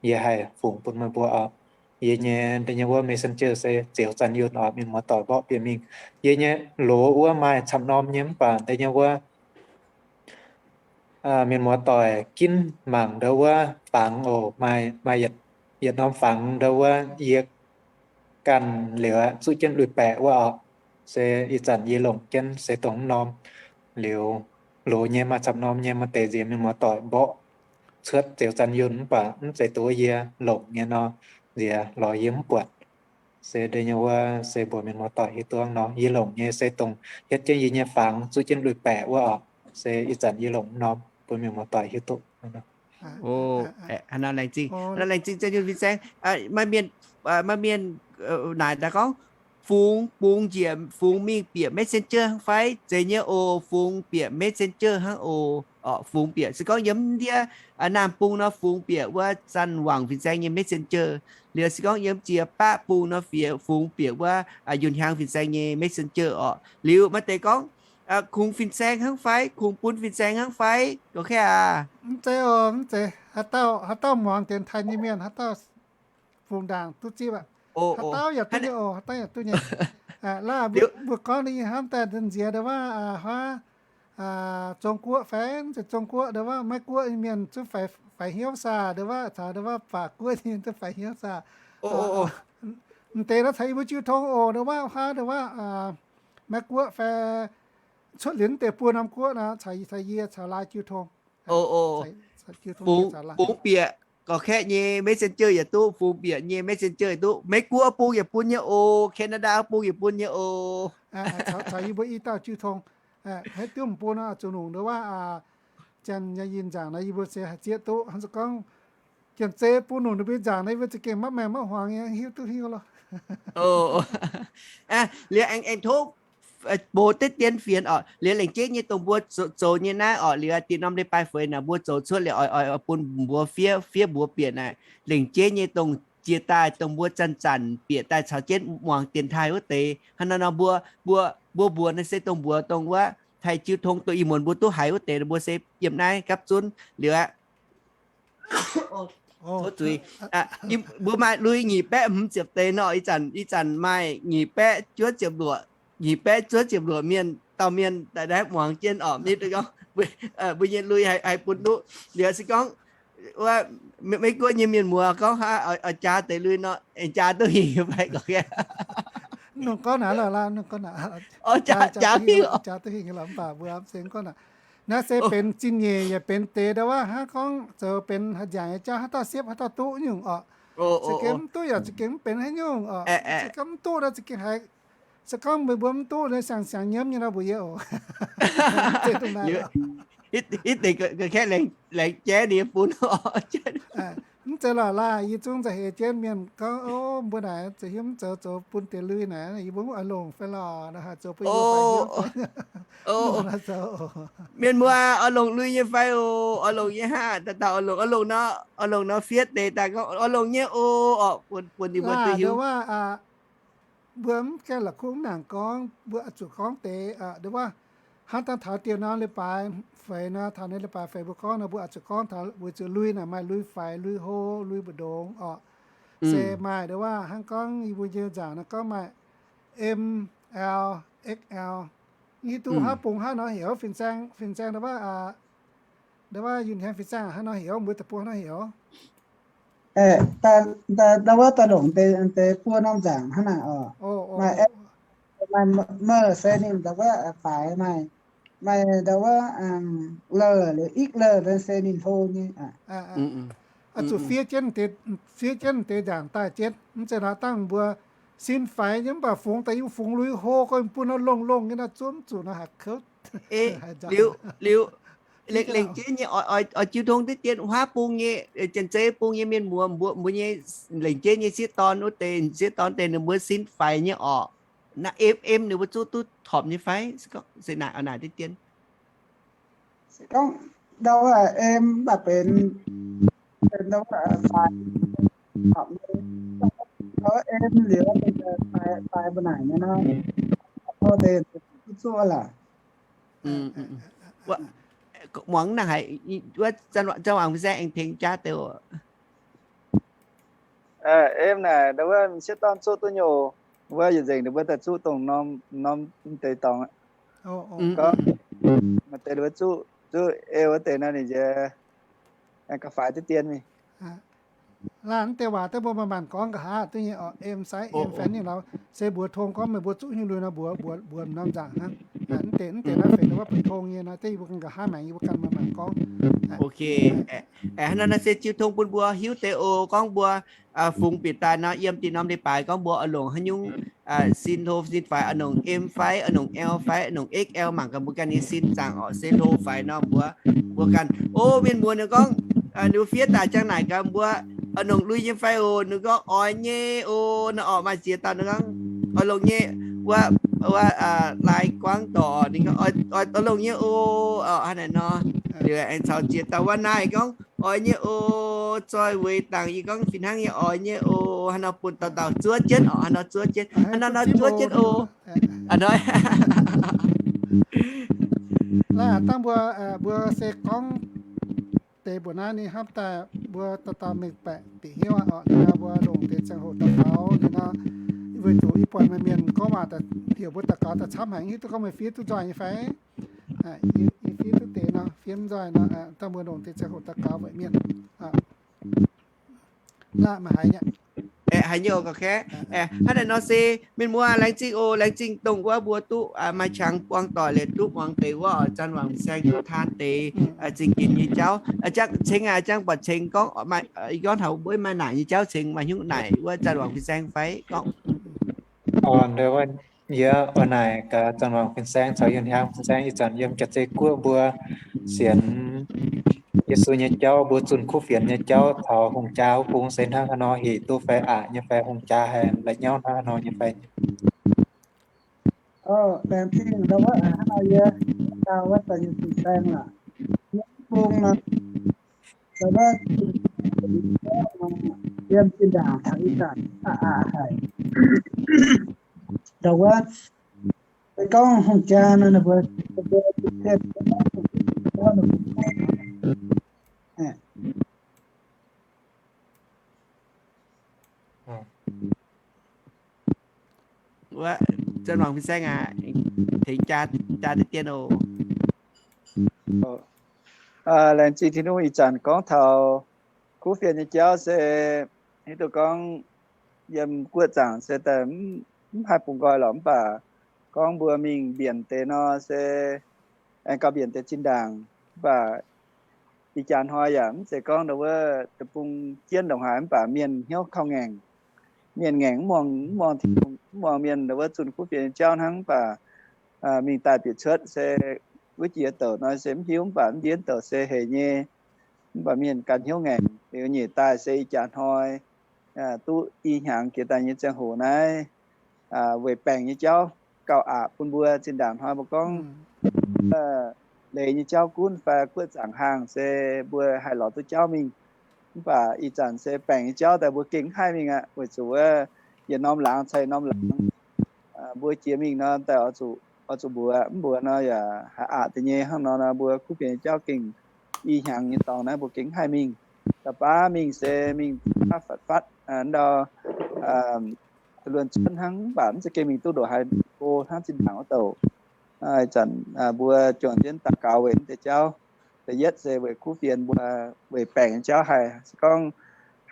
yie haih fungx bun meih mbuo orqc. Yie nyei deix nyei wuov Messenger se Zeux Zanh Yunh orqc, mienh muoz-doic mborqv bieqc mingh. Yie nyei loz wuov maaih camv norm nyei mv baac deix nyei wuov mienh muoz-doic ginv mangc ndau wuov fangx oc. Maaih, maaih yietc norm fangx ndau wuov yie ganh liuz aqv, zuqv jienv lui-baeqc wuov orqc. Se ih zanc yie longc jienv se dongh norm. Liuz loz nyei maaih camv norm nyei, maaih deix nziex mienh muoz-doic mborqv cuotv Zeux Zanh Yunh mv baac mv zeiz duqv yie longc nyei nor, nziex lorz yie mv buatc. Se deix nyei wuov se mbuox mienh muoz-doic hiuv duqv nor, yie longc nyei se dongh hietv jienv yie nyei fangx zuqv jienv lui-baeqc wuov orqc. Se ih zanc yie longc norm bun mienh muoz-doic hiuv duqv. Haaix nor laengz zingh, laengz zingh Zanh Yunh fin-saeng. Maaih mienh, maaih mienh naaic daaih gorngv, fungx bungx njiec, fungx mingh bieqc Messenger hnangv fai? Zeiz nyei oc, fungx bieqc Messenger hnangv oc. Orqc, fungx bieqc se gorngv yiem ndiev naamh bung nor fungx bieqc wuov Zanh Wangc fin-saeng nyei Messenger. Liuz se gorngv yiem jiex baqv bung nor fiev fungx bieqc wuov Yunh Hiaang fin-saeng nyei Messenger orqc. Liuz maaih deix gorngv, kungx fin-saeng hnangv fai, kungx bun fin-saeng hnangv fai, gorngv kaav aqv. Mv zeiz oc, mv zeiz. Haaix dauh, haaix dauh muangx dienx taaih nyei mienh, haaix dauh fungx ndaangc duqv zipv aqv. Haaix dauh yaac duqv nyei oc, haaix dauh yaac duqv nyei. Laaih mbuo gorngv ninh hnamv daaih nziex ndau wuov, huaav, Zong-Guoqv fai, mv zeiz Zong-Guoqv, ndau wuov Meiv-Guoqv nyei mienh zungv faix hnyouv saah, ndau wuov caux ndau wuov Faac-Guoqv nyei mienh zungv faix hnyouv saah. Mv deix nor caux yie mbuo jiu tong oc, ndau wuov huaav, ndau wuov Meiv-Guoqv fai cuotv liuz deix buo norm guoqv nor, caux yie caux laaix jiu tong. Fungx bieqc gorqv-kaeqv nyei Messenger yaac duqv, fungx bieqc nyei Messenger yaac duqv. Meiv-Guoqv bung yaac bun nyei oc, Canada bung yaac bun nyei oc. Caux yie mbuo i dauh jiu tong. Haaix diuv mv bun nor zuqc nungc ndau wuov Janx nyei yinh nzaangc nor yie mbuo se haih zieqv duqv. Hnangv se gorngv Janx-Zei bun nungc ninh mbuo nzaangc nor yie mbuo za'gengh maiv maengh maiv hmuangx nyei, hiuv duqv hiuv lorqc. Liuz aengx, aengx tov mbuox deix dien fienx orqc, liuz lengc jeiv nyei dongh mbuo zoux nyei naaiv orqc, liuz dinh norm leiz-baaix feix naaic mbuo zoux cuotv liuz oix, oix, oix bun mbuo fiev, fiev mbuox bieqc naaic. Lengc jeiv nyei dongh jiex daaih dongh mbuo zanc-zanc bieqc daaih caux jienv muangx dienx taaih wuov deix, hnangv naaiv nor mbuo, mbuo, mbuo mbuox naaiv se dongh mbuox dongh wuov haih jiu tong dongh ih muonz mbuo duqv haiz wuov deix, mbuo se yiem naaiv gapv zunv liuz aqv. Zuqc, mbuo maaih lui nyic baeqv hmz ziepc deix nor, ih zanc, ih zanc maaih nyic baeqv juov ziepc luoqc, nyic baeqv juov ziepc luoqc mienh, dauh mienh daaih muangx jienv orqc. Mbuo nyei lui haih bun duqv. Liuz se gorngv wuov Meiv-Guoqv nyei mienh muoz gorngv haaix oix jaax deix lui nor, aengx jaax duqv hingh fai gorqv-kaeqv. Nungh gorngv naaic lorqc, nungh gorngv naaic, jaax duqv hingh lorqc, mv baac mbuo se gorngv naaic, naaiv se benx zingh nyeic yaac benx deix ndau wuov hnangv gorngv zoux benx haaix nziaauc nyei jauv, haaix dauh siepv haaix dauh duqv nyungc orqc. Za'gengh mv duqv yaac za'gengh mv benx haaix nyungc orqc. Se gorngv mv duqv nor za'gengh haiz, se gorngv meih mbuo mv duqv nor siang-siang nyiemv nyei nor mbuox yie oc. Hitv deix ga'kaeqv laengz jaiv ninh nyei bun. Mv zeiz lorqc laah, yie zungv nzauh heix jienv mienh gorngv, o, mbuo naaic zoux hiuv mv zoux, zoux bun deix lui naaic, yie mbuo mv oix longc fai lorqc, zoux bun yie mbuo fai hiuv. Mienh muoz, oix longc lui nyei fai oc? Oix longc nyei hnangv. Dauh dauh oix longc, oix longc nor, oix longc nor fiev deix daaih gorngv oix longc nyei oc, orqc, bun ninh mbuo duqv hiuv. Mbuo mv gaengh la'kuqv mv nangc gorngv, mbuo zuqc gorngv deix, hnangv dangh taux dieh norm leiz-baaix feix nor, taux ninh leiz-baaix feix mbuo gorngv nor, mbuo zuqc gorngv taux weic zuqc lui naaic maaih lui faix, lui hlo, lui mbu'ndongx orqc. Se maaih ndo wuov hnangv gorngv yie mbuo nyei nzaangc nor gorngv maaih M, L, X L. Hiuv duqv haav bung haav nor heuc fin-saeng, fin-saeng ndo wuov, ndo wuov yun hnyangx fin-saeng haav nor heuc, mbuo deic-bung haav nor heuc. Ndo wuov daaih longc deix buo norm nzaangc hnangv naaic oc. Maaih, maaih M se ninh ndo wuov faix, maaih, maaih ndo wuov L, X L se ninh hlo nyei. Zuqc fiev jienv, fiev jienv deix nzaangc daaih jienv. Mv zeiz nor dangh mbuo sin faix nyei mv baac fungx daaih yie fungx lui hlo gorngv bun nor longh longh nyei nor zungv zuqc nor haiz kouv. Liuz, liuz, lengc, lengc jeiv nyei oix, oix jiu tong deix dien huaav bung nyei, janx-zei bung nyei mienh muoz, mbuo, mbuo nyei lengc jeiv nyei sieqv dorn wuov deix, sieqv dorn deix ninh mbuo sin faix nyei orqc. Naaiv M, M ninh mbuo zuqv duqv horpc nyei fai? Se naaic, naaic deix dien. Se gorngv ndau wuov M mv baac benx, benx ndau wuov faix, horpc nyei. Ndau wuov M liuz faix, faix mbuo naaic nyei nor, o deix duqv zuqv laac. Muangx naaic haic, wuov zanc wangc fin-saeng aengx tengx jaav deix oc. M naaic ndau wuov sieqv dorn zuqv duqv nyei oc. Wuov yietc nzengc ninh mbuo daaih zuqv dongh norm, norm deix dorngx aqv. Gorngv maaih deix ninh mbuo zuqv, zuqv E wuov deix nor ninh nziex aengx gauh faix deix dien mingh. Laanh mv deix waac deix mbuo manc-manc gorngv nqa'haav duqv nyei oc. M sai M faix ninh lorz se mbuox tong gorngv meih mbuo zuqv hnyouv lui nor mbuox, mbuox, mbuox norm nzaangc hnangv. Mv deix, mv deix naaiv feix ndau wuov benx tong nyei nor, deix yie mbuo ganh nqa'haav maengx yie mbuo ganh manc-manc gorngv. Ok. Hnangv naaiv se jiu tong bun mbuo hiuv deix oc. Gorngv mbuo fungx bieqc daaih nor, yiem dinh norm leiz-baaix gorngv mbuo oix longc haaix nyungc sin hlo sin faix, oix longc M fai, oix longc L fai, oix longc X L, mangc gaax mbuo ganh nyei sin zaangc orqc se hlo faix nor mbuox mbuo ganh. O, mienh muoz ninh gorngv, ninh mbuo fiev daaih ziang naaic gaax mbuo, oix longc lui nyei fai oc? Ninh gorngv oix nyei oc. Nor orqc maaih ziex dauh ninh gorngv oix longc nyei. Wuov, wuov, Lai Guangv dorc ninh gorngv oix, oix longc nyei oc. Hnangv naaic nor, liuz aengx caux ziex dauh wuov naaiv gorngv oix nyei oc. Zoih weic dangc yie gorngv fih hnangv nyei oix nyei oc. Hnangv nor bun dauh dauh zuov jienv orqc, hnangv nor zuov jienv, hnangv nor zuov jienv oc. Hnangv nor. Naaiv dangh mbuo, mbuo se gorngv deix mbuoqc naaiv ninh hnamv daaih mbuo dauh dauh mengh baeqc bieqc hnyouv aqv orqc. Liuz nor mbuo longc deix ziangh hoc daux gaux liuz nor, weic zuqc ih buatc meih mienh gorngv waac heuc mbuo daux gaux daaih camv haic, hiuv duqv gorngv meih fiev duqv nzoih nyei fai? Yie fiev duqv deix nor, fiev mv nzoih nor, dangh mbuo longc deix ziangh hoc daux gaux weic mienh. Aeqv, haaix nyungc gauh kaeqv. Hnangv naaic nor se mienh muoz laengz zingh oc. Laengz zingh dongh wuov mbuo duqv maaih qangx buangh doic liuz duqv muangx deix wuov oc, Zanc Wangc Fin-Saeng duqv taan deix zingh ginx nyei jauv. Ceng aac, Ziangh Buatc Ceng gorngv, gorngv taux mbuo maaih naaic nyei jauv, ceng maaih hnyouv naaic wuov Zanc Wangc Fin-Saeng fai gorngv? Yie oix naaic gaax Zanc Wangc Fin-Saeng caux Yunh Hiaang Fin-Saeng, ih zanc yiem Jaav-Zei Guoqv mbuo sienx Yesu nyei jauv, mbuo zunh kuv fienx nyei jauv taux hungh jaa wuov bung se hnangv haaix nor, hec duqv fai aqc nyei fai, hungh jaa haih la'nyauv hnangv haaix nor nyei fai? Laengz zingh ndau wuov hnangv nor yie dau wuov zanc nyei fin-saeng aac, yiem bung nor, ndau wuov yiem zinh ndaangc taux ih zanc aqc haic. Ndau wuov se gorngv hungh jaa nor ninh mbuo, ninh mbuo, Wuov, Zanc Wangc Fin-Saeng aac, tengx jaa, jaa deix dien oc. Laengz zingh Tin-Hungh, ih zanc gorngv taux kuv fienx nyei jauv se hiuv duqv gorngv yiem guoqv zaangc se daaih mv haih bungx nqoi lorqc, mv baac gorngv mbuo mingh mbienc deix nor se aengx gauh mbienc deix zinh ndaangc. Mv baac ih jaax hnoi yaac mv zeiz gorngv ndau wuov deic-bung jienv ndongc haaix, mv baac mienh hnyouv kau ngaengc. Mienh ngaengc mv muangx, mv muangx Tin-Hungh, mv muangx mienh ndau wuov zunh kuv fienx nyei jauv hnangv, mv baac mingh daaih bieqc cuotv se Wuov jiex douc nor se mv hiuv, mv baac mv njiec douc se hec nyei. Mv baac mienh ganh hnyouv ngaengc. Liuz nyeic daaih se ih jaax hnoi duqv i hnyangx jiex daaih nyei ziangh hoc naaiv, weic baengc nyei jauv gauh aqc bun mbuo. Zinh ndaangc hnoi mbuo gorngv leiz nyei jauv gunv fai guoqv zaangc hlang se mbuo haih lorz duqv jauv mingh. Mv baac ih zanc se baengc nyei jauv daaih mbuo gengh mv haih mingh aqv, weic zuqc yietc norm laangz caux yietc norm laangz mbuo jiex mingh nor daaih oix zuqc mbuox, mv mbuox nor yaac haih aqc deix nyei. Hnangv nor nor mbuo kuv fienx nyei jauv gengh i hnyangx nyei dorngx naaiv mbuo gengh mv haih mingh. Da'baav mingh se mingh fatv fatv ndau luonx cuotv hnangv, mv baac mv za'gengh mingh duqv ndongc haaix go hnangv. Zinh ndaangc wuov douc ih zanc mbuo juangc jienv daux gaux weic mv deix jauv. Da'yietv se weic kuv fienx mbuo weic baengc nyei jauv haih, se gorngv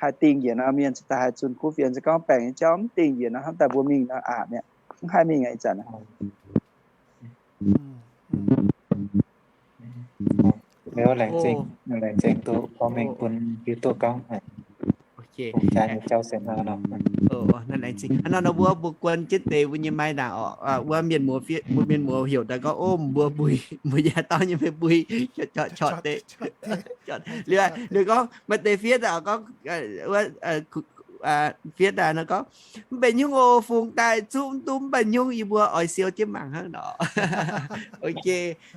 haih dingh njiec nor mienh cingx daaih haih zunh kuv fienx. Se gorngv baengc nyei jauv mv dingh njiec nor hnamv daaih mbuo mingh nor aqc mi'aqv, mv haih mingh aqv ih zanc. Laengz zingh, laengz zingh duqv gorngv mengh bun hiuv duqv gorngv jaax nyei jauv se hnangv nor. Hnangv nor mbuo mbuo guon jienv deix mbuo nyei mai ndaangc oc. Wuov mienh muoz, mbuo mienh muoz heuc daaih gorngv, ov, mbuo mbui, mbuo yaac dauh nyei mbuo mbui, corc corc deix. Liuz ninh gorngv maaih deix fiev daaih gorngv, fiev daaih nor gorngv, mv benx nyungc oc, fungx daaih zuqv mv duqv mv baac nyungc, yie mbuo oix siou jienv mangc hnangv nor. Ok,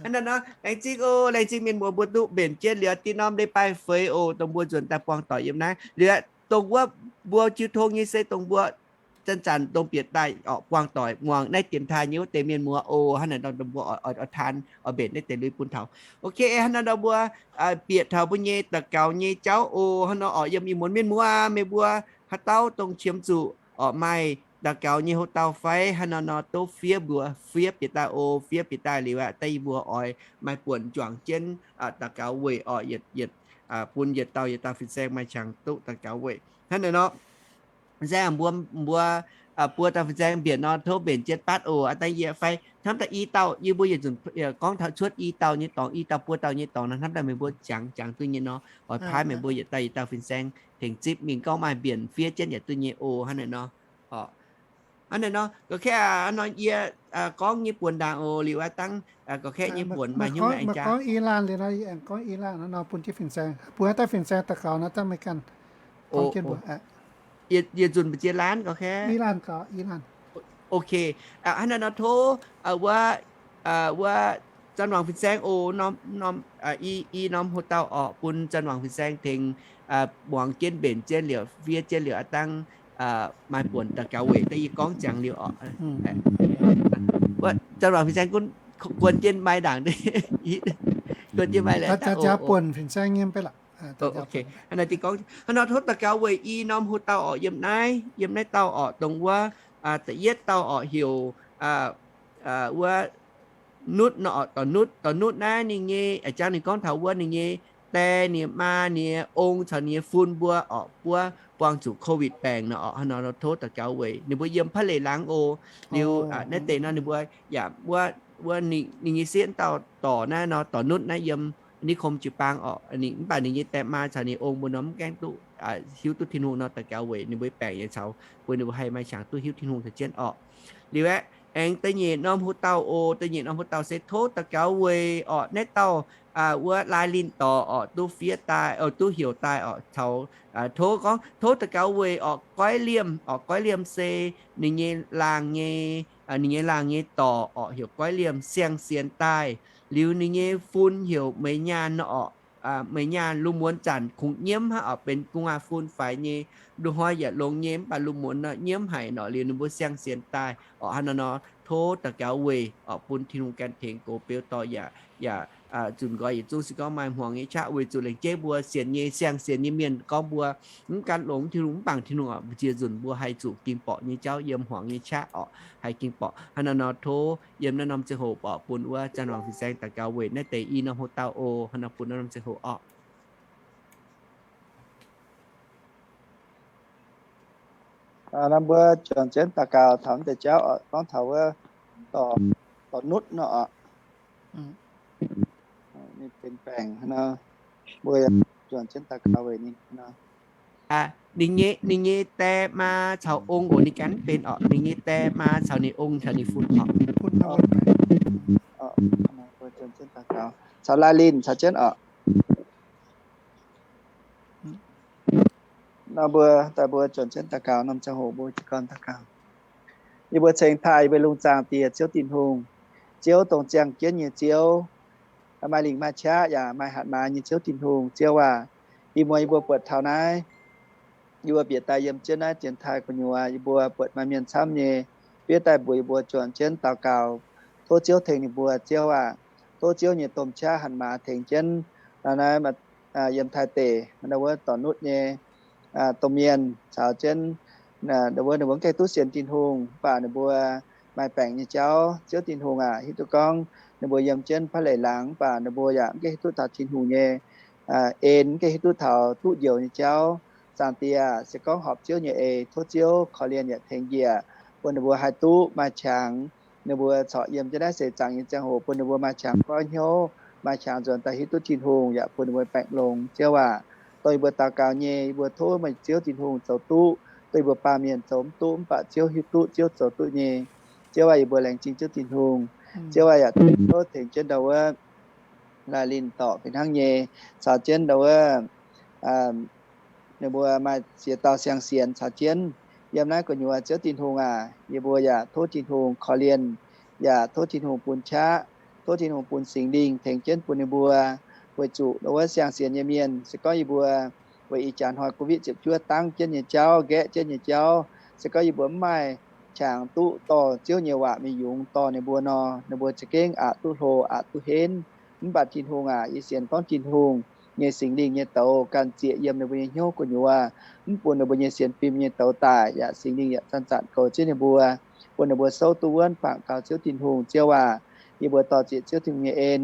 hnangv nor nor laengz zingh oc, laengz zingh mienh muoz mbuo duqv mbenc jienv liuz diqv norm leiz-baaix feix oc, dongh mbuo nzuonx daaih buangh doic yiem naaiv. Liuz dongh wuov mbuo jiu tong nyei se dongh mbuo zanc-zanc dongh bieqc daaih oc buangh doic muangx naaiv dienx taaih nyei wuov deix mienh muoz oc. Hnangv naaiv nor dongh mbuo oix taaih oix mbenc naaiv deix lui bun taux. Ok, hnangv nor nor mbuo bieqc taux mbuo nyei daux gaux nyei jauv oc. Hnangv nor oc, yiem ih muonz mienh muoz meih mbuo haaix dauh dongh qiemx zuqc oc maaih daux gaux nyei houx-dauh fai hnangv nor nor tov fiev mbuox, fiev bieqc daaih oc. Fiev bieqc daaih liuz aqv, daaih yie mbuo oix maaih buonc juangc jienv daux gaux weic oc, yietc bun yietc dauh yietc dauh fin-saeng maaih qangx duqv daux gaux weic. Hnangv naaiv nor, fin-saeng mbuo, mbuo buo dauh fin-saeng mbienc nor tov mbenc jienv batv oc. Aa dangh yie fai hnamv daaih i dauh, yie mbuo yietc nzunc gorngv taux cuotv i dauh nyei dorngx, i dauh buo dauh nyei dorngx nor, hnamv daaih meih mbuo jangx jangx duqv nyei nor, oix paaiv meih mbuo yietc dauh yietc dauh fin-saeng tengx zipv mingh gorngv maaih mbienc fiev jienv yaac duqv nyei oc. Hnangv naaiv nor, hnangv naaiv nor ga'kaeqv aqv. Hnangv nor yie gorngv nyei buonc ndaangc oc. Liuz aqv dangh ga'kaeqv nyei buonc maaih hnyouv aengx jaav. Gorngv i laanh liuz nor, yie aengx gorngv i laanh nor bun jienv fin-saeng, bun haaix dauh fin-saeng daux gaux nor daaih meih ganh gorngv jienv mbuox. Yietc nzunc mbu'ziex laanh ga'kaeqv. Ok, hnangv naaiv nor tov wuov, wuov Zanc Wangc fin-saeng oc, norm, i norm houx-dauh orqc, bun Zanc Wangc fin-saeng tengx muangx jienv mbenc jienv liuz fiev jienv liuz aqv dangh maaih buonc daux gaux weic daaih yie gorngv ziangx liuz orqc. Zanc Wangc fin-saeng gunv guon jienv mai ndaangc, guon jienv mai laaix buonc fin-saeng nyei beiv lorqc. Hnangv nor tov daux gaux weic i norm houx-dauh orqc, yiem naaiv, yiem naaiv dauh orqc, dongh wuov da'yietv dauh orqc heuc wuov Nutv nor orqc, Dorc Nutv. Dorc Nutv naaiv ninh nyei, a'jangv ninh gorngv taux wuov ninh nyei die, ninh nyei maa, ninh nyei ong caux ninh nyei fun mbuo orqc, buov buangh zuqc COVID baengc nor orqc. Hnangv nor tov daux gaux weic ninh mbuo yiem Pa'leic Laangz oc. Liuz naaiv deix nor ninh mbuo yaac wuov, wuov ninh nyei sieqv dauh dorc naaiv nor, Dorc Nutv naaiv yiem นิคม jiu-baang orqc. Mv baac ninh nyei die maa caux ninh ong mbuo nor mv gaengh duqv hiuv duqv Tin-Hungh nor, daux gaux weic ninh mbuo baengc nyei caux mbuo, ninh mbuo haih maaih qangx duqv hiuv Tin-Hungh caux jienv orqc. Liuz aeqv, aengx da'nyeic norm houx-dauh oc. Da'nyeic norm houx-dauh se tov daux gaux weic orqc, naaiv dauh wuov Lai Linh Dorc orqc, duqv fiev daaih, duqv heuc daaih orqc, caux tov gorngv tov daux gaux weic orqc, Goiv Liemh orqc. Goiv Liemh se ninh nyei laangh nyei, ninh nyei laangh nyei dorc orqc, heuc Goiv Liemh siang-sienx daaih. Liuz ninh nyei fun heuc Meix Nyaanh nor orqc. Meix Nyaanh lungh muonz zanc kungx nyiemv hnangv orqc, benx gu'nguaaz fun faix nyei, lungh hnoi yaac longx nyei, mv baac lungh muonz nor nyiemv haic nor. Liuz ninh mbuo siang-sienx daaih orqc. Hnangv nor nor tov daux gaux weic orqc, bun Tin-Hungh ganh tengx gox beu dorh yaac, yaac nzunc nqoi yietc zungv se gorngv maaih hmuangx nyei qaqv, weic zuqc lengc jeiv mbuo sienx nyei, siang-sienx nyei mienh gorngv mbuo mv gan longx Tin-Hungh, mv bangc Tin-Hungh orqc, mbu'ziex nzunc mbuo haih zuqc ging borqc nyei jauv yiem hmuangx nyei qaqv orqc, haih ging borqc. Hnangv nor nor tov yiem naaiv norm ziangh hoc orqc, bun wuov Zanc Wangc fin-saeng daux gaux weic naaiv deix i norm houx-dauh oc. Hnangv nor bun naaiv norm ziangh hoc orqc. Nor mbuo juangc jienv daux gaux taux naaiv deix jauv orqc, gorngv taux wuov Dorc Nutv nor orqc. Ninh benx baengc nor, mbuo juangc jienv daux gaux weic ninh nor. Ninh nyei, ninh nyei die maa caux ong oc, ninh ganh benx orqc, ninh nyei die maa caux ninh ong caux ninh fun orqc. Mbuo juangc jienv Caux Lai Linh caux jienv oc. Nor mbuo daaih mbuo juangc jienv daux gaux, norm ziangh hoc mbuo jiez gorn daux gaux. Yie mbuo ceng taaih yie mbuo lungh zaangc Diex Ziouv Tin-Hungh, Ziouv dongh ziangh jienv nyei Ziouv, maaih lingc maaih qaqv yaac maaih hatc maaz nyei Ziouv Tin-Hungh. Ziouv aac, ih muonz yie mbuo buatc taux naaiv, yie mbuo bieqc daaih yiem jienv naaiv dienx taaih gu'nyuoz, yie mbuo buatc maaih mienh camv nyei fiev daaih mbuox yie mbuo juangc jienv daux gaux, tov Ziouv tengx ninh mbuo. Ziouv aac, tov Ziouv nyei domh qaqv hatc maaz tengx jienv naaiv yiem Taiv deic, ndau wuov dorc nutv nyei domh mienh caux jienv ndau wuov ninh mbuo mv gaengh duqv sienx Tin-Hungh mv baac ninh mbuo maaih baengc nyei jauv. Ziouv Tin-Hungh aac, hiuv duqv gorngv ninh mbuo yiem jienv paav leic laangz mv baac ninh mbuo yaac mv gaengh hiuv duqv taux Tin-Hungh nyei en, mv gaengh hiuv duqv taux duqv njoux nyei jauv. Zaangc Diex aac, se gorngv horpc Ziouv nyei eix, tov Ziouv korv-lienh yaac tengx njiec, bun ninh mbuo haih duqv maaih qangx. Ninh mbuo corc yiem jienv naaiv seix zaangc nyei ziangh hoc bun ninh mbuo maaih qangx goiv hnyouv, maaih qangx nzuonx daaih hiuv duqv Tin-Hungh yaac bun ninh mbuo baengh longx. Ziouv aac, dongh yie mbuo daux gaux nyei, yie mbuo tov meih Ziouv Tin-Hungh zoux duqv. Dongh yie mbuo baamh mienh zoux mv duqv, mv baac Ziouv hiuv duqv, Ziouv zoux duqv nyei. Ziouv aac, yie mbuo laengz zingh Ziouv Tin-Hungh. Ziouv aac, yaac tov tengx jienv ndau wuov Lai Linh dorc fih hnangv nyei, caux jienv ndau wuov ninh mbuo maaih ziex dauh siang-sienx caux jienv yiem naaiv gu'nyuoz. Ziouv Tin-Hungh aac, yie mbuo yaac tov Tin-Hungh korv-lienh, yaac tov Tin-Hungh bun qaqv, tov Tin-Hungh bun Singx Lingh tengx jienv bun ninh mbuo. Weic zuqc ndau wuov siang-sienx nyei mienh, se gorngv yie mbuo weic ih jaax hnoi Covid ziepc juov dangv jienv nyei jauv, nqaeqv jienv nyei jauv, se gorngv yie mbuo mv maaih qangx duqv dorh Ziouv nyei waac mingh yungz dorh ninh mbuo nor, ninh mbuo za'gengh aqc duqv hlo, aqc duqv henv. Mv baac Tin-Hungh aac, yie sienx gorngv Tin-Hungh nyei Singx Lingh nyei douz ganh zieqc yiem ninh mbuo nyei hnyouv gu'nyuoz, mv bun ninh mbuo nyei sienx fim nyei douz daic, yaac Singx Lingh yaac zanc-zanc goux jienv ninh mbuo, bun ninh mbuo souv duqv wuonv bangc gaux Ziouv Tin-Hungh. Ziouv aac, yie mbuo dorh zieqc Ziouv Tin-Hungh nyei en.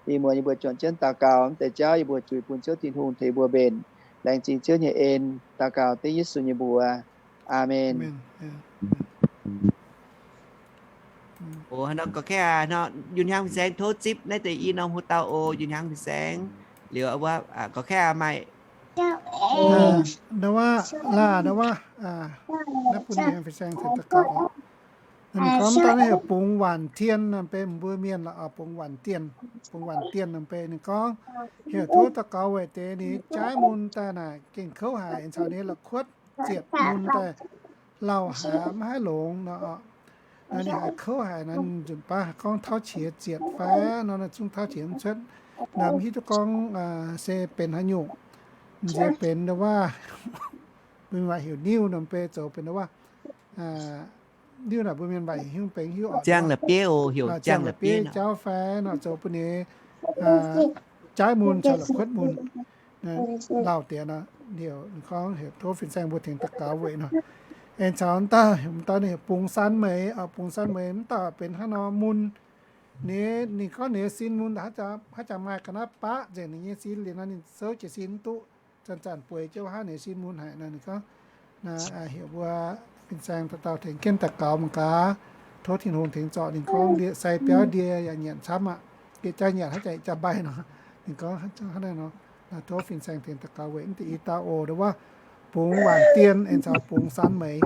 Ih muonz yie mbuo juangc jienv daux gaux, mv deix jauv yie mbuo juix bun Ziouv Tin-Hungh tengx mbuo mbenc. Laengz zingh Ziouv nyei en, daux gaux dengv Yesu nyei mbuox. Aamen. Oc, haaix nor gorx kaeqv aac, nor Yunh Hiaang Fin-Saeng tov zipv naaiv deix i norm hlo dauh oc, Yunh Hiaang Fin-Saeng. Liuz gorx kaeqv aac maaih ndau wuov, laaih ndau wuov, naaiv bun Yunh Hiaang Fin-Saeng tengx daux gaux oc. Ninh gorngv daaih naaiv heuc bungx waanc tien nor, benx mbuo mienh lorqc, bungx waanc dien, bungx waanc dien nor, benx ninh gorngv heuc tov daux gaux weic deix ninh jaiv mun daaih naaic gengh kouv haic, caux ninh la'kuotv zietc mun daaih lauh haic mv haih longx nor. Naaiv ninh haiz kouv haic nor, nzunc baav gorngv tauv qiex zietc fai nor, naaiv zungv tauv qiex mv cuotv. Naaiv mv hiuv duqv gorngv se benx haaix nyungc. Nziex benx ndau wuov, mbuo mienh waac heuc niuv nor, benx zoux benx ndau wuov, niuv naaic mbuo mienh waac heuc hiuv benx hiuv oc. Ziangh la'bieiv oc, heuc ziangh la'bieiv jauv fai nor, zoux bun ninh jaiv mun caux la'kuotv mun lauh diex nor. Liuz ninh gorngv heuc tov fin-saeng mbuo tengx daux gaux weic nor. Aengx caux dauh, dauh ninh heuc bungx san meix, bungx san meix mv dauh benx hnangv nor mun. Ninh, ninh gorngv ninh nyei sin mun haaix zanc maaih ga'naaiv baqv nzengc ninh nyei sin liuz nor, ninh souv jiez sin mv duqv, zanc-zanc bueix jienv wuov hnangv ninh nyei sin mun haic nor. Ninh gorngv heuc mbuo fin-saeng dauh dauh tengx jienv daux gaux mangc gaax, tov Tin-Hungh tengx zorc ninh gorngv ndie-sai biauv ndie yaac nyanc camv aqv. Geh jaax nyanc haaix zanc ih jaax mbaih nor. Ninh gorngv hnangv naaiv nor, tov fin-saeng tengx daux gaux weic mv deix i dauh oc, ndau wuov bungx waanc dien aengx caux bungx san meix.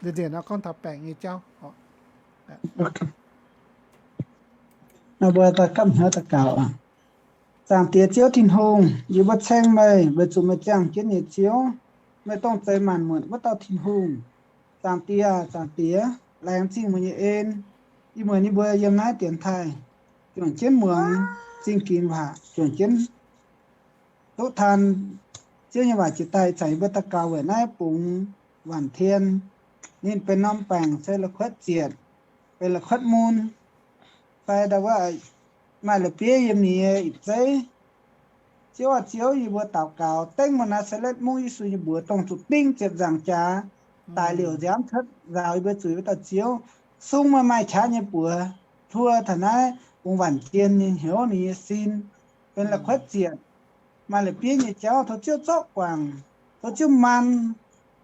Nzunc nor gorngv taux baengc nyei jauv. Mbuo daux gaux. Zaangc Diex Ziouv Tin-Hungh, yie mbuo ceng meih weic zuqc meih ziangh jienv nyei Ziouv. Meih dongh zeix maanc muotc wuov dauh Tin-Hungh. Zaangc Diex, Zaangc Diex, laengz zingh meih nyei en. Ih muonz yie mbuo yiem naaiv dienx taaih, juangc jienv muangx zingh ginx waac, juangc jienv duqv taan Ziouv nyei waac jiex daaih. Ih zanc yie mbuo daux gaux weic naaiv bungx waanc tien. Ninh benx norm baengc se la'kuotv zietc, benx la'kuotv mun, fai ndau wuov maaih la'bieiv yiem ninh nyei ipv zeiv. Ziouv aah, Ziouv, yie mbuo daux gaux dengv Naa^saa^letv Mungv Yesu nyei mbuox dongh zuqc dingh ziepc nzaangc jaax daic liouc nziaamv cuotv nzaaux yie mbuo zuiz wuov dauh Ziouv. Sung meih maaih qaqv nyei buoz, hluo taux naaiv bungx waanc tien ninh hnyouv ninh nyei sin, benx la'kuotv zietc, maaih la'bieiv nyei jauv. Tov Ziouv zorqv guangc, tov Ziouv maan,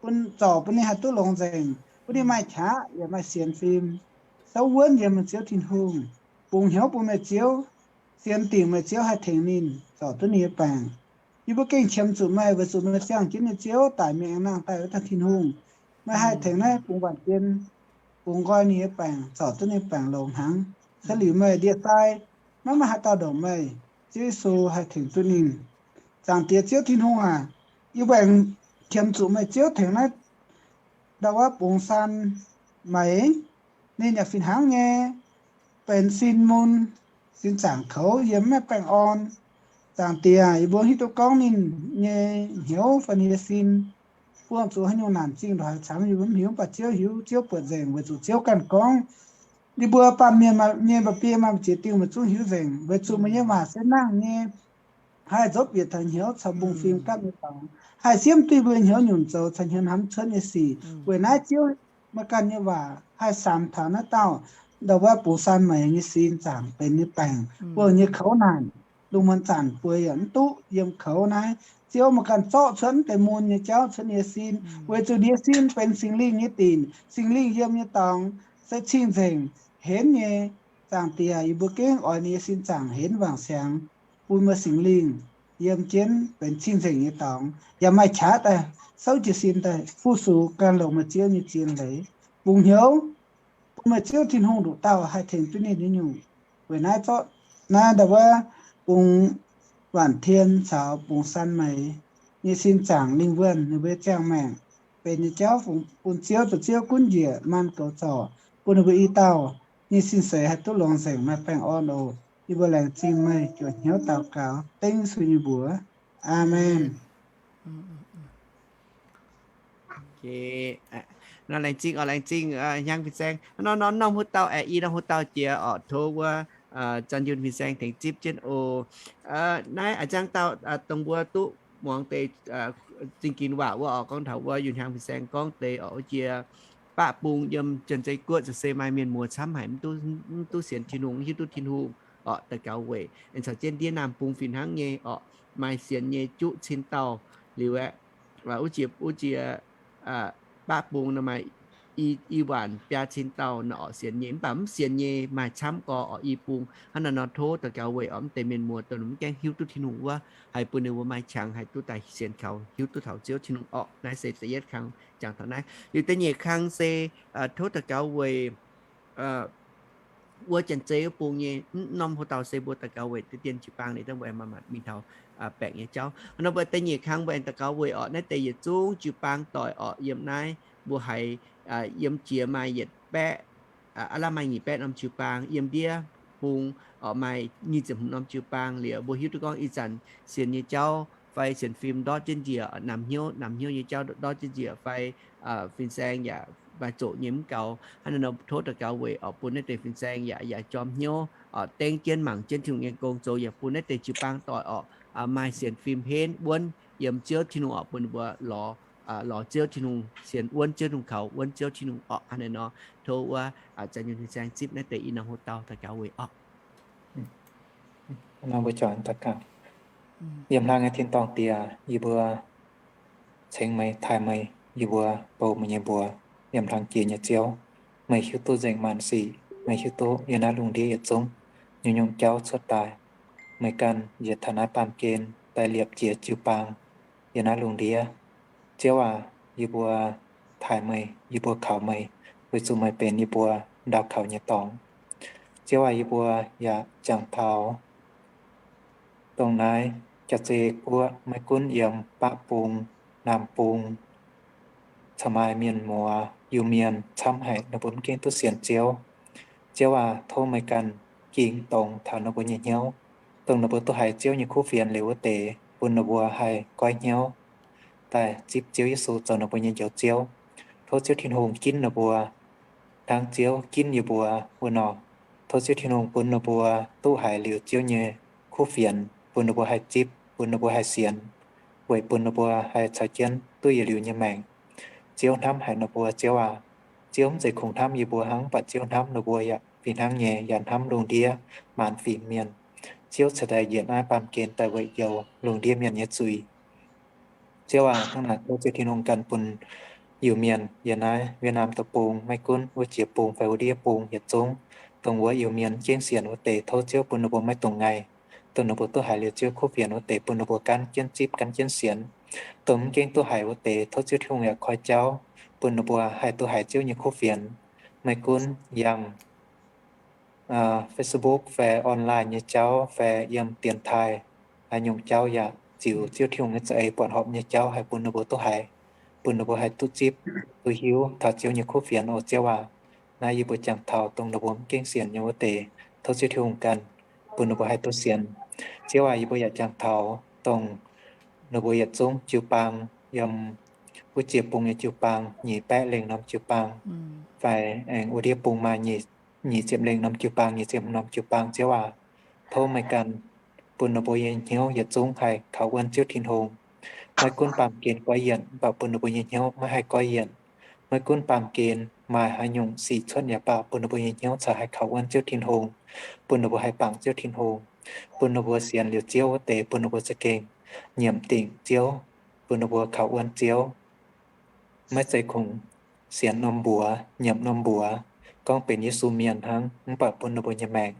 bun zorc bun ninh haih duqv longx nzengc, bun ninh maaih qaqv yaac maaih sienx fim, souv wuonv yiem meih Ziouv Tin-Hungh, bungx hnyouv bun meih Ziouv, sienx dingc meih Ziouv haih tengx ninh zorc duqv ninh nyei baengc. Yie mbuo gengh qiemx zuqc meih weic zuqc meih ziangh jienv nyei Ziouv daic mingh aengx nangh daaih wuov dauh Tin-Hungh. Meih haih tengx naaiv bungx waanc tien, bungx nqoi ninh nyei baengc, zorc duqv ninh baengc longx hnaangx. Se liuz meih ndie-sai maiv maaih haaix dauh ndongc meih. Ziouv Yesu haih tengx duqv ninh. Zaangc Diex Ziouv Tin-Hungh aac, yie mbuo aengx qiemx zuqc meih Ziouv tengx naaiv ndau wuov bungx saan maix. Ninh yaac fih hnangv nyei benx sin mun, sin zaangc koux yiem maiv baengh orn. Zaangc Diex, yie mbuo hiuv duqv gorngv ninh nyei hnyouv fai ninh nyei sin buangh zuqc haaix nyungc naanc zingh ndongc haaix camv yie mbuo mv hiuv, mv baac Ziouv hiuv. Ziouv buatc nzengc weic zuqc Ziouv ganh gorngv, yie mbuo baamh mienh nyei mba'biei maaih ziex diuh meih zungv hiuv nzengc, weic zuqc meih nyei waac se nangh nyei, haih nzopv bieqc taux hnyouv caux mbungv fim gapv nyei dorngx, haih siemv duih mbuo hnyouv nyunc zoux caux hnyouv hnamv cuotv nyei sic. Weic naaiv Ziouv, meih ganh nyei waac haih samx taux naaiv dauh ndau wuov bungx saan maix nyei sin zaangc benx nyei baengc, buangh nyei koux naanc, lungh muonz zanc bueix yaac mv duqv yiem koux naaiv. Ziouv, meih ganh zorqv cuotv deix mun nyei jauv cuotv ninh nyei sin, weic zuqc ninh nyei sin benx Singx Lingh nyei dinc. Singx Lingh yiem nyei dorngx se cing-nzengc, henv nyei. Zaangc Diex, yie mbuo gengh oix ninh nyei sin zaangc henv wangc siangx, bun meih Singx Lingh yiem jienv benx cing-nzengc nyei dorngx, yaac maaih qaqv daaih souv jiez sin daaih fu-sux gan longx meih Ziouv nyei zien leiz. Bungx hnyouv bun meih Ziouv Tin-Hungh nduqc dauh haih tengx duqv ninh nyei nyungc. Weic naaiv zorqv naaiv ndau wuov bungx waanc tien caux bungx saan maix nyei sin zaangc lingh wuonh ninh mbuo nyei ziangh maengc, benx nyei jauv fungx bun Ziouv zoux Ziouv gunv njiec maanh goux zorc, bun ninh mbuo i dauh nyei sin seix haih duqv longx nzengc, maaih baengh orn oc. Yie mbuo laengz zingh meih juangc hnyouv daux gaux dengv Yesu nyei mbuox. Aamen. Nor laengz zingh oc, laengz zingh hnyangx fin-saeng. Nor norm huv dauh aeqv, i norm huv dauh jiex oc, tov wuov Zanh Yunh fin-saeng tengx zipv jienv oc. Naaiv a'jangv dauh dongh mbuo duqv muangx deix zingh ginx waac wuov oc, gorngv taux wuov Yunh hnyangx fin-saeng gorngv deix oc, wuov jiex baqv bung yiem Janx-Zei Guoqv za'gengh maaih mienh muoz camv haic, mv duqv sienx Tin-Hungh, mv hiuv duqv Tin-Hungh oc, daux gaux weic. Aengx caux jienv ndiev naamh bung fih hnangv nyei oc, maaih sienx nyei juqv cin dauh liuz aeqv, wuov jiex, wuov jiex baqv bung nor maaih i waanc biaa cin dauh nor oc sienx nyei, mv baac mv sienx nyei maaih camv gorx oc i bung. Hnangv naaiv nor tov daux gaux weic oc, mv deix mienh muoz dongh mv gaengh hiuv duqv Tin-Hungh wuov, haih bun ninh mbuo maaih qangx haih duqv daaih sienx kaux hiuv duqv taux Ziouv Tin-Hungh orqc. Naaiv se da'yietv kang jangx taux naaiv. Liuz da'nyeic kang se tov daux gaux weic wuov Janx-Zei wuov bung nyei, norm hov dauh se mbuo daux gaux weic deix dien jiu-baang liuz dangh mbuo aengx maaih mingh taux baengc nyei jauv. Nor mbuo da'nyeic kang mbuo aengx daux gaux weic orqc, naaiv deix yietc zungv jiu-baang doic orqc, yiem naaiv mbuo haiz yiem jiex maaih yietc baeqv, aav lamh maaih nyic baeqv norm jiu-baang, yiem ndiev bung orqc maaih nyic ziepc hmz norm jiu-baang liuz, mbuo hiuv duqv gorngv ih zanc sienx nyei jauv fai sienx fim ndortv jienv njiec, namx hnyouv, namx hnyouv nyei jauv ndortv jienv njiec fai fin-saeng yaac maaih zoqc nyei mv gaux. Hnangv naaiv nor tov daux gaux weic orqc bun naaiv deix fin-saeng yaac yaac jorm hnyouv orqc, dengv jienv mangc jienv Tin-Hungh nyei gong zoux, yaac bun naaiv deix jiu-baang doic orqc maaih sienx fim henv wuonv yiem Ziouv Tin-Hungh orqc, bun ninh mbuo lorz, lorz Ziouv Tin-Hungh, sienx wuonv Ziouv Tin-Hungh, kaux wuonv Ziouv Tin-Hungh orqc. Hnangv naaiv nor tov wuov Zanh Yunh fin-saeng zipv naaiv deix i norm hov dauh daux gaux weic orqc. Nor mbuo juangc daux gaux. Yiem hlang nyei tin-dorngh Diex, yie mbuo cengx meih, taaih meih, yie mbuo bou meih nyei mbuox. Yiem hlang jiex nyei Ziouv, meih hiuv duqv nzengc maanc sic. Meih hiuv duqv yiem naaiv lungh ndiev yietc zungv nyungc-nyungc jauv cuotv daaih. Meih ganh njiec taux naaiv baamh gen daaih liepc jiez jiu-baang yiem naaiv lungh ndiev. Ziouv aac, yie mbuo taaih meih, yie mbuo kaux meih, weic zuqc meih benx yie mbuo ndau kaux nyei dorngx. Ziouv aac, yie mbuo yaac jangx taux dongh naaiv Jaav-Zei Guoqv maiv gunv yiem Baqv Bung, Naamh Bung, caux maaih mienh muoz Iu-Mienh camv haic, ninh mbuo mv gengh duqv sienx Ziouv. Ziouv aac, tov meih ganh ging dongz taux ninh mbuo nyei hnyouv, dongh ninh mbuo duqv haiz Ziouv nyei kuv fienx liuz wuov deix, bun ninh mbuo haih goiv hnyouv daaih zipv Ziouv Yesu zoux ninh mbuo nyei Njoux Ziouv. Tov Ziouv Tin-Hungh ginv ninh mbuo hnangv Ziouv ginv yie mbuo wuov nor. Tov Ziouv Tin-Hungh bun ninh mbuo duqv haiz liuz Ziouv nyei kuv fienx, bun ninh mbuo haih zipv, bun ninh mbuo haih sienx, weic bun ninh mbuo haih caux jienv duqv yietc liuz nyei maengc. Ziouv hnamv haic ninh mbuo, Ziouv aac. Ziouv mv zeiz kungx hnamv yie mbuo hnangv, mv baac Ziouv hnamv ninh mbuo yaac fih hnangv nyei, yaac hnamv lungh ndiev maanc fingx mienh. Ziouv cingx daaih njiec naaiv baamh gen daaih weic njoux lungh ndiev mienh nyei zuiz. Ziouv aac, hnangv naaic tov Ziouv Tin-Hungh ganh bun Iu-Mienh yiem naaiv Việt Nam deic-bung, maiv gunv wuov jiex bung fai wuov ndiev bung yietc zungv, dongh wuov Iu-Mienh mv gengh sienx wuov deix, tov Ziouv bun ninh mbuo maiv dungx ngaih. Dongh ninh mbuo duqv haiz liuz Ziouv kuv fienx wuov deix, bun ninh mbuo gaanv jienv zipv, gaanv jienv sienx. Dongh mv gengh duqv haiz wuov deix, tov Ziouv Tin-Hungh yaac koi jauv bun ninh mbuo haih duqv haiz Ziouv nyei kuv fienx, maiv gunv yangh Facebook fai online nyei jauv fai yiem dienx taaih haaix nyungc jauv yaac ziux Ziouv Tin-Hungh nyei za'eix buatc horpc nyei jauv haih bun ninh mbuo duqv haiz, bun ninh mbuo haih duqv zipv, duqv hiuv taux Ziouv nyei kuv fienx oc Ziouv aac. Naaiv yie mbuo jangx taux dongh ninh mbuo mv gengh sienx nyei wuov deix, tov Ziouv Tin-Hungh ganh bun ninh mbuo haih duqv sienx. Ziouv aac, yie mbuo yaac jangx taux dongh ninh mbuo yietc zungv jiu-baang, yiem wuov jiex bung nyei jiu-baang nyic baeqv lengh norm jiu-baang, fai aengx wuov ndiev bung maaih nyic ziepc lengh norm jiu-baang, nyic ziepc norm jiu-baang Ziouv aac. Tov meih ganh bun ninh mbuo nyei hnyouv yietc zungv haih kaux wuonv Ziouv Tin-Hungh. Maiv gunv baamh gen goiv yienc, mv baac bun ninh mbuo nyei hnyouv maiv haih goiv yienc. Maiv gunv baamh gen maaih haaix nyungc sic cuotv yaac baac, bun ninh mbuo nyei hnyouv caux haih kaux wuonv Ziouv Tin-Hungh, bun ninh mbuo haih bangc Ziouv Tin-Hungh, bun ninh mbuo sienx liuz Ziouv wuov deix, bun ninh mbuo za'gengh nyiemc dingc Ziouv, bun ninh mbuo kaux wuonv Ziouv. Maiv zeiz kungx sienx norm mbuox, nyiemc norm mbuox, gorngv benx Yesu mienh hnangv, mv baac bun ninh mbuo nyei maengc,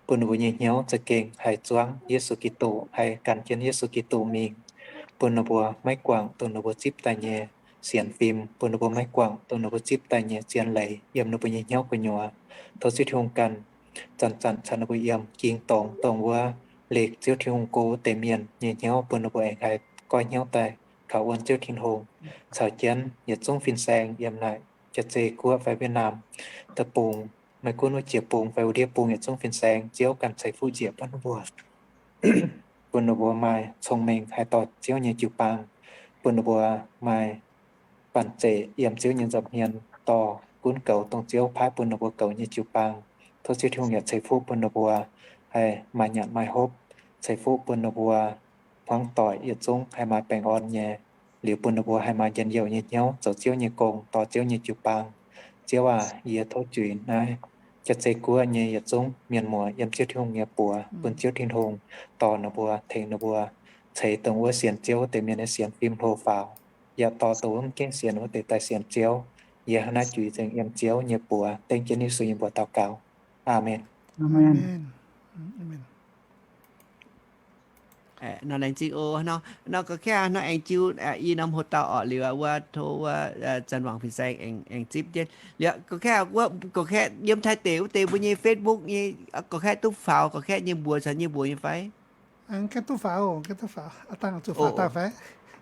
bun ninh mbuo nyei hnyouv za'gengh haih zuangv Yesu Giduc, haih gan jienv Yesu Giduc mingh, bun ninh mbuo maiv guangc dongh ninh mbuo zipv daaih nyei sienx fim, bun ninh mbuo maiv guangc dongh ninh mbuo zipv daaih nyei zien leiz yiem ninh mbuo nyei hnyouv gu'nyuoz. Tov Ziouv Tin-Hungh ganh zanc-zanc caux ninh mbuo yiem ging dongx, dongh wuov leih Ziouv Tin-Hungh go wuov deix mienh nyei hnyouv, bun ninh mbuo aengx haih goiv hnyouv daaih kaux wuonv Ziouv Tin-Hungh, caux jienv yietc zungv fin-saeng yiem naaic Jaav-Zei Guoqv fai Wietc Naamh Deic-Bung, maiv gunv wuov jiex bung fai wuov ndiev bung yietc zungv fin-saeng, Ziouv ganh ceix fuqv njiec bun ninh mbuo, bun ninh mbuo maaih cong-mengh haih dorh Ziouv nyei jiu-baang, bun ninh mbuo maaih banh zeic yiem Ziouv nyei nza'hmien dorh gunv goux dongh Ziouv paaiv bun ninh mbuo goux nyei jiu-baang. Tov Ziouv Tin-Hungh yaac ceix fuqv bun ninh mbuo haih maaih nyanc maaih hopv, ceix fuqv bun ninh mbuo hmuangv doic yietc zungv haih maaih baengh orn nyei, liuz bun ninh mbuo haih maaih njien-youh nyei hnyouv zoux Ziouv nyei gong, dorh Ziouv nyei jiu-baang. Ziouv aac, yie tov juix naaiv Jaav-Zei Guoqv nyei yietc zungv mienh muoz yiem Ziouv Tin-Hungh nyei buoz, bun Ziouv Tin-Hungh dorh ninh mbuo, tengx ninh mbuo ceix dongh wuov sienx Ziouv wuov deix mienh nyei sienx fim hlo faaux, yaac dorh dongh wuov mv gengh sienx wuov deix daaih sienx Ziouv. Yie hnangv naaiv juix nzengc yiem Ziouv nyei buoz, dengv jienv Yesu nyei mbuox daux gaux. Aamen. Nor laengz zingh oc. Nor, nor gorx-kaeqv nor aengx jiu i norm hoc dauh orqc, liuz wuov tov wuov zanc wangc fin-saeng aengx zipv jienv. Liuz gorx-kaeqv, gorx-kaeqv yiem Taiv deic wuov deix mbuo nyei Facebook nyei, gorx-kaeqv duqv faaux gorx-kaeqv nyei mbuox caux nyei mbuox nyei fai? Aengx duqv faaux, duqv faaux, zuqc faaux daaih fai?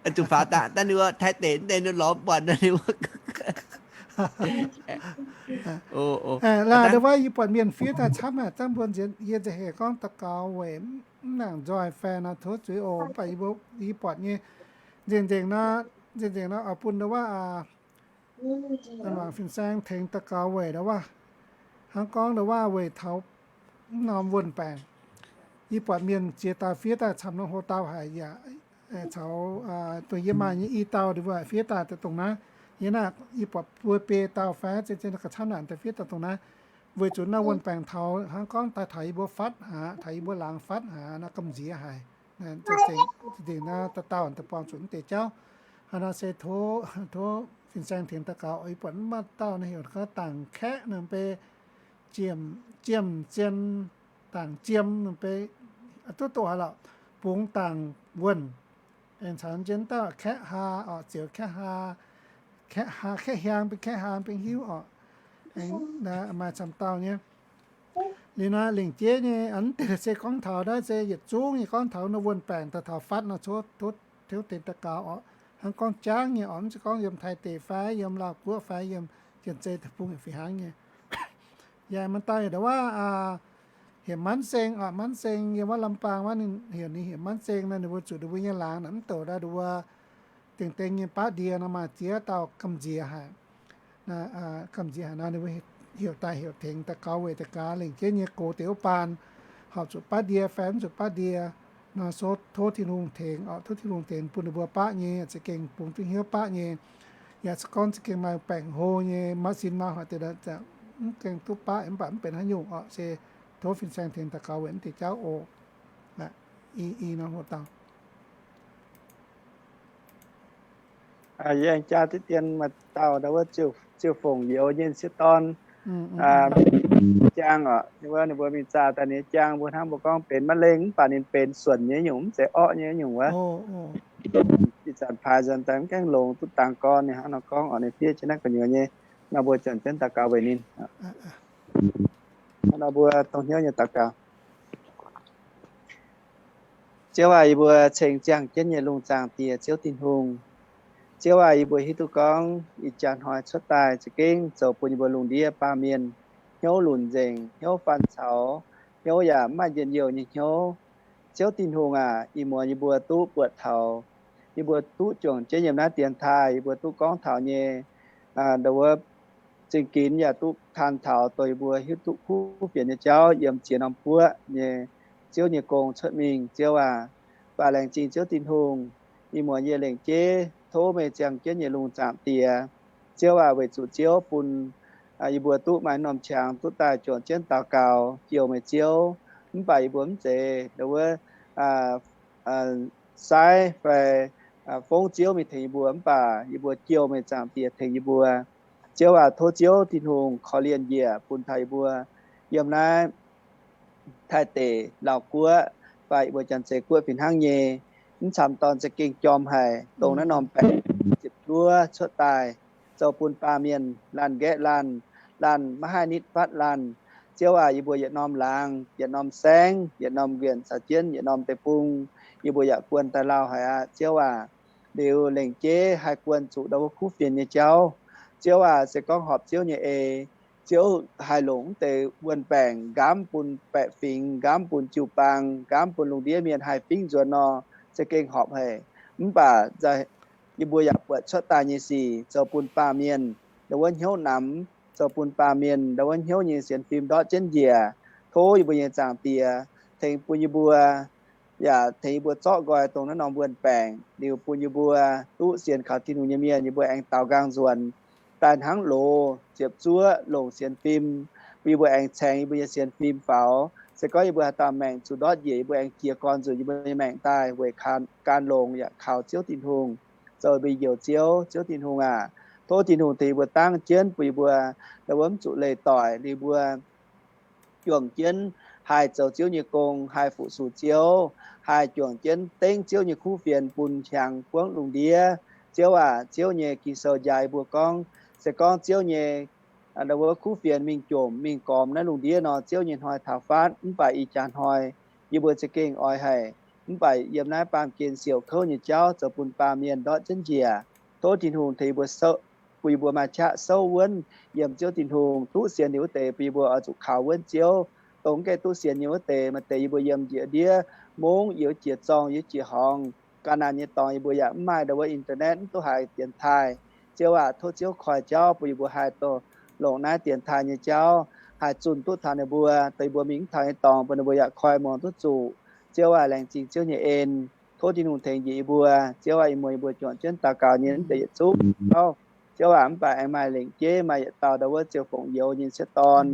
Zuqc faaux daaih, daaih ninh wuov Taiv deic wuov deix ninh lorz buatc nor ninh wuov. Laaih ndau wuov yie buatc mienh fiev daaih camv aqv, zanc mbuo nzienx yie nzengc hec gorngv daux gaux weic mv nangc nzoih fai nor tov zuiz oc. Mv baac yie mbuo, yie buatc nyei nzengc nzengc nor, nzengc nzengc nor oix bun ndau wuov zanc wangc fin-saeng tengx daux gaux weic ndau wuov, hnangv gorngv ndau wuov weic taux mv norm wuonh baengc. Yie buatc mienh ziex dauh fiev daaih camv norm hoc dauh haic yaac caux dongh yie maaih nyei i dauh ndau wuov fiev daaih dongh naaiv. Yie naaiv yie buatc buo biei dauh fai ziex ziex ga'camv naanc daaih fiev daaih dongh naaiv. Weic zuqc naaiv wuonh baengc taux hnangv gorngv daaih taux yie mbuo fatv aqv, taux yie mbuo laangz fatv aqv, naaiv gamh nziex haic. Zengc dingc naaiv dauh dauh daaih buangh zuqc mv deix jauv. Hnangv naaiv se tov, tov fin-saeng tengx daux gaux. Yie buatc mv maaih dauh naaiv heuc gorngv Dangc Kaeqv nor, mv bei Jiem, Jiem Zien, Dangc Jiem nor, mv bei duqv doqc haic lorqc. Bungx Dangc Wuonh, aengx caux jienv dauh Kaeqv Haa orqc, Ziouc Kaeqv Haa, Kaeqv Haa, Kaeqv Hiaang, mv bei Kaeqv Haa mv bei hiuv orqc. Aengx maaih camv dauh nyei. Liuz naaiv lengc jeiv nyei, mv deix se gorngv taux naaiv se yietc zungv nyei gorngv taux naaiv wuonh baengc daaih taux fatv nor, tov, tov tengx daux gaux orqc. Hnangv gorngv jangv nyei orqc, mv zeiz gorngv yiem Taiv deic fai yiem Laauh guoqv fai yiem Janx-Zei deic-bung fih hnangv nyei. Yaac maaih dauh heuc ndau wuov heuc Manv Seng orqc, Manv Seng yiem wuov Lambaang wuov, ninh heuc, ninh heuc Manv Seng nor, ninh mbuo zuqc ninh mbuo nyei laangz naaic mv douc ndau wuov dengh dengh nyei baqv ndie nor, maaih ziex dauh gamh nziex haic. Gamh nziex haic nor, ninh mbuo heuc daaih heuc tengx daux gaux weic daux gaux lengc jeiv nyei gox deix wuov baan, horpc zuqc baqv ndie fai mv zuqc baqv ndie nor, tov Tin-Hungh tengx orqc, tov Tin-Hungh tengx bun ninh mbuo baqv nyei, za'gengh bungx duqv hnyouv baqv nyei. Yaac se gorngv za'gengh maaih baengc hlo nyei, maaih sin maaih hoic deix, mv gaengh duqv baqv mv baac mv benx haaix nyungc orqc, se tov fin-saeng tengx daux gaux weic mv deix jauv oc. I, i nor hoc dauh. Yie aengx jaa diqv dien maaih dauh ndau wuov Ziouv Fongc Youz nyei sieqv dorn, jaang orqc, wuov ninh mbuo mingh zaah daaih ninh nyei jaang mbuo hnangv mbuo gorngv benx มะเร็ง mv baac ninh benx suonc nyei nyungc, mv zeiz orqv nyei nyungc wuov. Ih zanc paaix nzanc daaih mv gaengh longx duqv dangx gorn ninh hnangv nor gorngv orqc, ninh fiev jienv naaiv gu'nyuoz nyei. Nor mbuo janx jienv daux gaux weic ninh. Nor mbuo dongh hnyouv nyei daux gaux. Ziouv aac, yie mbuo ceng ziangh jienv nyei lungh zaangc Diex Ziouv Tin-Hungh. Ziouv aac, yie mbuo hiuv duqv gorngv ih jaax hnoi cuotv daaih za'gengh zoux bun yie mbuo lungh ndiev baamh mienh hnyouv lunc nzengc, hnyouv faan caux, hnyouv yaac mv maaih njien-youh nyei hnyouv. Ziouv Tin-Hungh aac, ih muonz yie mbuo duqv buatc taux, yie mbuo duqv juangc jienv yiem naaiv dienx taaih, yie mbuo duqv gorngv taux nyei, aa, ndau wuov zingh ginx yaac duqv taan taux dongh yie mbuo hiuv duqv kuv fienx nyei jauv yiem ziex norm guoqv nyei Ziouv nyei gong cuotv mingh, Ziouv aac. Mv baac laengz zingh Ziouv Tin-Hungh, ih muonz yie lengc jeiv tov meih ziangh jienv nyei lungh zaangc Diex, Ziouv aac, weic zuqc Ziouv bun, aa, yie mbuo duqv maaih norm qangx duqv daaih juangc jienv daux gaux jouh meih Ziouv. Mv baac yie mbuo mv zeiz ndau wuov, aa, aa, saaiv fai, aa, fongv Ziouv mingh tengx yie mbuo, mv baac yie mbuo jouh meih zaangc Diex tengx yie mbuo. Ziouv aac, tov Ziouv Tin-Hungh korv-lienh njiec bun taux yie mbuo yiem naaiv Taiv deic, Laauv guoqv, fai yie mbuo Janx-Zei guoqv fih hnangv nyei, mv camv dorn za'gengh jorm haic, dongh naaiv norm baengc ziepc zuoqv cuotv daaih, zoux bun baamh mienh laanh nqaeqv laanh, laanh maiv haih nitv fatv laanh. Ziouv aac, yie mbuo yietc norm laangz, yietc norm saengv, yietc norm nquenc caux jienv yietc norm deic-bung, yie mbuo yaac guon daaih lauh haic aqv. Ziouv aac, liuz lengc jeiv haih guon zuqc ndau wuov kuv fienx nyei jauv. Ziouv aac, se gorngv horpc Ziouv nyei eix, Ziouv haih longc mv deix wuon-baengc nqaamv bun baeqc fingx, nqaamv bun jiu-baang, nqaamv bun lungh ndiev mienh haih fingv nzuonx nor, za'gengh horpc haic. Mv baac yie mbuo yaac buatc cuotv daaih nyei sic zoux bun baamh mienh ndau wuov hnyouv namx, zoux bun baamh mienh ndau wuov hnyouv nyei sienx fim ndortv jienv njiec. Tov yie mbuo nyei Zaangc Diex tengx bun yie mbuo, yaac tengx yie mbuo zorqv nqoi dongh naaiv norm wuon-baengc liuz bun yie mbuo duqv sienx kaux Tin-Hungh nyei mienh, yie mbuo aengx daaux nqaang nzuonx daaih hnangv loz ziepc zuoqv longc sienx fim, bun yie mbuo aengx caengx yie mbuo nyei sienx fim faaux. Se gorngv yie mbuo haaix dauh maengc zuqc ndortv njiec, yie mbuo aengx jiez gorn nzunc yie mbuo nyei maengc daaih weic gan, gan longx yaac kaux Ziouv Tin-Hungh zoux mbuo Njoux Ziouv. Ziouv Tin-Hungh aac, tov Tin-Hungh tengx yie mbuo dangv jienv bun yie mbuo ndau wuov mv zuqc leih doic, liuz mbuo juangc jienv haih zoux Ziouv nyei gong, haih fu-sux Ziouv, haih juangc jienv dengv Ziouv nyei kuv fienx bun hiaangx buangv lungh ndiev. Ziouv aac, Ziouv nyei Ging-Sou njaaux yie mbuo gorngv, se gorngv Ziouv nyei ndau wuov kuv fienx mingh jomc mingh gormx naaiv lungh ndiev nor, Ziouv nyei hnoi taux fatv. Mv baac ih jaax hnoi yie mbuo za'gengh oix haic. Mv baac yiem naaiv baamh gen siouc kouv nyei jauv zoux bun baamh mienh ndortv jienv njiec. Tov Tin-Hungh tengx yie mbuo souv, bun yie mbuo maaih qaqv souv wuonv yiem Ziouv Tin-Hungh. Duqv sienx liuz wuov deix bun yie mbuo oix zuqc kaux wuonv Ziouv. Dongh mv gaengh duqv sienx nyei wuov deix, maaih deix yie mbuo yiem njiec ndiev mungv, yiem jiex zorng, yiem jiex horngz, ga'naanh nyei dorngx, yie mbuo yaac mv maaih ndau wuov internet, mv duqv haiz dienx taaih. Ziouv aac, tov Ziouv koi jauv bun yie mbuo haih longc naaiv dienx taaih nyei jauv haih zunh duqv taux ninh mbuo, dongh yie mbuo mingh mv taux nyei dorngx, bun ninh mbuo yaac koi muangx duqv zuqc. Ziouv aac, laengz zingh Ziouv nyei en. Tov Tin-Hungh tengx njiec yie mbuo. Ziouv aac, ih muonz yie mbuo juangc jienv daux gaux nyei mv deix yietc zungv jauv, Ziouv aac, mv baac aengx maaih lengc jeiv maaih yietc dauh ndau wuov ziouc fongc youz nyei sieqv dorn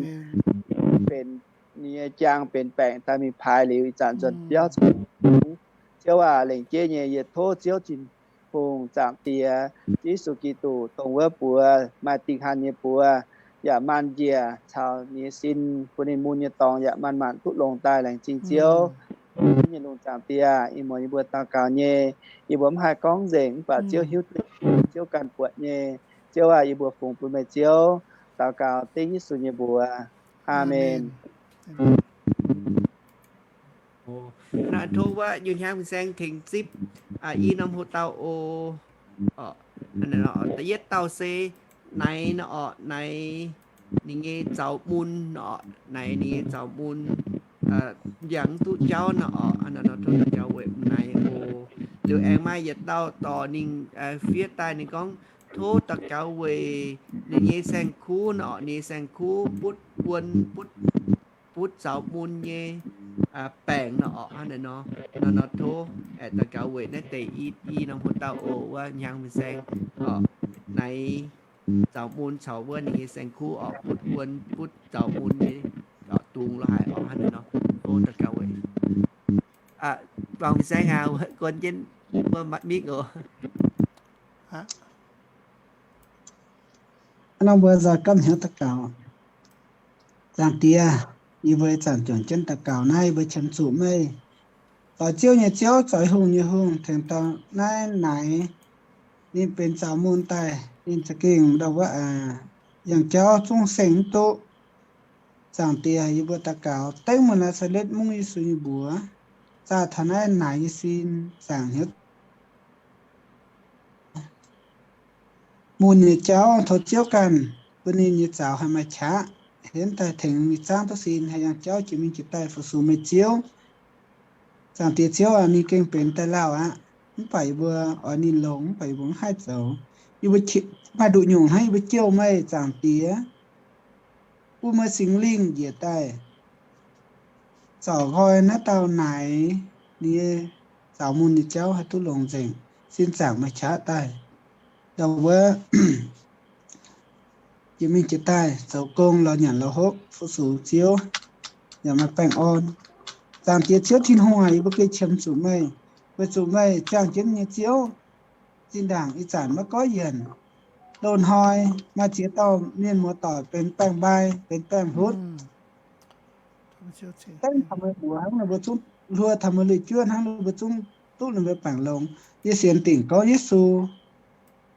benx ninh nyei jaang benx baengc daaih mingh paaix liuz, ih zanc nzuonx biauv zoux. Ziouv aac, lengc jeiv nyei yie tov Ziouv Tin-Hungh Zaangc Diex, Yesu Giduc, dongh wuov buoz maaih dingh hanh nyei buoz, yaac maan njiec caux ninh nyei sin, bun ninh mun nyei dorngx yaac manc-manc duqv longx daaih. Laengz zingh Ziouv. Nyei lungh Zaangc Diex, ih muonz yie mbuo daux gaux nyei, yie mbuo mv haih gorngv nzengc, mv baac Ziouv hiuv duqv, Ziouv ganh buatc nyei. Ziouv aac, yie mbuo fungx bun meih Ziouv. Daux gaux dengv Yesu nyei mbuox. Aamen. Naaiv tov wuov Yunh Hnyangx Fin-Saeng tengx zipv i norm hoc dauh oc. Da'yietv dauh se Naix nor orqc, Naix ninh nyei zaux mun nor orqc, Naix ninh nyei zaux mun ndiangx duqv jauv nor orqc. Nor tov daux gaux weic Naix oc. Liuz aengx maaih yietc dauh dorc ninh fiev daaih ninh gorngv, tov daux gaux weic ninh nyei saeng-kuv nor orqc, ninh nyei saeng-kuv butv wuon, butv, butv zaux mun nyei baengc nor orqc. Hnangv naaiv nor, nor nor tov aengx daux gaux weic naaiv deix i norm hoc dauh oc, wuov Hnyangx Fin-Saeng orqc, Naix zaux mun caux wuov ninh nyei saeng-kuv orqc, butv wuon butv zaux mun nyei orqc, dungz lorz haic orqc. Hnangv naaiv nor, tov daux gaux weic Wangc Fin-Saeng aac, guon jienv wuov mingh oc. Hnangv nor mbuo nzoih gamh hnyouv daux gaux. Zaangc Diex, yie mbuo ih zanc juangc jienv daux gaux naaiv, yie mbuo qiemx zuqc meih zoux Ziouv nyei Ziouv, zoux Hungh nyei Hungh, tengx dorh naaiv Naix ninh benx zaux mun daaih, ninh za'gengh ndau wuov yangh jauv zungv seng mv duqv. Zaangc Diex, yie mbuo daux gaux dengv meih Naa^saa^letv Mungv Yesu nyei mbuox, zaah taux naaiv naaic nyei sin, zaangc hnyouv mun nyei jauv. Tov Ziouv ganh bun ninh nyei zaux haih maaih qaqv henv daaih tengx ninh zaangc duqv sin, haih yangh jauv jiex mingh jiex daaih fu-sux meih Ziouv. Zaangc Diex Ziouv aac, mingh gengh benx daaih lauh aqv. Mv baac yie mbuo oix ninh longx, mv baac yie mbuo mv haih zoux. Yie mbuo maaih nduqc nyungc hnangv yie mbuo jouh meih, Zaangc Diex, bun meih Singx Lingh njiec daaih zorc nqoi naaiv dauh naaic nyei zaux mun nyei jauv haih duqv longx nzengc, sin zaangc maaih qaqv daaih, ndongc wuov jiex mingh jiex daaih zoux gong lorz nyanc lorz hopv fu-sux Ziouv yaac maaih baengh orn. Zaangc Diex Ziouv Tin-Hungh aac, yie mbuo gengh qiemx zuqc meih, weic zuqc meih ziangh jienv nyei Ziouv, zinh ndaangc ih zanc maiv goiv yienc, loz-hnoi maaih ziex dauh mienh muoz-doic benx baengc-mbai, benx baengc-hutv, dengv taux meih mbuox hnangv ninh mbuo zungv hluo, taux meih lui-juov hnangv ninh mbuo zungv duqv ninh mbuo baengc longx. Yie sienx dingc gorngv Yesu,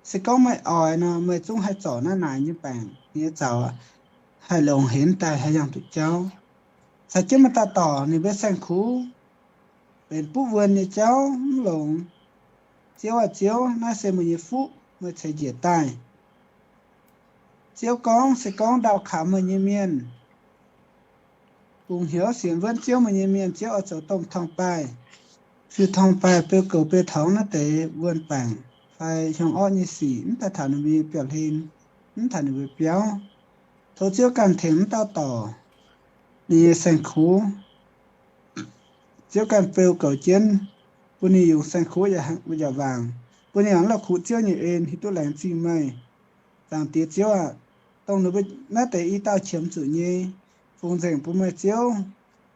se gorngv meih oix nor, meih zungv haih zorc naaiv naaic nyei baengc nyei zaux haih longx henv daaih, haih yangh duqv jauv. Caux jienv meih daaih dorc ninh mbuo saeng-kuv benx buv wuon nyei jauv mv longx. Ziouv aac, Ziouv, naaiv se meih nyei fuqv, meih ceix njiec daaih. Ziouv gorngv, se gorngv ndau kaux meih nyei mienh, bungx hnyouv sienx wuonv Ziouv meih nyei mienh, Ziouv oix zoux domh torngv-baaih, fiuv-torngv-baaih beu goux beu torngv naaiv deix wuon-baengc fai hiuang orqv nyei sic, mv daaih taux ninh mbuo nyei biauv-hlen, mv taux ninh mbuo biauv. Tov Ziouv ganh tengx mv dauh dorc ninh nyei saeng-kuv. Ziouv ganh beu goux jienv, bun ninh yungz saeng-kuv yaac waangc, bun ninh yaac mv la'kuqv Ziouv nyei en, hiuv duqv laengz zingh meih. Zaangc Diex Ziouv aac, dongh ninh mbuo naaiv deix i dauh qiemx zuqc nyei, fungx nzengc bun meih Ziouv,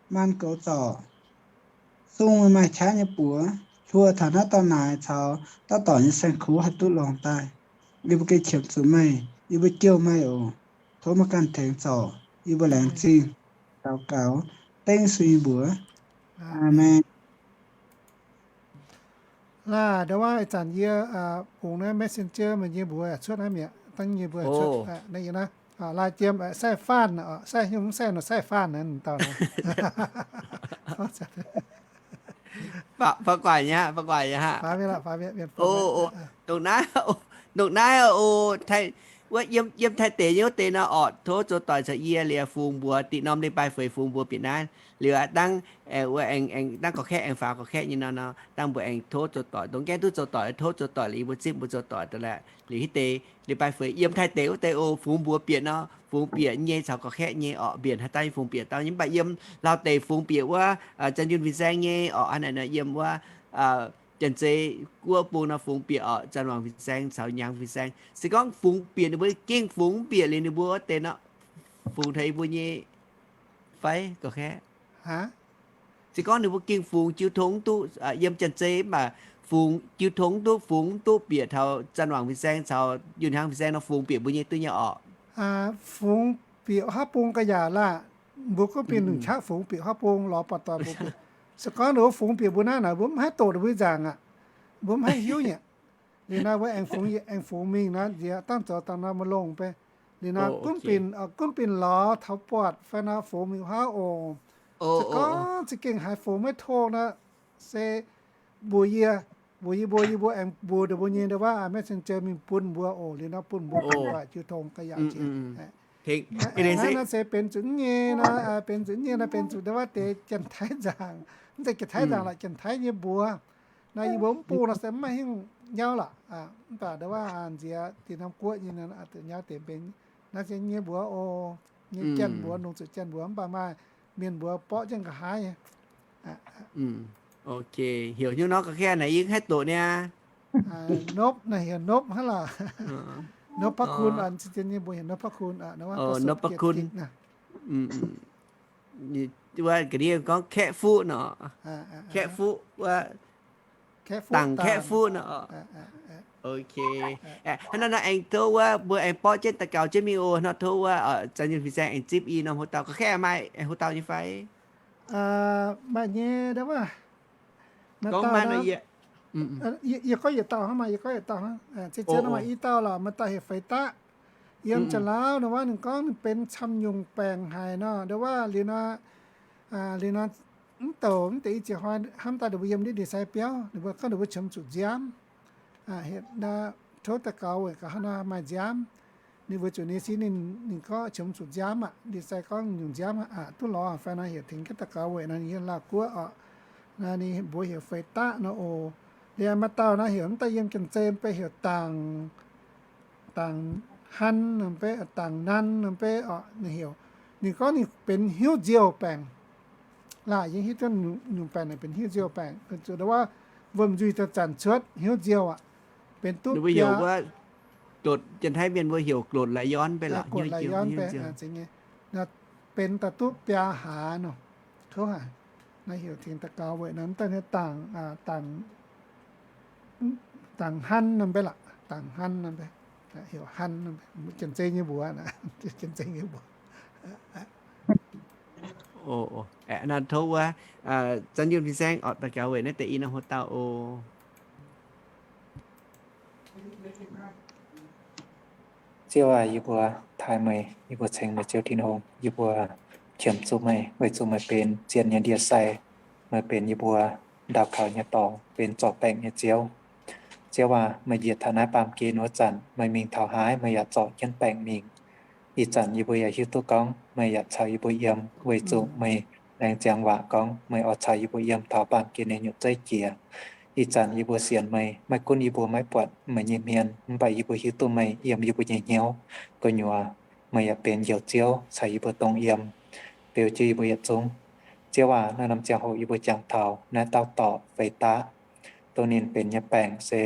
maan goux zorc, sung meih maaih qaqv nyei buoz, hluo taux naaiv dauh naaic caux dauh dorc nyei saeng-kuv haih duqv longx daaih. Yie mbuo gengh qiemx zuqc meih, yie mbuo jouh meih oc. Tov meih ganh tengx zorc, yie mbuo laengz zingh daux gaux dengv Yesu nyei mbuox. Aamen. Laaih, ndau wuov ih zanc yie bungx naaiv messenger meih nyei mbuox cuotv naaiv mi'aqv, dangh nyei mbuox cuotv naaiv yie naaiv. Laaih jiem, sai faanh, sai nyungc sai nor sai faanh naaiv dauh naaiv. Baqv guaax nyei aqv, baqv guaax nyei aqv. Ndongc naaiv oc, wuov yiem Taiv deic nyei wuov deix nor orqc, tov zoux doic caux yie liuz fungx mbuox, da'nyeic norm leiz-baaix feix fungx mbuox bieqc naaiv liuz aqv, dangh wuov aengx, aengx dangh gorqv-kaeqv, aengx faaux gorqv-kaeqv nyei nor, nor dangh mbuo aengx tov zoux doic, dongh gaengh duqv zoux doic, tov zoux doic liuz yie mbuo zipv mbuo zoux doic daaih laaih. Liuz hitv deix leiz-baaix feix yiem Taiv deic wuov deix oc, fungx mbuox bieqc nor, fungx bieqc nyei caux gorqv-kaeqv nyei orqc, mbienc haaix dauh nyei fungx bieqc dauh nyei. Mv baac yiem Laauv deic fungx bieqc wuov Janx-Yunh fin-saeng nyei orqc, hnangv naaic nor yiem wuov Janx-Zei guoqv bung nor fungx bieqc orqc, Zanc Wangc fin-saeng caux Nyaangx fin-saeng. Se gorngv fungx bieqc ninh mbuo gengh fungx mv bieqc liuz ninh mbuo wuov deix nor, fungx taux yie mbuo nyei fai gorqv-kaeqv. Se gorngv ninh mbuo gengh fungx jiu tong mv duqv, yiem Janx-Zei mv baac fungx jiu tong mv duqv, fungx mv duqv bieqc taux Zanc Wangc fin-saeng caux Yunh Hnyangx fin-saeng nor fungx bieqc mbuo nyei duqv nyei orqc. Fungx bieqc haav bung ga'yaauc laah. Mbuo gunv bun ninh qaqv fungx bieqc haav bung lorz buatc doic mbuo bieqc. Se gorngv ninh mbuo fungx bieqc mbuo naaiv naaic, mbuo mv haih doqc ninh mbuo nzaangc aqv. Mbuo mv haih hiuv nyei. Liuz nor mbuo aengx fungx, aengx fungx mingh nor, nziex dangh zoux dangh nor maiv longx beiv. Liuz nor gunv binc, gunv binc lorz taux buatc fai nor fungx mingh haav oc. Se gorngv za'gengh haiz fungx maiv tong nor, se mbuox yie, mbuox yie mbuo, yie mbuo aengx mbuox ndongc mbuo nyei ndau wuov messenger mingh bun mbuo oc. Liuz nor bun mbuo guangc jiu tong ga'yaauc jiex. Naaiv nor se benx zuqc nyei nor, benx zuqc nyei nor, benx zuqc ndau wuov deix Janx-Taiv nzaangc. Mv zeiz Janx-Taiv nzaangc lorqc, Janx-Taiv nyei mbuox. Nor yie mbuo mv bung nor se mv maaih hingv nyauv lorqc. Mv baac ndau wuov nziex dinh norm guoqv nyei nyauv deix benx naaiv se nyei mbuox oc. Nyei Janx mbuox, nongc zuqc Janx mbuox, mv baac maaih mienh mbuox borqv jienv nqa'haav nyei. Ok, heuc nyungc norm gorqv-kaeqv naaic yie haih doqc niaa. Nopv naaic heuc Nopv hnangv lorqc. Nopv Baqv Kun, nyei mbuox heuc Nopv Baqv Kun. Nopv Baqv Kun. Wuov ga'ndiev gorngv Kaeqv Fuqv nor. Kaeqv Fuqv wuov, Dangc Kaeqv Fuqv nor. Ok. Hnangv naaiv nor aengx tov wuov mbuo aengx borqv jienv daux gaux jienv mingh oc. Hnangv tov wuov Janx-Yunh fin-saeng aengx zipv i norm hoc dauh, gorqv-kaeqv maaih hoc dauh nyei fai? Maaih nyei, ndau wuov. Gorngv maaih nor, yie gorngv yietc dauh hnangv, maaih yie gorngv yietc dauh hnangv. Zien zien nor maaih i dauh lorqc, maaih dauh heuc Feix Daqv. Yiem Janx-Lauv nor wuov ninh gorngv ninh benx camv-nyungc baengc haic nor, nduov wuov liuz nor, liuz nor mv douc mv deix i ziex hnoi hnamv daaih ninh mbuo yiem ndiev ndie-sai biauv, ninh mbuo gorngv ninh mbuo qiemx zuqc nziaamv. Tov daux gaux weic gaax hnangv nor maaih nziaamv. Ninh weic zuqc ninh sin ninh, ninh gorngv qiemx zuqc nziaamv aqv. Ndie-sai gorngv nyungc nziaamv aqv, duqv lorz fai nor heuc tengx jienv daux gaux weic nor ninh yiem Lauv-Guoqv oc. Ninh mbuox heuc Feix Daqv nor oc. Liuz maaih dauh nor heuc mv daaih yiem Janx-Zei mv bei heuc Dangc, Dangc Hanh nor mv bei, Dangc Nan nor mv bei oc. Ninh heuc, ninh gorngv ninh benx hnyouv nziouh baengc. Laah, yie hiuv duqv nyungc baengc naaic benx hnyouv nziouh baengc, benx zuqc wuov wuom nzuih daaih zanc cuotv hnyouv nziouh aqv. Benx duqv biaa, lotc, Janx-Taiv mienh mbuo heuc lotc la'yonv bei lorqc, la'yonv bei, benx daaih duqv biaa hlaax nor. Tov haic. Naaiv heuc tengx daux gaux weic nor mv daaih dangc, dangc, dangc Hanh nor mv bei lorqc, Dangc Hanh nor mv bei, heuc Hanh nor mv bei, Janx-Zei nyei mbuox, Janx-Zei nyei mbuox. Aeqv, naaiv tov wuov Zanv Yunh fin-saeng orqc daux gaux weic naaiv deix i norm hoc dauh oc. Ziouv aac, yie mbuo taaih meih, yie mbuo ceng meih Ziouv Tin-Hungh, yie mbuo qiemx zuqc meih weic zuqc meih benx zien nyei ndie-sai, meih benx yie mbuo ndau kaux nyei dorngx, benx zorc baengc nyei Ziouv. Ziouv aac, meih njiec taux naaiv baamh gen wuov zanc, meih mingh taux haaix meih yaac zorc jienv baengc mingh. Ih zanc yie mbuo yaac hiuv duqv gorngv meih yaac caux yie mbuo yiem, weic zuqc meih laengz ziangx waac gorngv meih oix caux yie mbuo yiem taux baamh gen nyei nyutc zeiv jiex. Ih zanc yie mbuo sienx meih, maiv gunv yie mbuo maiv buatc meih nyei hmien, mv baac yie mbuo hiuv duqv meih yiem yie mbuo nyei hnyouv gu'nyuoz. Meih yaac benx njoux Ziouv caux yie mbuo dongh yiem, beu jienv yie mbuo yietc zungv. Ziouv aac, naaiv norm ziangh hoc yie mbuo jangx taux naaiv dauh dorc Feix Daqv, dongh ninh benx nyei baengc se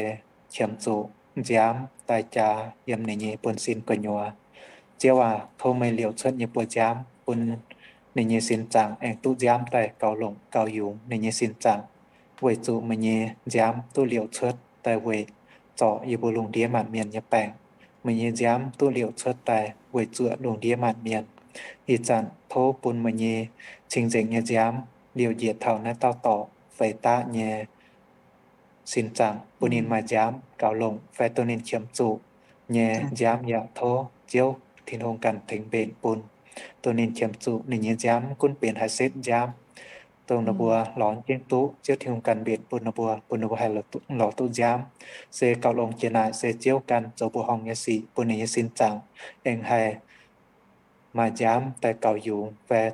qiemx zuqc nziaamv daaih jaax yiem ninh nyei buonv-sin gu'nyuoz. Ziouv aac, tov meih liouc cuotv nyei buoz nziaamv bun ninh nyei sin zaangc aengx duqv nziaamv daaih gaux longc gaux yungz ninh nyei sin zaangc, weic zuqc meih nyei nziaamv duqv liouc cuotv daaih weic zorc yie mbuo lungh ndiev maanc mienh nyei baengc. Meih nyei nziaamv duqv liouc cuotv daaih weic zuoqc lungh ndiev maanc mienh. Ih zanc tov bun meih nyei cing-nzengc nyei nziaamv liouc njiec taux naaiv dauh dorc Feix Daqv nyei sin zaangc, bun ninh maaih nziaamv gaux longc fai dongh ninh qiemx zuqc nyei nziaamv yaac tov Ziouv Tin-Hungh ganh tengx mbenc bun. Dongh ninh qiemx zuqc ninh nyei nziaamv mv gunv benx haaix setv nziaamv, dongh ninh mbuo lorz jienv duqv, Ziouv Tin-Hungh ganh mbenc bun ninh mbuo, bun ninh mbuo haih lorz duqv nziaamv. Se gaux longc jiex naaic se Ziouv ganh zoux mbuoqc horngh nyei sic bun ninh nyei sin zaangc aengx haih maaih nziaamv daaih gaux yungz fai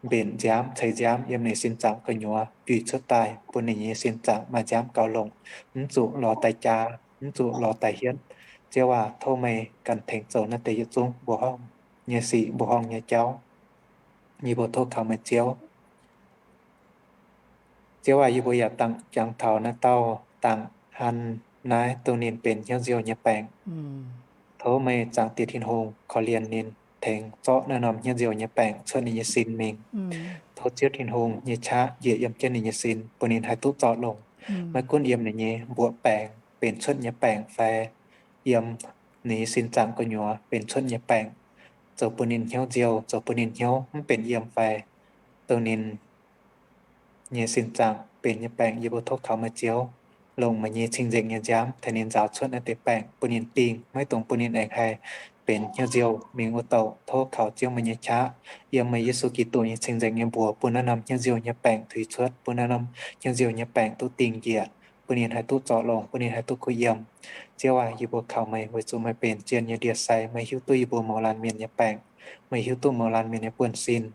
mbenc nziaamv, ceix nziaamv yiem ninh sin zaangc gu'nyuoz biux cuotv daaih bun ninh nyei sin zaangc maaih nziaamv gaux longc, mv zuqc lorz daaih jaa, mv zuqc lorz daaih hietv. Ziouv aac, tov meih ganh tengx zoux naaiv deix yietc zungv mbuoqc horngh nyei sic, mbuoqc horngh nyei jauv. Yie mbuo tov kaux meih Ziouv. Ziouv aac, yie mbuo yaac dangh jangx taux naaiv dauh Dangc Hanh naaiv dongh ninh benx hnyouv nziouh nyei baengc. Tov meih Zaangc Diex Tin-Hungh korv-lienh ninh, tengx zorqv naaiv norm hnyouv nziouh nyei baengc cuotv ninh nyei sin mingh. Tov Ziouv Tin-Hungh nyei qaqv njiec yiem jienv ninh nyei sin, bun ninh haih duqv zorc longc. Maiv gunv yiem ninh nyei mbuoqc baengc benx cuotv nyei baengc fai yiem ninh nyei sin zaangc gu'nyuoz benx cuotv nyei baengc, zoux bun ninh hnyouv nziouh, zoux bun ninh hnyouv mv benx yiem fai dongh ninh nyei sin zaangc benx nyei baengc, yie mbuo tov kaux meih Ziouv, longc meih nyei cing-nzengc nyei nziaamv tengx ninh nzaaux cuotv naaiv deix baengc bun ninh dingh, maiv dungx bun ninh aengx haih benx hnyouv nziouh mingh wuov douc. Tov kaux Ziouv meih nyei qaqv yiem meih Yesu Giduc nyei cing-nzengc nyei mbuox bun naaiv norm hnyouv nziouh nyei baengc tuix cuotv, bun naaiv norm hnyouv nziouh nyei baengc duqv dingh njiec, bun ninh haih duqv zorc longc, bun ninh haih duqv kuh yiem. Ziouv aac, yie mbuo kaux meih weic zuqc meih benx zien nyei ndie-sai, meih hiuv duqv yie mbuo mouz laanh mienh nyei baengc, meih hiuv duqv mouz laanh mienh nyei buonv-sin,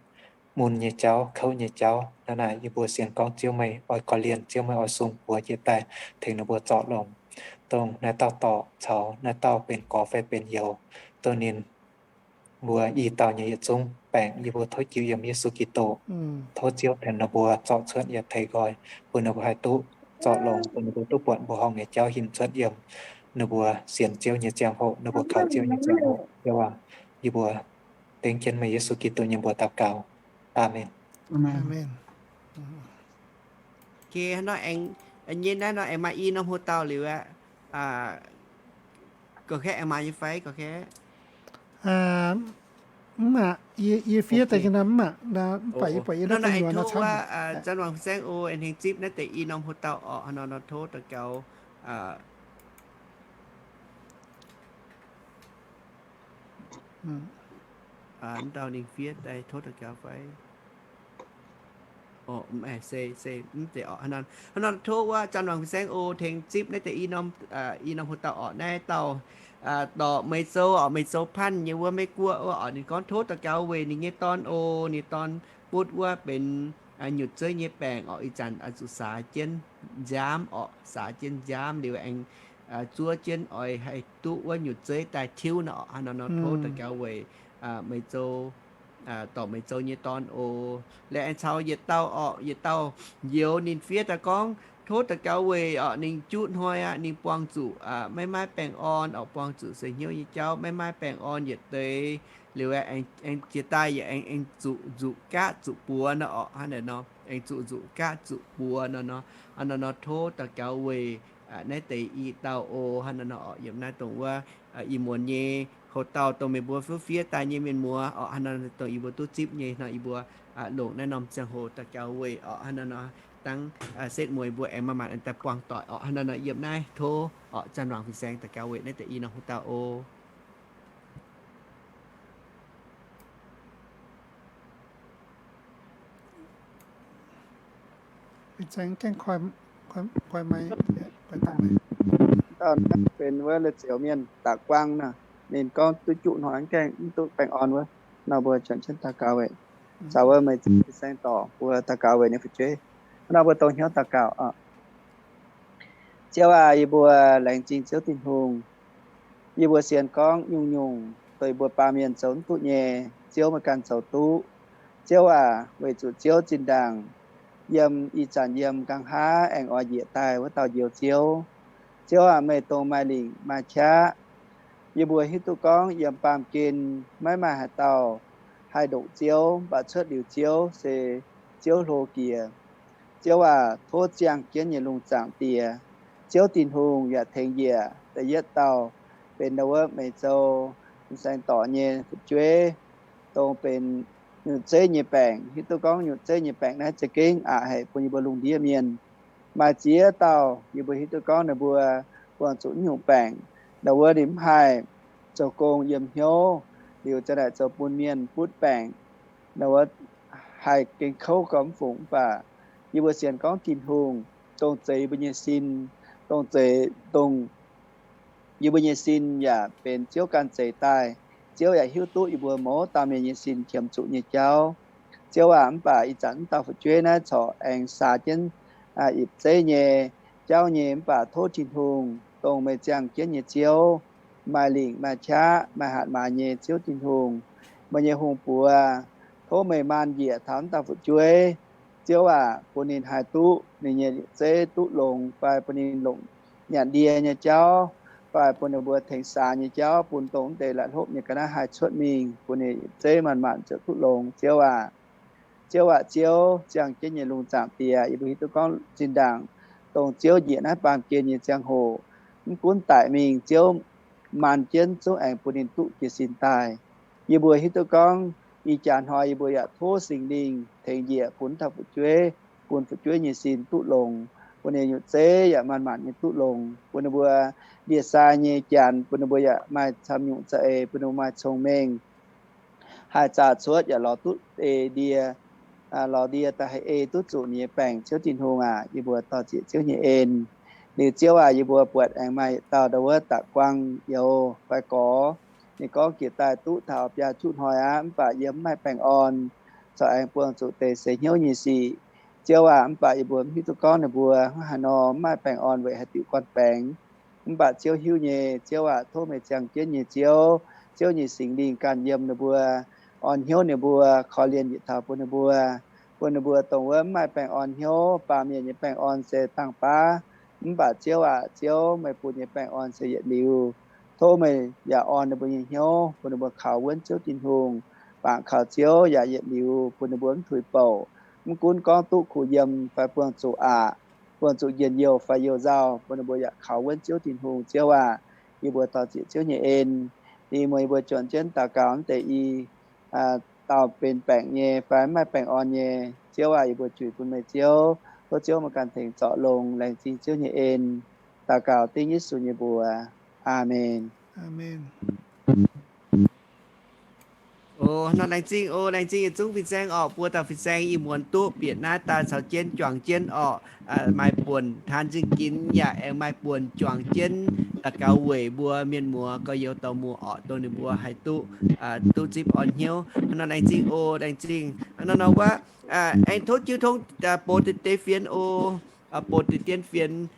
mun nyei jauv, kouv nyei jauv. Hnangv naaic yie mbuo sienx gorngv Ziouv meih oix korv-lienh, Ziouv meih oix sung buoz njiec daaih tengx ninh mbuo zorc longc. Dongh naaiv dauh dorc caux naaiv dauh benx gorx fai benx youz, dongh ninh mbuo i dauh nyei yietc zungv baengc, yie mbuo tov jiu yiem Yesu Giduc. Tov Ziouv tengx ninh mbuo zorc cuotv yaac tengx nqoi, bun ninh mbuo haih duqv zorc longc, bun ninh mbuo duqv buatc mbuoqc horngh nyei jauv hinc cuotv yiem ninh mbuo sienx Ziouv nyei ziangh hoc, ninh mbuo kaux Ziouv nyei ziangh hoc. Ziouv aac, yie mbuo dengv jienv meih Yesu Giduc nyei mbuox daux gaux. Aamen. Aamen. Ok, hnangv nor aengx, nyei naaiv nor aengx maaih i norm hoc dauh liuz aqv. Gorqv-kaeqv aengx maaih nyei fai, gorqv-kaeqv? Mv aqc, yie fiev daaih jienv nor mv aqc, mv baac yie buatc yie naaiv gu'nyuoz nor camv. Zanv Wangc Fin-Saeng oc, aengx tengx zipv naaiv deix i norm hoc dauh orqc, hnangv nor nor tov daux gaux. Mv dauh ninh fiev daaih tov daux gaux fai? Se, se mv zeiz orqc. Hnangv nor tov wuov Janx-Wangc Fin-Saeng oc, tengx zipv naaiv deix i norm, i norm hoc dauh orqc, naaiv dauh dorc Meiv Zou orqc, Meiv Zou Panh nyei wuov Meiv Guoqv wuov orqc, ninh gorngv tov daux gaux weic ninh nyei dorn oc, ninh dorn butv wuov benx nyutc zeiv nyei baengc orqc, ih zanc zuqc saax jienv nziaamv orqc, saax jienv nziaamv liuz aengx zuov jienv oix haih duqv wuov nyutc zeiv daaih tiuv nor orqc. Hnangv nor tov daux gaux weic Meiv Zou, dorc Meiv Zou nyei dorn oc. Laengz aengx caux yietc dauh orqc, yietc dauh njoux ninh fiev daaih gorngv tov daux gaux weic orqc, ninh juqv hnoi aqv, ninh buangh zuqc maiv maaih baengh orn orqc, buangh zuqc seix hnyouv nyei jauv, maiv maaih baengh orn yietc deix. Liuz aengx jiex daaih yaac aengx zuqc nzuqc gaqv zuqc buoz nor orqc, hnangv naaiv nor, aengx zuqc nzuqc gaqv zuqc buoz nor nor. Hnangv naaiv nor tov daux gaux weic naaiv deix i dauh oc. Hnangv naaiv nor orqc, yiem naaiv dongh wuov ih muonz nyei hoc dauh dongh meih mbuo fuv fiev daaih nyei mienh muoz orqc, hnangv naaiv dongh yie mbuo duqv zipv nyei nor, yie mbuo longc naaiv norm ziangh hoc daux gaux weic orqc. Hnangv naaiv nor dangv setv mueiz mbuo aengx maaih maanc daaih buangh doic orqc. Hnangv naaiv nor yiem naaiv tov orqc Janx-Wangc Fin-Saeng daux gaux weic naaiv deix i norm hoc dauh oc. Dauh naaiv benx wuov Leiz Ziouc mienh daaih guangv nor, ninh gorngv duqv juqv hnoi mv gaengh mv duqv baengh orn wuov. Nor mbuo juangc jienv daux gaux weic, caux wuov meih Fin-Saeng dorc mbuo daux gaux weic ninh fu'jueiv. Nor mbuo dongh hnyouv daux gaux. Ziouv aac, yie mbuo laengz zingh Ziouv Tin-Hungh. Yie mbuo sienx gorngv nyungc-nyungc dongh yie mbuo baamh mienh zoux mv duqv nyei, Ziouv meih ganh zoux duqv. Ziouv aac, weic zuqc Ziouv zinh ndaangc yiem ih zanc yiem nqa'haav aengx oix njiec daaih wuov dauh Njoux Ziouv. Ziouv aac, meih dongh maaih lingc maaih qaqv. Yie mbuo hiuv duqv gorngv yiem baamh gen maiv maaih haaix dauh haih ndoqc Ziouv, mv baac cuotv liuz Ziouv se Ziouv hlo jiex. Ziouv aac, tov ziangh jienv nyei lungh zaangc Diex, Ziouv Tin-Hungh yaac tengx njiec da'yietv dauh benx ndau wuov Meih Zou Fin-Saeng dorc nyei fu'jueiv, dongh benx nyutc zeiv nyei baengc. Hiuv duqv gorngv nyutc zeiv nyei baengc naaiv za'gengh aqc haic bun yie mbuo lungh ndiev mienh. Maaih ziex dauh yie mbuo hiuv duqv gorngv ninh mbuo buangh zuqc nyungc baengc, ndau wuov ninh mv haih zoux gong yiem hnyouv, liuz ziang naaic zoux bun mienh butv baengc, ndau wuov haih gengh kouv gormx mv fungc. Mv baac yie mbuo sienx gorngv Tin-Hungh dongh zeix yie mbuo nyei sin, dongh zeix dongh yie mbuo nyei sin yaac benx Ziouv ganh zeix daaih. Ziouv yaac hiuv duqv yie mbuo mouz dauh mienh nyei sin qiemx zuqc nyei jauv. Ziouv aac, mv baac ih zanc mv dauh fu'jueiv naaiv corc aengx saax jienv ipv zeiv nyei jauv nyei. Mv baac tov Tin-Hungh, dongh meih ziangh jienv nyei Ziouv, maaih lingc maaih qaqv maaih hatc maaz nyei Ziouv Tin-Hungh, meih nyei hungh buoz, tov meih maanh njiec taux mv dauh fu'jueiv. Ziouv aac, bun ninh haih duqv ninh nyei zeiv duqv longx, fai bun ninh longc nyanc ndie nyei jauv, fai bun ninh mbuo tengx saax nyei jauv, bun dongh mv deix la'hlopv nyei ga'naaiv haih cuotv mingh, bun ninh zeiv maanc maanc ziouc duqv longx. Ziouv aac, Ziouv aac, Ziouv ziangh jienv nyei lungh zaangc Diex, yie mbuo hiuv duqv gorngv zinh ndaangc dongh Ziouv njiec naaiv baamh gen nyei ziangh hoc, mv gunv daic mingh, Ziouv maanh jienv zungv aengx bun ninh duqv jiez sin daaih. Yie mbuo hiuv duqv gorngv ih jaax hnoi yie mbuo yaac tov Singx Lingh tengx njiec bun dauh fu'jueiv, bun fu'jueiv nyei sin duqv longx, bun ninh nyutc zeiv yaac maanc maanc nyei duqv longx, bun ninh mbuo ndie-sai nyei janx, bun ninh mbuo yaac maaih camv nyungc za'eix, bun ninh mbuo maaih cong-mengh, haih zaah cuotv yaac lorz duqv ei ndie, lorz ndie daaih haih ei duqv zuqc ninh nyei baengc. Ziouv Tin-Hungh aac, yie mbuo dor-ziec Ziouv nyei en. Liuz Ziouv aac, yie mbuo buatc aengx maaih dauh ndau wuov da'guaang youz fai gorx, ninh gorngv jiex daaih duqv taux biaa juqv hnoi aqv, mv baac yiem mv maaih baengh orn, corc aengx buangh zuqc deix seix hnyouv nyei sic. Ziouv aac, mv baac yie mbuo mv hiuv duqv gorngv ninh mbuo hnangv haaix nor mv maaih baengh orn weic haaix diuc gorn-baengx. Mv baac Ziouv hiuv nyei. Ziouv aac, tov meih ziangh jienv nyei Ziouv, Ziouv nyei Singx Lingh ganh yiem ninh mbuo, orn hnyouv ninh mbuo, korv-lienh njiec taux bun ninh mbuo, bun ninh mbuo dongh wuov mv maaih baengh orn hnyouv. Baamh mienh nyei baengh orn se dangh baav, mv baac Ziouv aac, Ziouv meih bun nyei baengh orn se yietc liuz. Tov meih yaac orn ninh mbuo nyei hnyouv, bun ninh mbuo kaux wuonv Ziouv Tin-Hungh, bangc kaux Ziouv yaac yietc liuz, bun ninh mbuo mv tuix bouc. Mv gunv gorngv duqv kuh yiem fai buangh zuqc aqc, buangh zuqc njien-youh fai youh nzauh, bun ninh mbuo yaac kaux wuonv Ziouv Tin-Hungh. Ziouv aac, yie mbuo dor-ziec Ziouv nyei en. Ninh muoz yie mbuo juangc jienv daux gaux mv deix i dauh benx baengc nyei fai mv maaih baengh orn nyei. Ziouv aac, yie mbuo juix bun meih Ziouv. Tov Ziouv meih ganh tengx zorc longx. Laengz zingh Ziouv nyei en. Daux gaux dengv Yesu nyei mbuox. Aamen. Aamen. Oc, hnangv nor laengz zingh oc, laengz zingh yietc zungv fin-saeng orqc, buo dauh fin-saeng ih muonz duqv bieqc naaiv daaih caux jienv juangc jienv orqc, maaih buonc taan zingh ginx yaac aengx maaih buonc juangc jienv daux gaux weic mbuo mienh muoz gorx-youz dorh muoz orqc, dongh ninh mbuo haih duqv, duqv zipv orn hnyouv. Hnangv nor laengz zingh oc, laengz zingh. Hnangv nor nor wuov, aengx tov jiu tong bouc deix deix fienx oc, bouc deix dien fienx.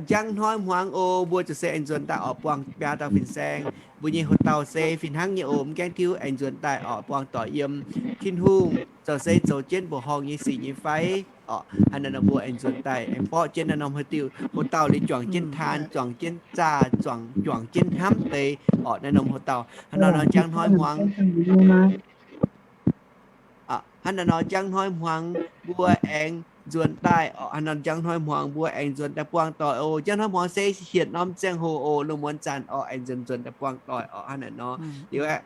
Njang hnoi hmuangx oc, mbuo ziouc se aengx nzuonx daaih orqc, buangh biaa dauh fin-saeng. Mbuo nyei hoc dauh se fih hnangv nyei oc, mv gaengh tiuv, aengx nzuonx daaih orqc, buangh doic yiem Tin-Hungh zoux se zoux jienv mbuoqc horngh nyei sic nyei fai orqc. Hnangv naaiv nor mbuo aengx nzuonx daaih aengx borqv jienv naaiv norm haaix diuh hoc dauh liuz juangc jienv taan, juangc jienv zaah, juangc, juangc jienv hnamv deix orqc, naaiv norm hoc dauh. Hnangv naaiv nor njang hnoi hmuangx Hnangv naaiv nor njang hnoi hmuangx mbuo aengx nzuonx daaih orqc. Hnangv naaiv nor njang hnoi hmuangx mbuo aengx nzuonx daaih buangh doic oc. Njang hnoi hmuangx se hietc norm ziangh hoc oc, lungh muonz zanc orqc, aengx nzuonx, nzuonx daaih buangh doic orqc. Hnangv naaiv nor liuz aeqv,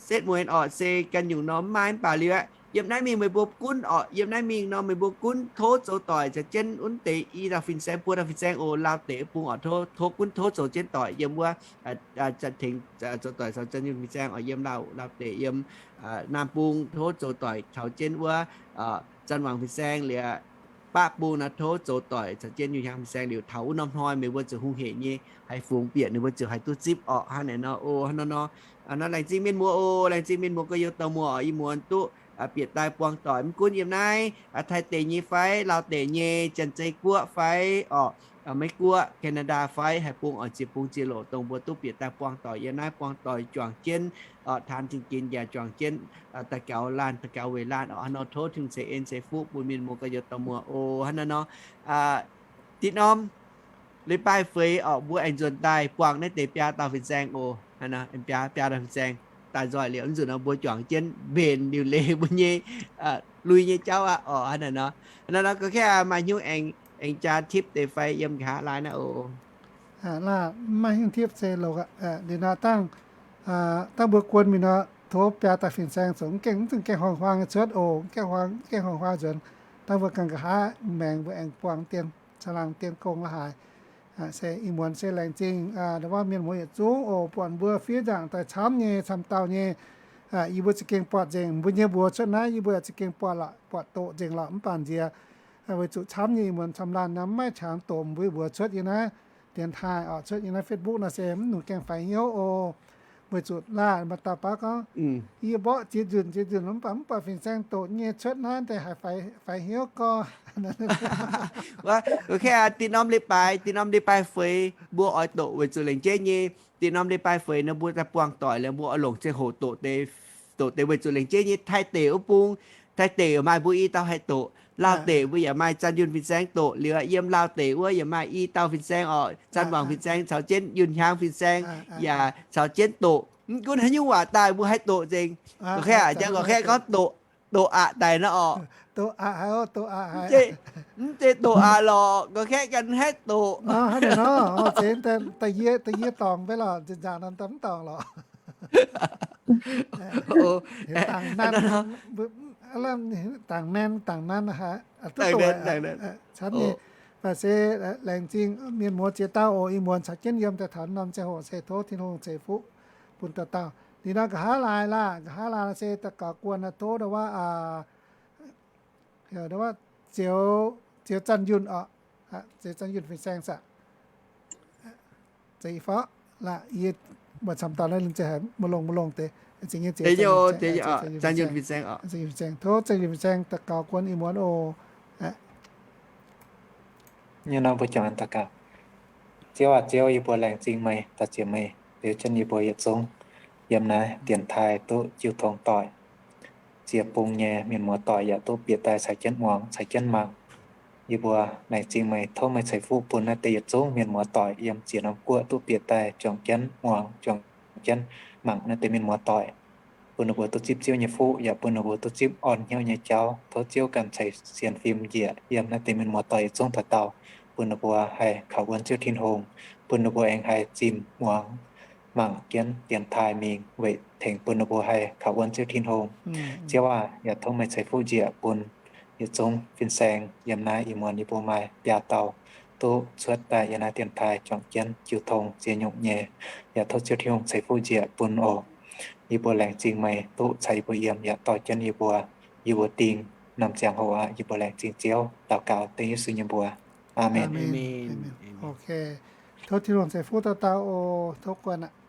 setv mueiz orqc se ganh nyungc nor mv maaih mv baac liuz aeqv, yiem naaiv mingh meih mbuo gunv orqc, yiem naaiv mingh nor meih mbuo gunv tov zoux doic caux jienv wuov deix i dauh fin-saeng, buo dauh fin-saeng oc, lauh deix bung orqc, tov, tov gunv tov zoux jienv doic yiem wuov, tengx zoux doic caux Janx-Yunh fin-saeng orqc, yiem lauh, lauh deix yiem naamh bung tov zoux doic caux jienv wuov Janx-Wangc fin-saeng liuz, baqv bung nor tov zoux doic caux jienv Yunh Hiaang fin-saeng liuz, taux wuov norm hnoi meih mbuo ziouc hungh hec nyei haih fungx bieqc, ninh mbuo ziouc haih duqv zipv orqc. Hnangv naaiv nor oc, hnangv nor nor, laengz zingh mienh muoz oc, laengz zingh mienh muoz gorx-youz dorh muoz orqc, ih muonz duqv bieqc daaih buangh doic mv gunv yiem naaiv Taiv deic nyei fai, Laauv deic nyei, Janx-Zei Guoqv fai orqc, Meiv Guoqv, Canada fai, haih bung orqc, ziex bung ziex loc dongh mbuo duqv bieqc daaih buangh doic yiem naaiv, buangh doic juangc jienv orqc, taan zingh ginx yaac juangc jienv daux gaux laanh, daux gaux weic laanh orqc. Hnangv nor tov Tin-Hungh ceix en ceix fuqv bun mienh muoz gorx-youz dorh muoz oc. Hnangv naaiv nor, dinh norm leiz-baaix feix orqc, mbuo aengx nzuonx daaih buangh naaiv deix biaa dauh fin-saeng oc. Biaa, biaa dauh fin-saeng daaih nzoih liuz, mv nzunc nor mbuo juangc jienv mbenc liuc leiz mbuo nyei lui nyei jauv aqv orqc. Hnangv naaiv nor, hnangv naaiv nor gorngv kaav maaih hnyouv aengx, aengx jaa tipv deix fai yiem nqa'haav laai naaiv oc. Laah, mv maaih hnyouv tipv se loz aqv. Liuz nor dangh, dangh mbuo guon mingh nor, tov biaa dauh fin-saeng zoux mv gaengh, mv zungh gaengh huaang-huaang nyei cuotv oc. Mv gaengh huaang, mv gaengh huaang-huaang nzuonx. Dangh mbuo ganh nqa'haav maengx mbuo aengx buangh dien caangh laangh dien gong la'haaix. Se ih muonz se laengz zingh ndau wuov mienh muoz yietc zungv oc, buatc mbuo fiev nzaangc daaih camv nyei, camv dauh nyei. Yie mbuo za'gengh buatc nzengc, mbuo nyei mbuox cuotv naaiv yie mbuo yaac za'gengh buatc lorqc, buatc doqc nzengc lorqc, mv baac nziex weic zuqc camv nyei ih muonz camv laanh nor mv maaih qangx doqc mbuo mbuox cuotv yiem naaiv dienx taaih orqc, cuotv yiem naaiv Facebook nor se mv nungx gaengh faix hnyouv oc. Weic zuqc laah maaih dauh baav gorngv, yie mborqv ziex nzunc ziex nzunc mv baac, mv baac fin-saeng doqc nyei cuotv naaiv deix haiz faix hnyouv gorx. Wuov, dinh norm leiz-baaix, dinh norm leiz-baaix feix mbuo oix doqc weic zuqc laengz jeiv nyei. Dinh norm leiz-baaix feix nor mbuo daaih buangh doic liuz mbuo oix longc ziangh hoc doqc deix, doqc deix weic zuqc laengz jeiv nyei Taiv deic wuov bung, Taiv deic maaih mbuo i dauh haih doqc. Laauv deic mbuo yaac maaih Zanh Yunh fin-saeng doqc liuz, yiem Laauv deic wuov yaac maaih i dauh fin-saeng orqc, Zanh Wangc fin-saeng caux jienv Yunh Hiaang fin-saeng yaac caux jienv doqc. Mv gunv haaix nyungc waac daaih mbuo haih doqc nzengc. Gorngv kaav aqc, jangx gorngv kaav gorngv doqc, doqc aqc daic nor orqc. Mv zeiz doqc aqc lorqc, gorngv kaav ganh haih doqc. Da'yie dorngc mv baac lorqc, nzunc nzangc nor mv dorngc lorqc. Dangc nan, dangc nan, dangc nan, camv nyei. Baac se laengz zingh mienh muoz ziex dauh oc, ih muonz caux jienv yiem daaih taux norm ziangh hoc se tov Tin-Hungh ceix fuqv bun dauh dauh. Liuz nor nqa'haav laai laah, nqa'haav laai se daux gaux guon tov ndau wuov, ndau wuov Zioux, Zioux Zanh Yunh orqc, Zioux Zanh Yunh fin-saeng saah. Zeiz fai laah, yie mbuo camv dauh naaiv lingh zeiz haic, maiv longx maiv longx deix. Zanh Yunh fin-saeng, tov Zanh Yunh fin-saeng daux gaux guon ih muonz oc. Nyei nor mbuo juangc daux gaux. Ziouv aac, Ziouv, yie mbuo laengz zingh meih, daux ziex meih liuz jienv yie mbuo yietc zungv yiem naaiv dienx taaih duqv jiu tong doic. Ziex bung nyei mienh muoz doic yaac duqv bieqc daaih caux jienv muangx, caux jienv mangc. Yie mbuo laengz zingh meih, tov meih ceix fuqv bun naaiv deix yietc zungv mienh muoz doic yiem ziex norm guoqv duqv bieqc daaih juangc jienv muangx, juangc jienv mangc naaiv deix mienh muoz doic, bun ninh mbuo duqv zipv Ziouv nyei fuqv, yaac bun ninh mbuo duqv zipv orn hnyouv nyei jauv. Tov Ziouv ganh ceix sienx fim njiec yiem naaiv deix mienh muoz doic yietc zungv dauh dauh, bun ninh mbuo haih kaux wuonv Ziouv Tin-Hungh, bun ninh mbuo aengx haih zimh muangx mangc jienv dienx taaih mingh weic tengx bun ninh mbuo haih kaux wuonv Ziouv Tin-Hungh. Ziouv aac, yaac tov meih ceix fuqv njiec bun yietc zungv fin-saeng yiem naaiv. Ih muonz yie mbuo maaih biaa dauh duqv cuotv daaih yiem naaiv dienx taaih juangc jienv jiu tong ziex nyungc nyei, yaac tov Ziouv Tin-Hungh ceix fuqv njiec bun oc. Yie mbuo laengz zingh meih duqv caux yie mbuo yiem yaac dorh jienv yie mbuo, yie mbuo ding norm ziangh hoc aqv. Yie mbuo laengz zingh Ziouv, daux gaux dengv Yesu nyei mbuox. Aamen. Tov Tin-Hungh ceix fuqv dauh dauh oc. Tov guanh aqv.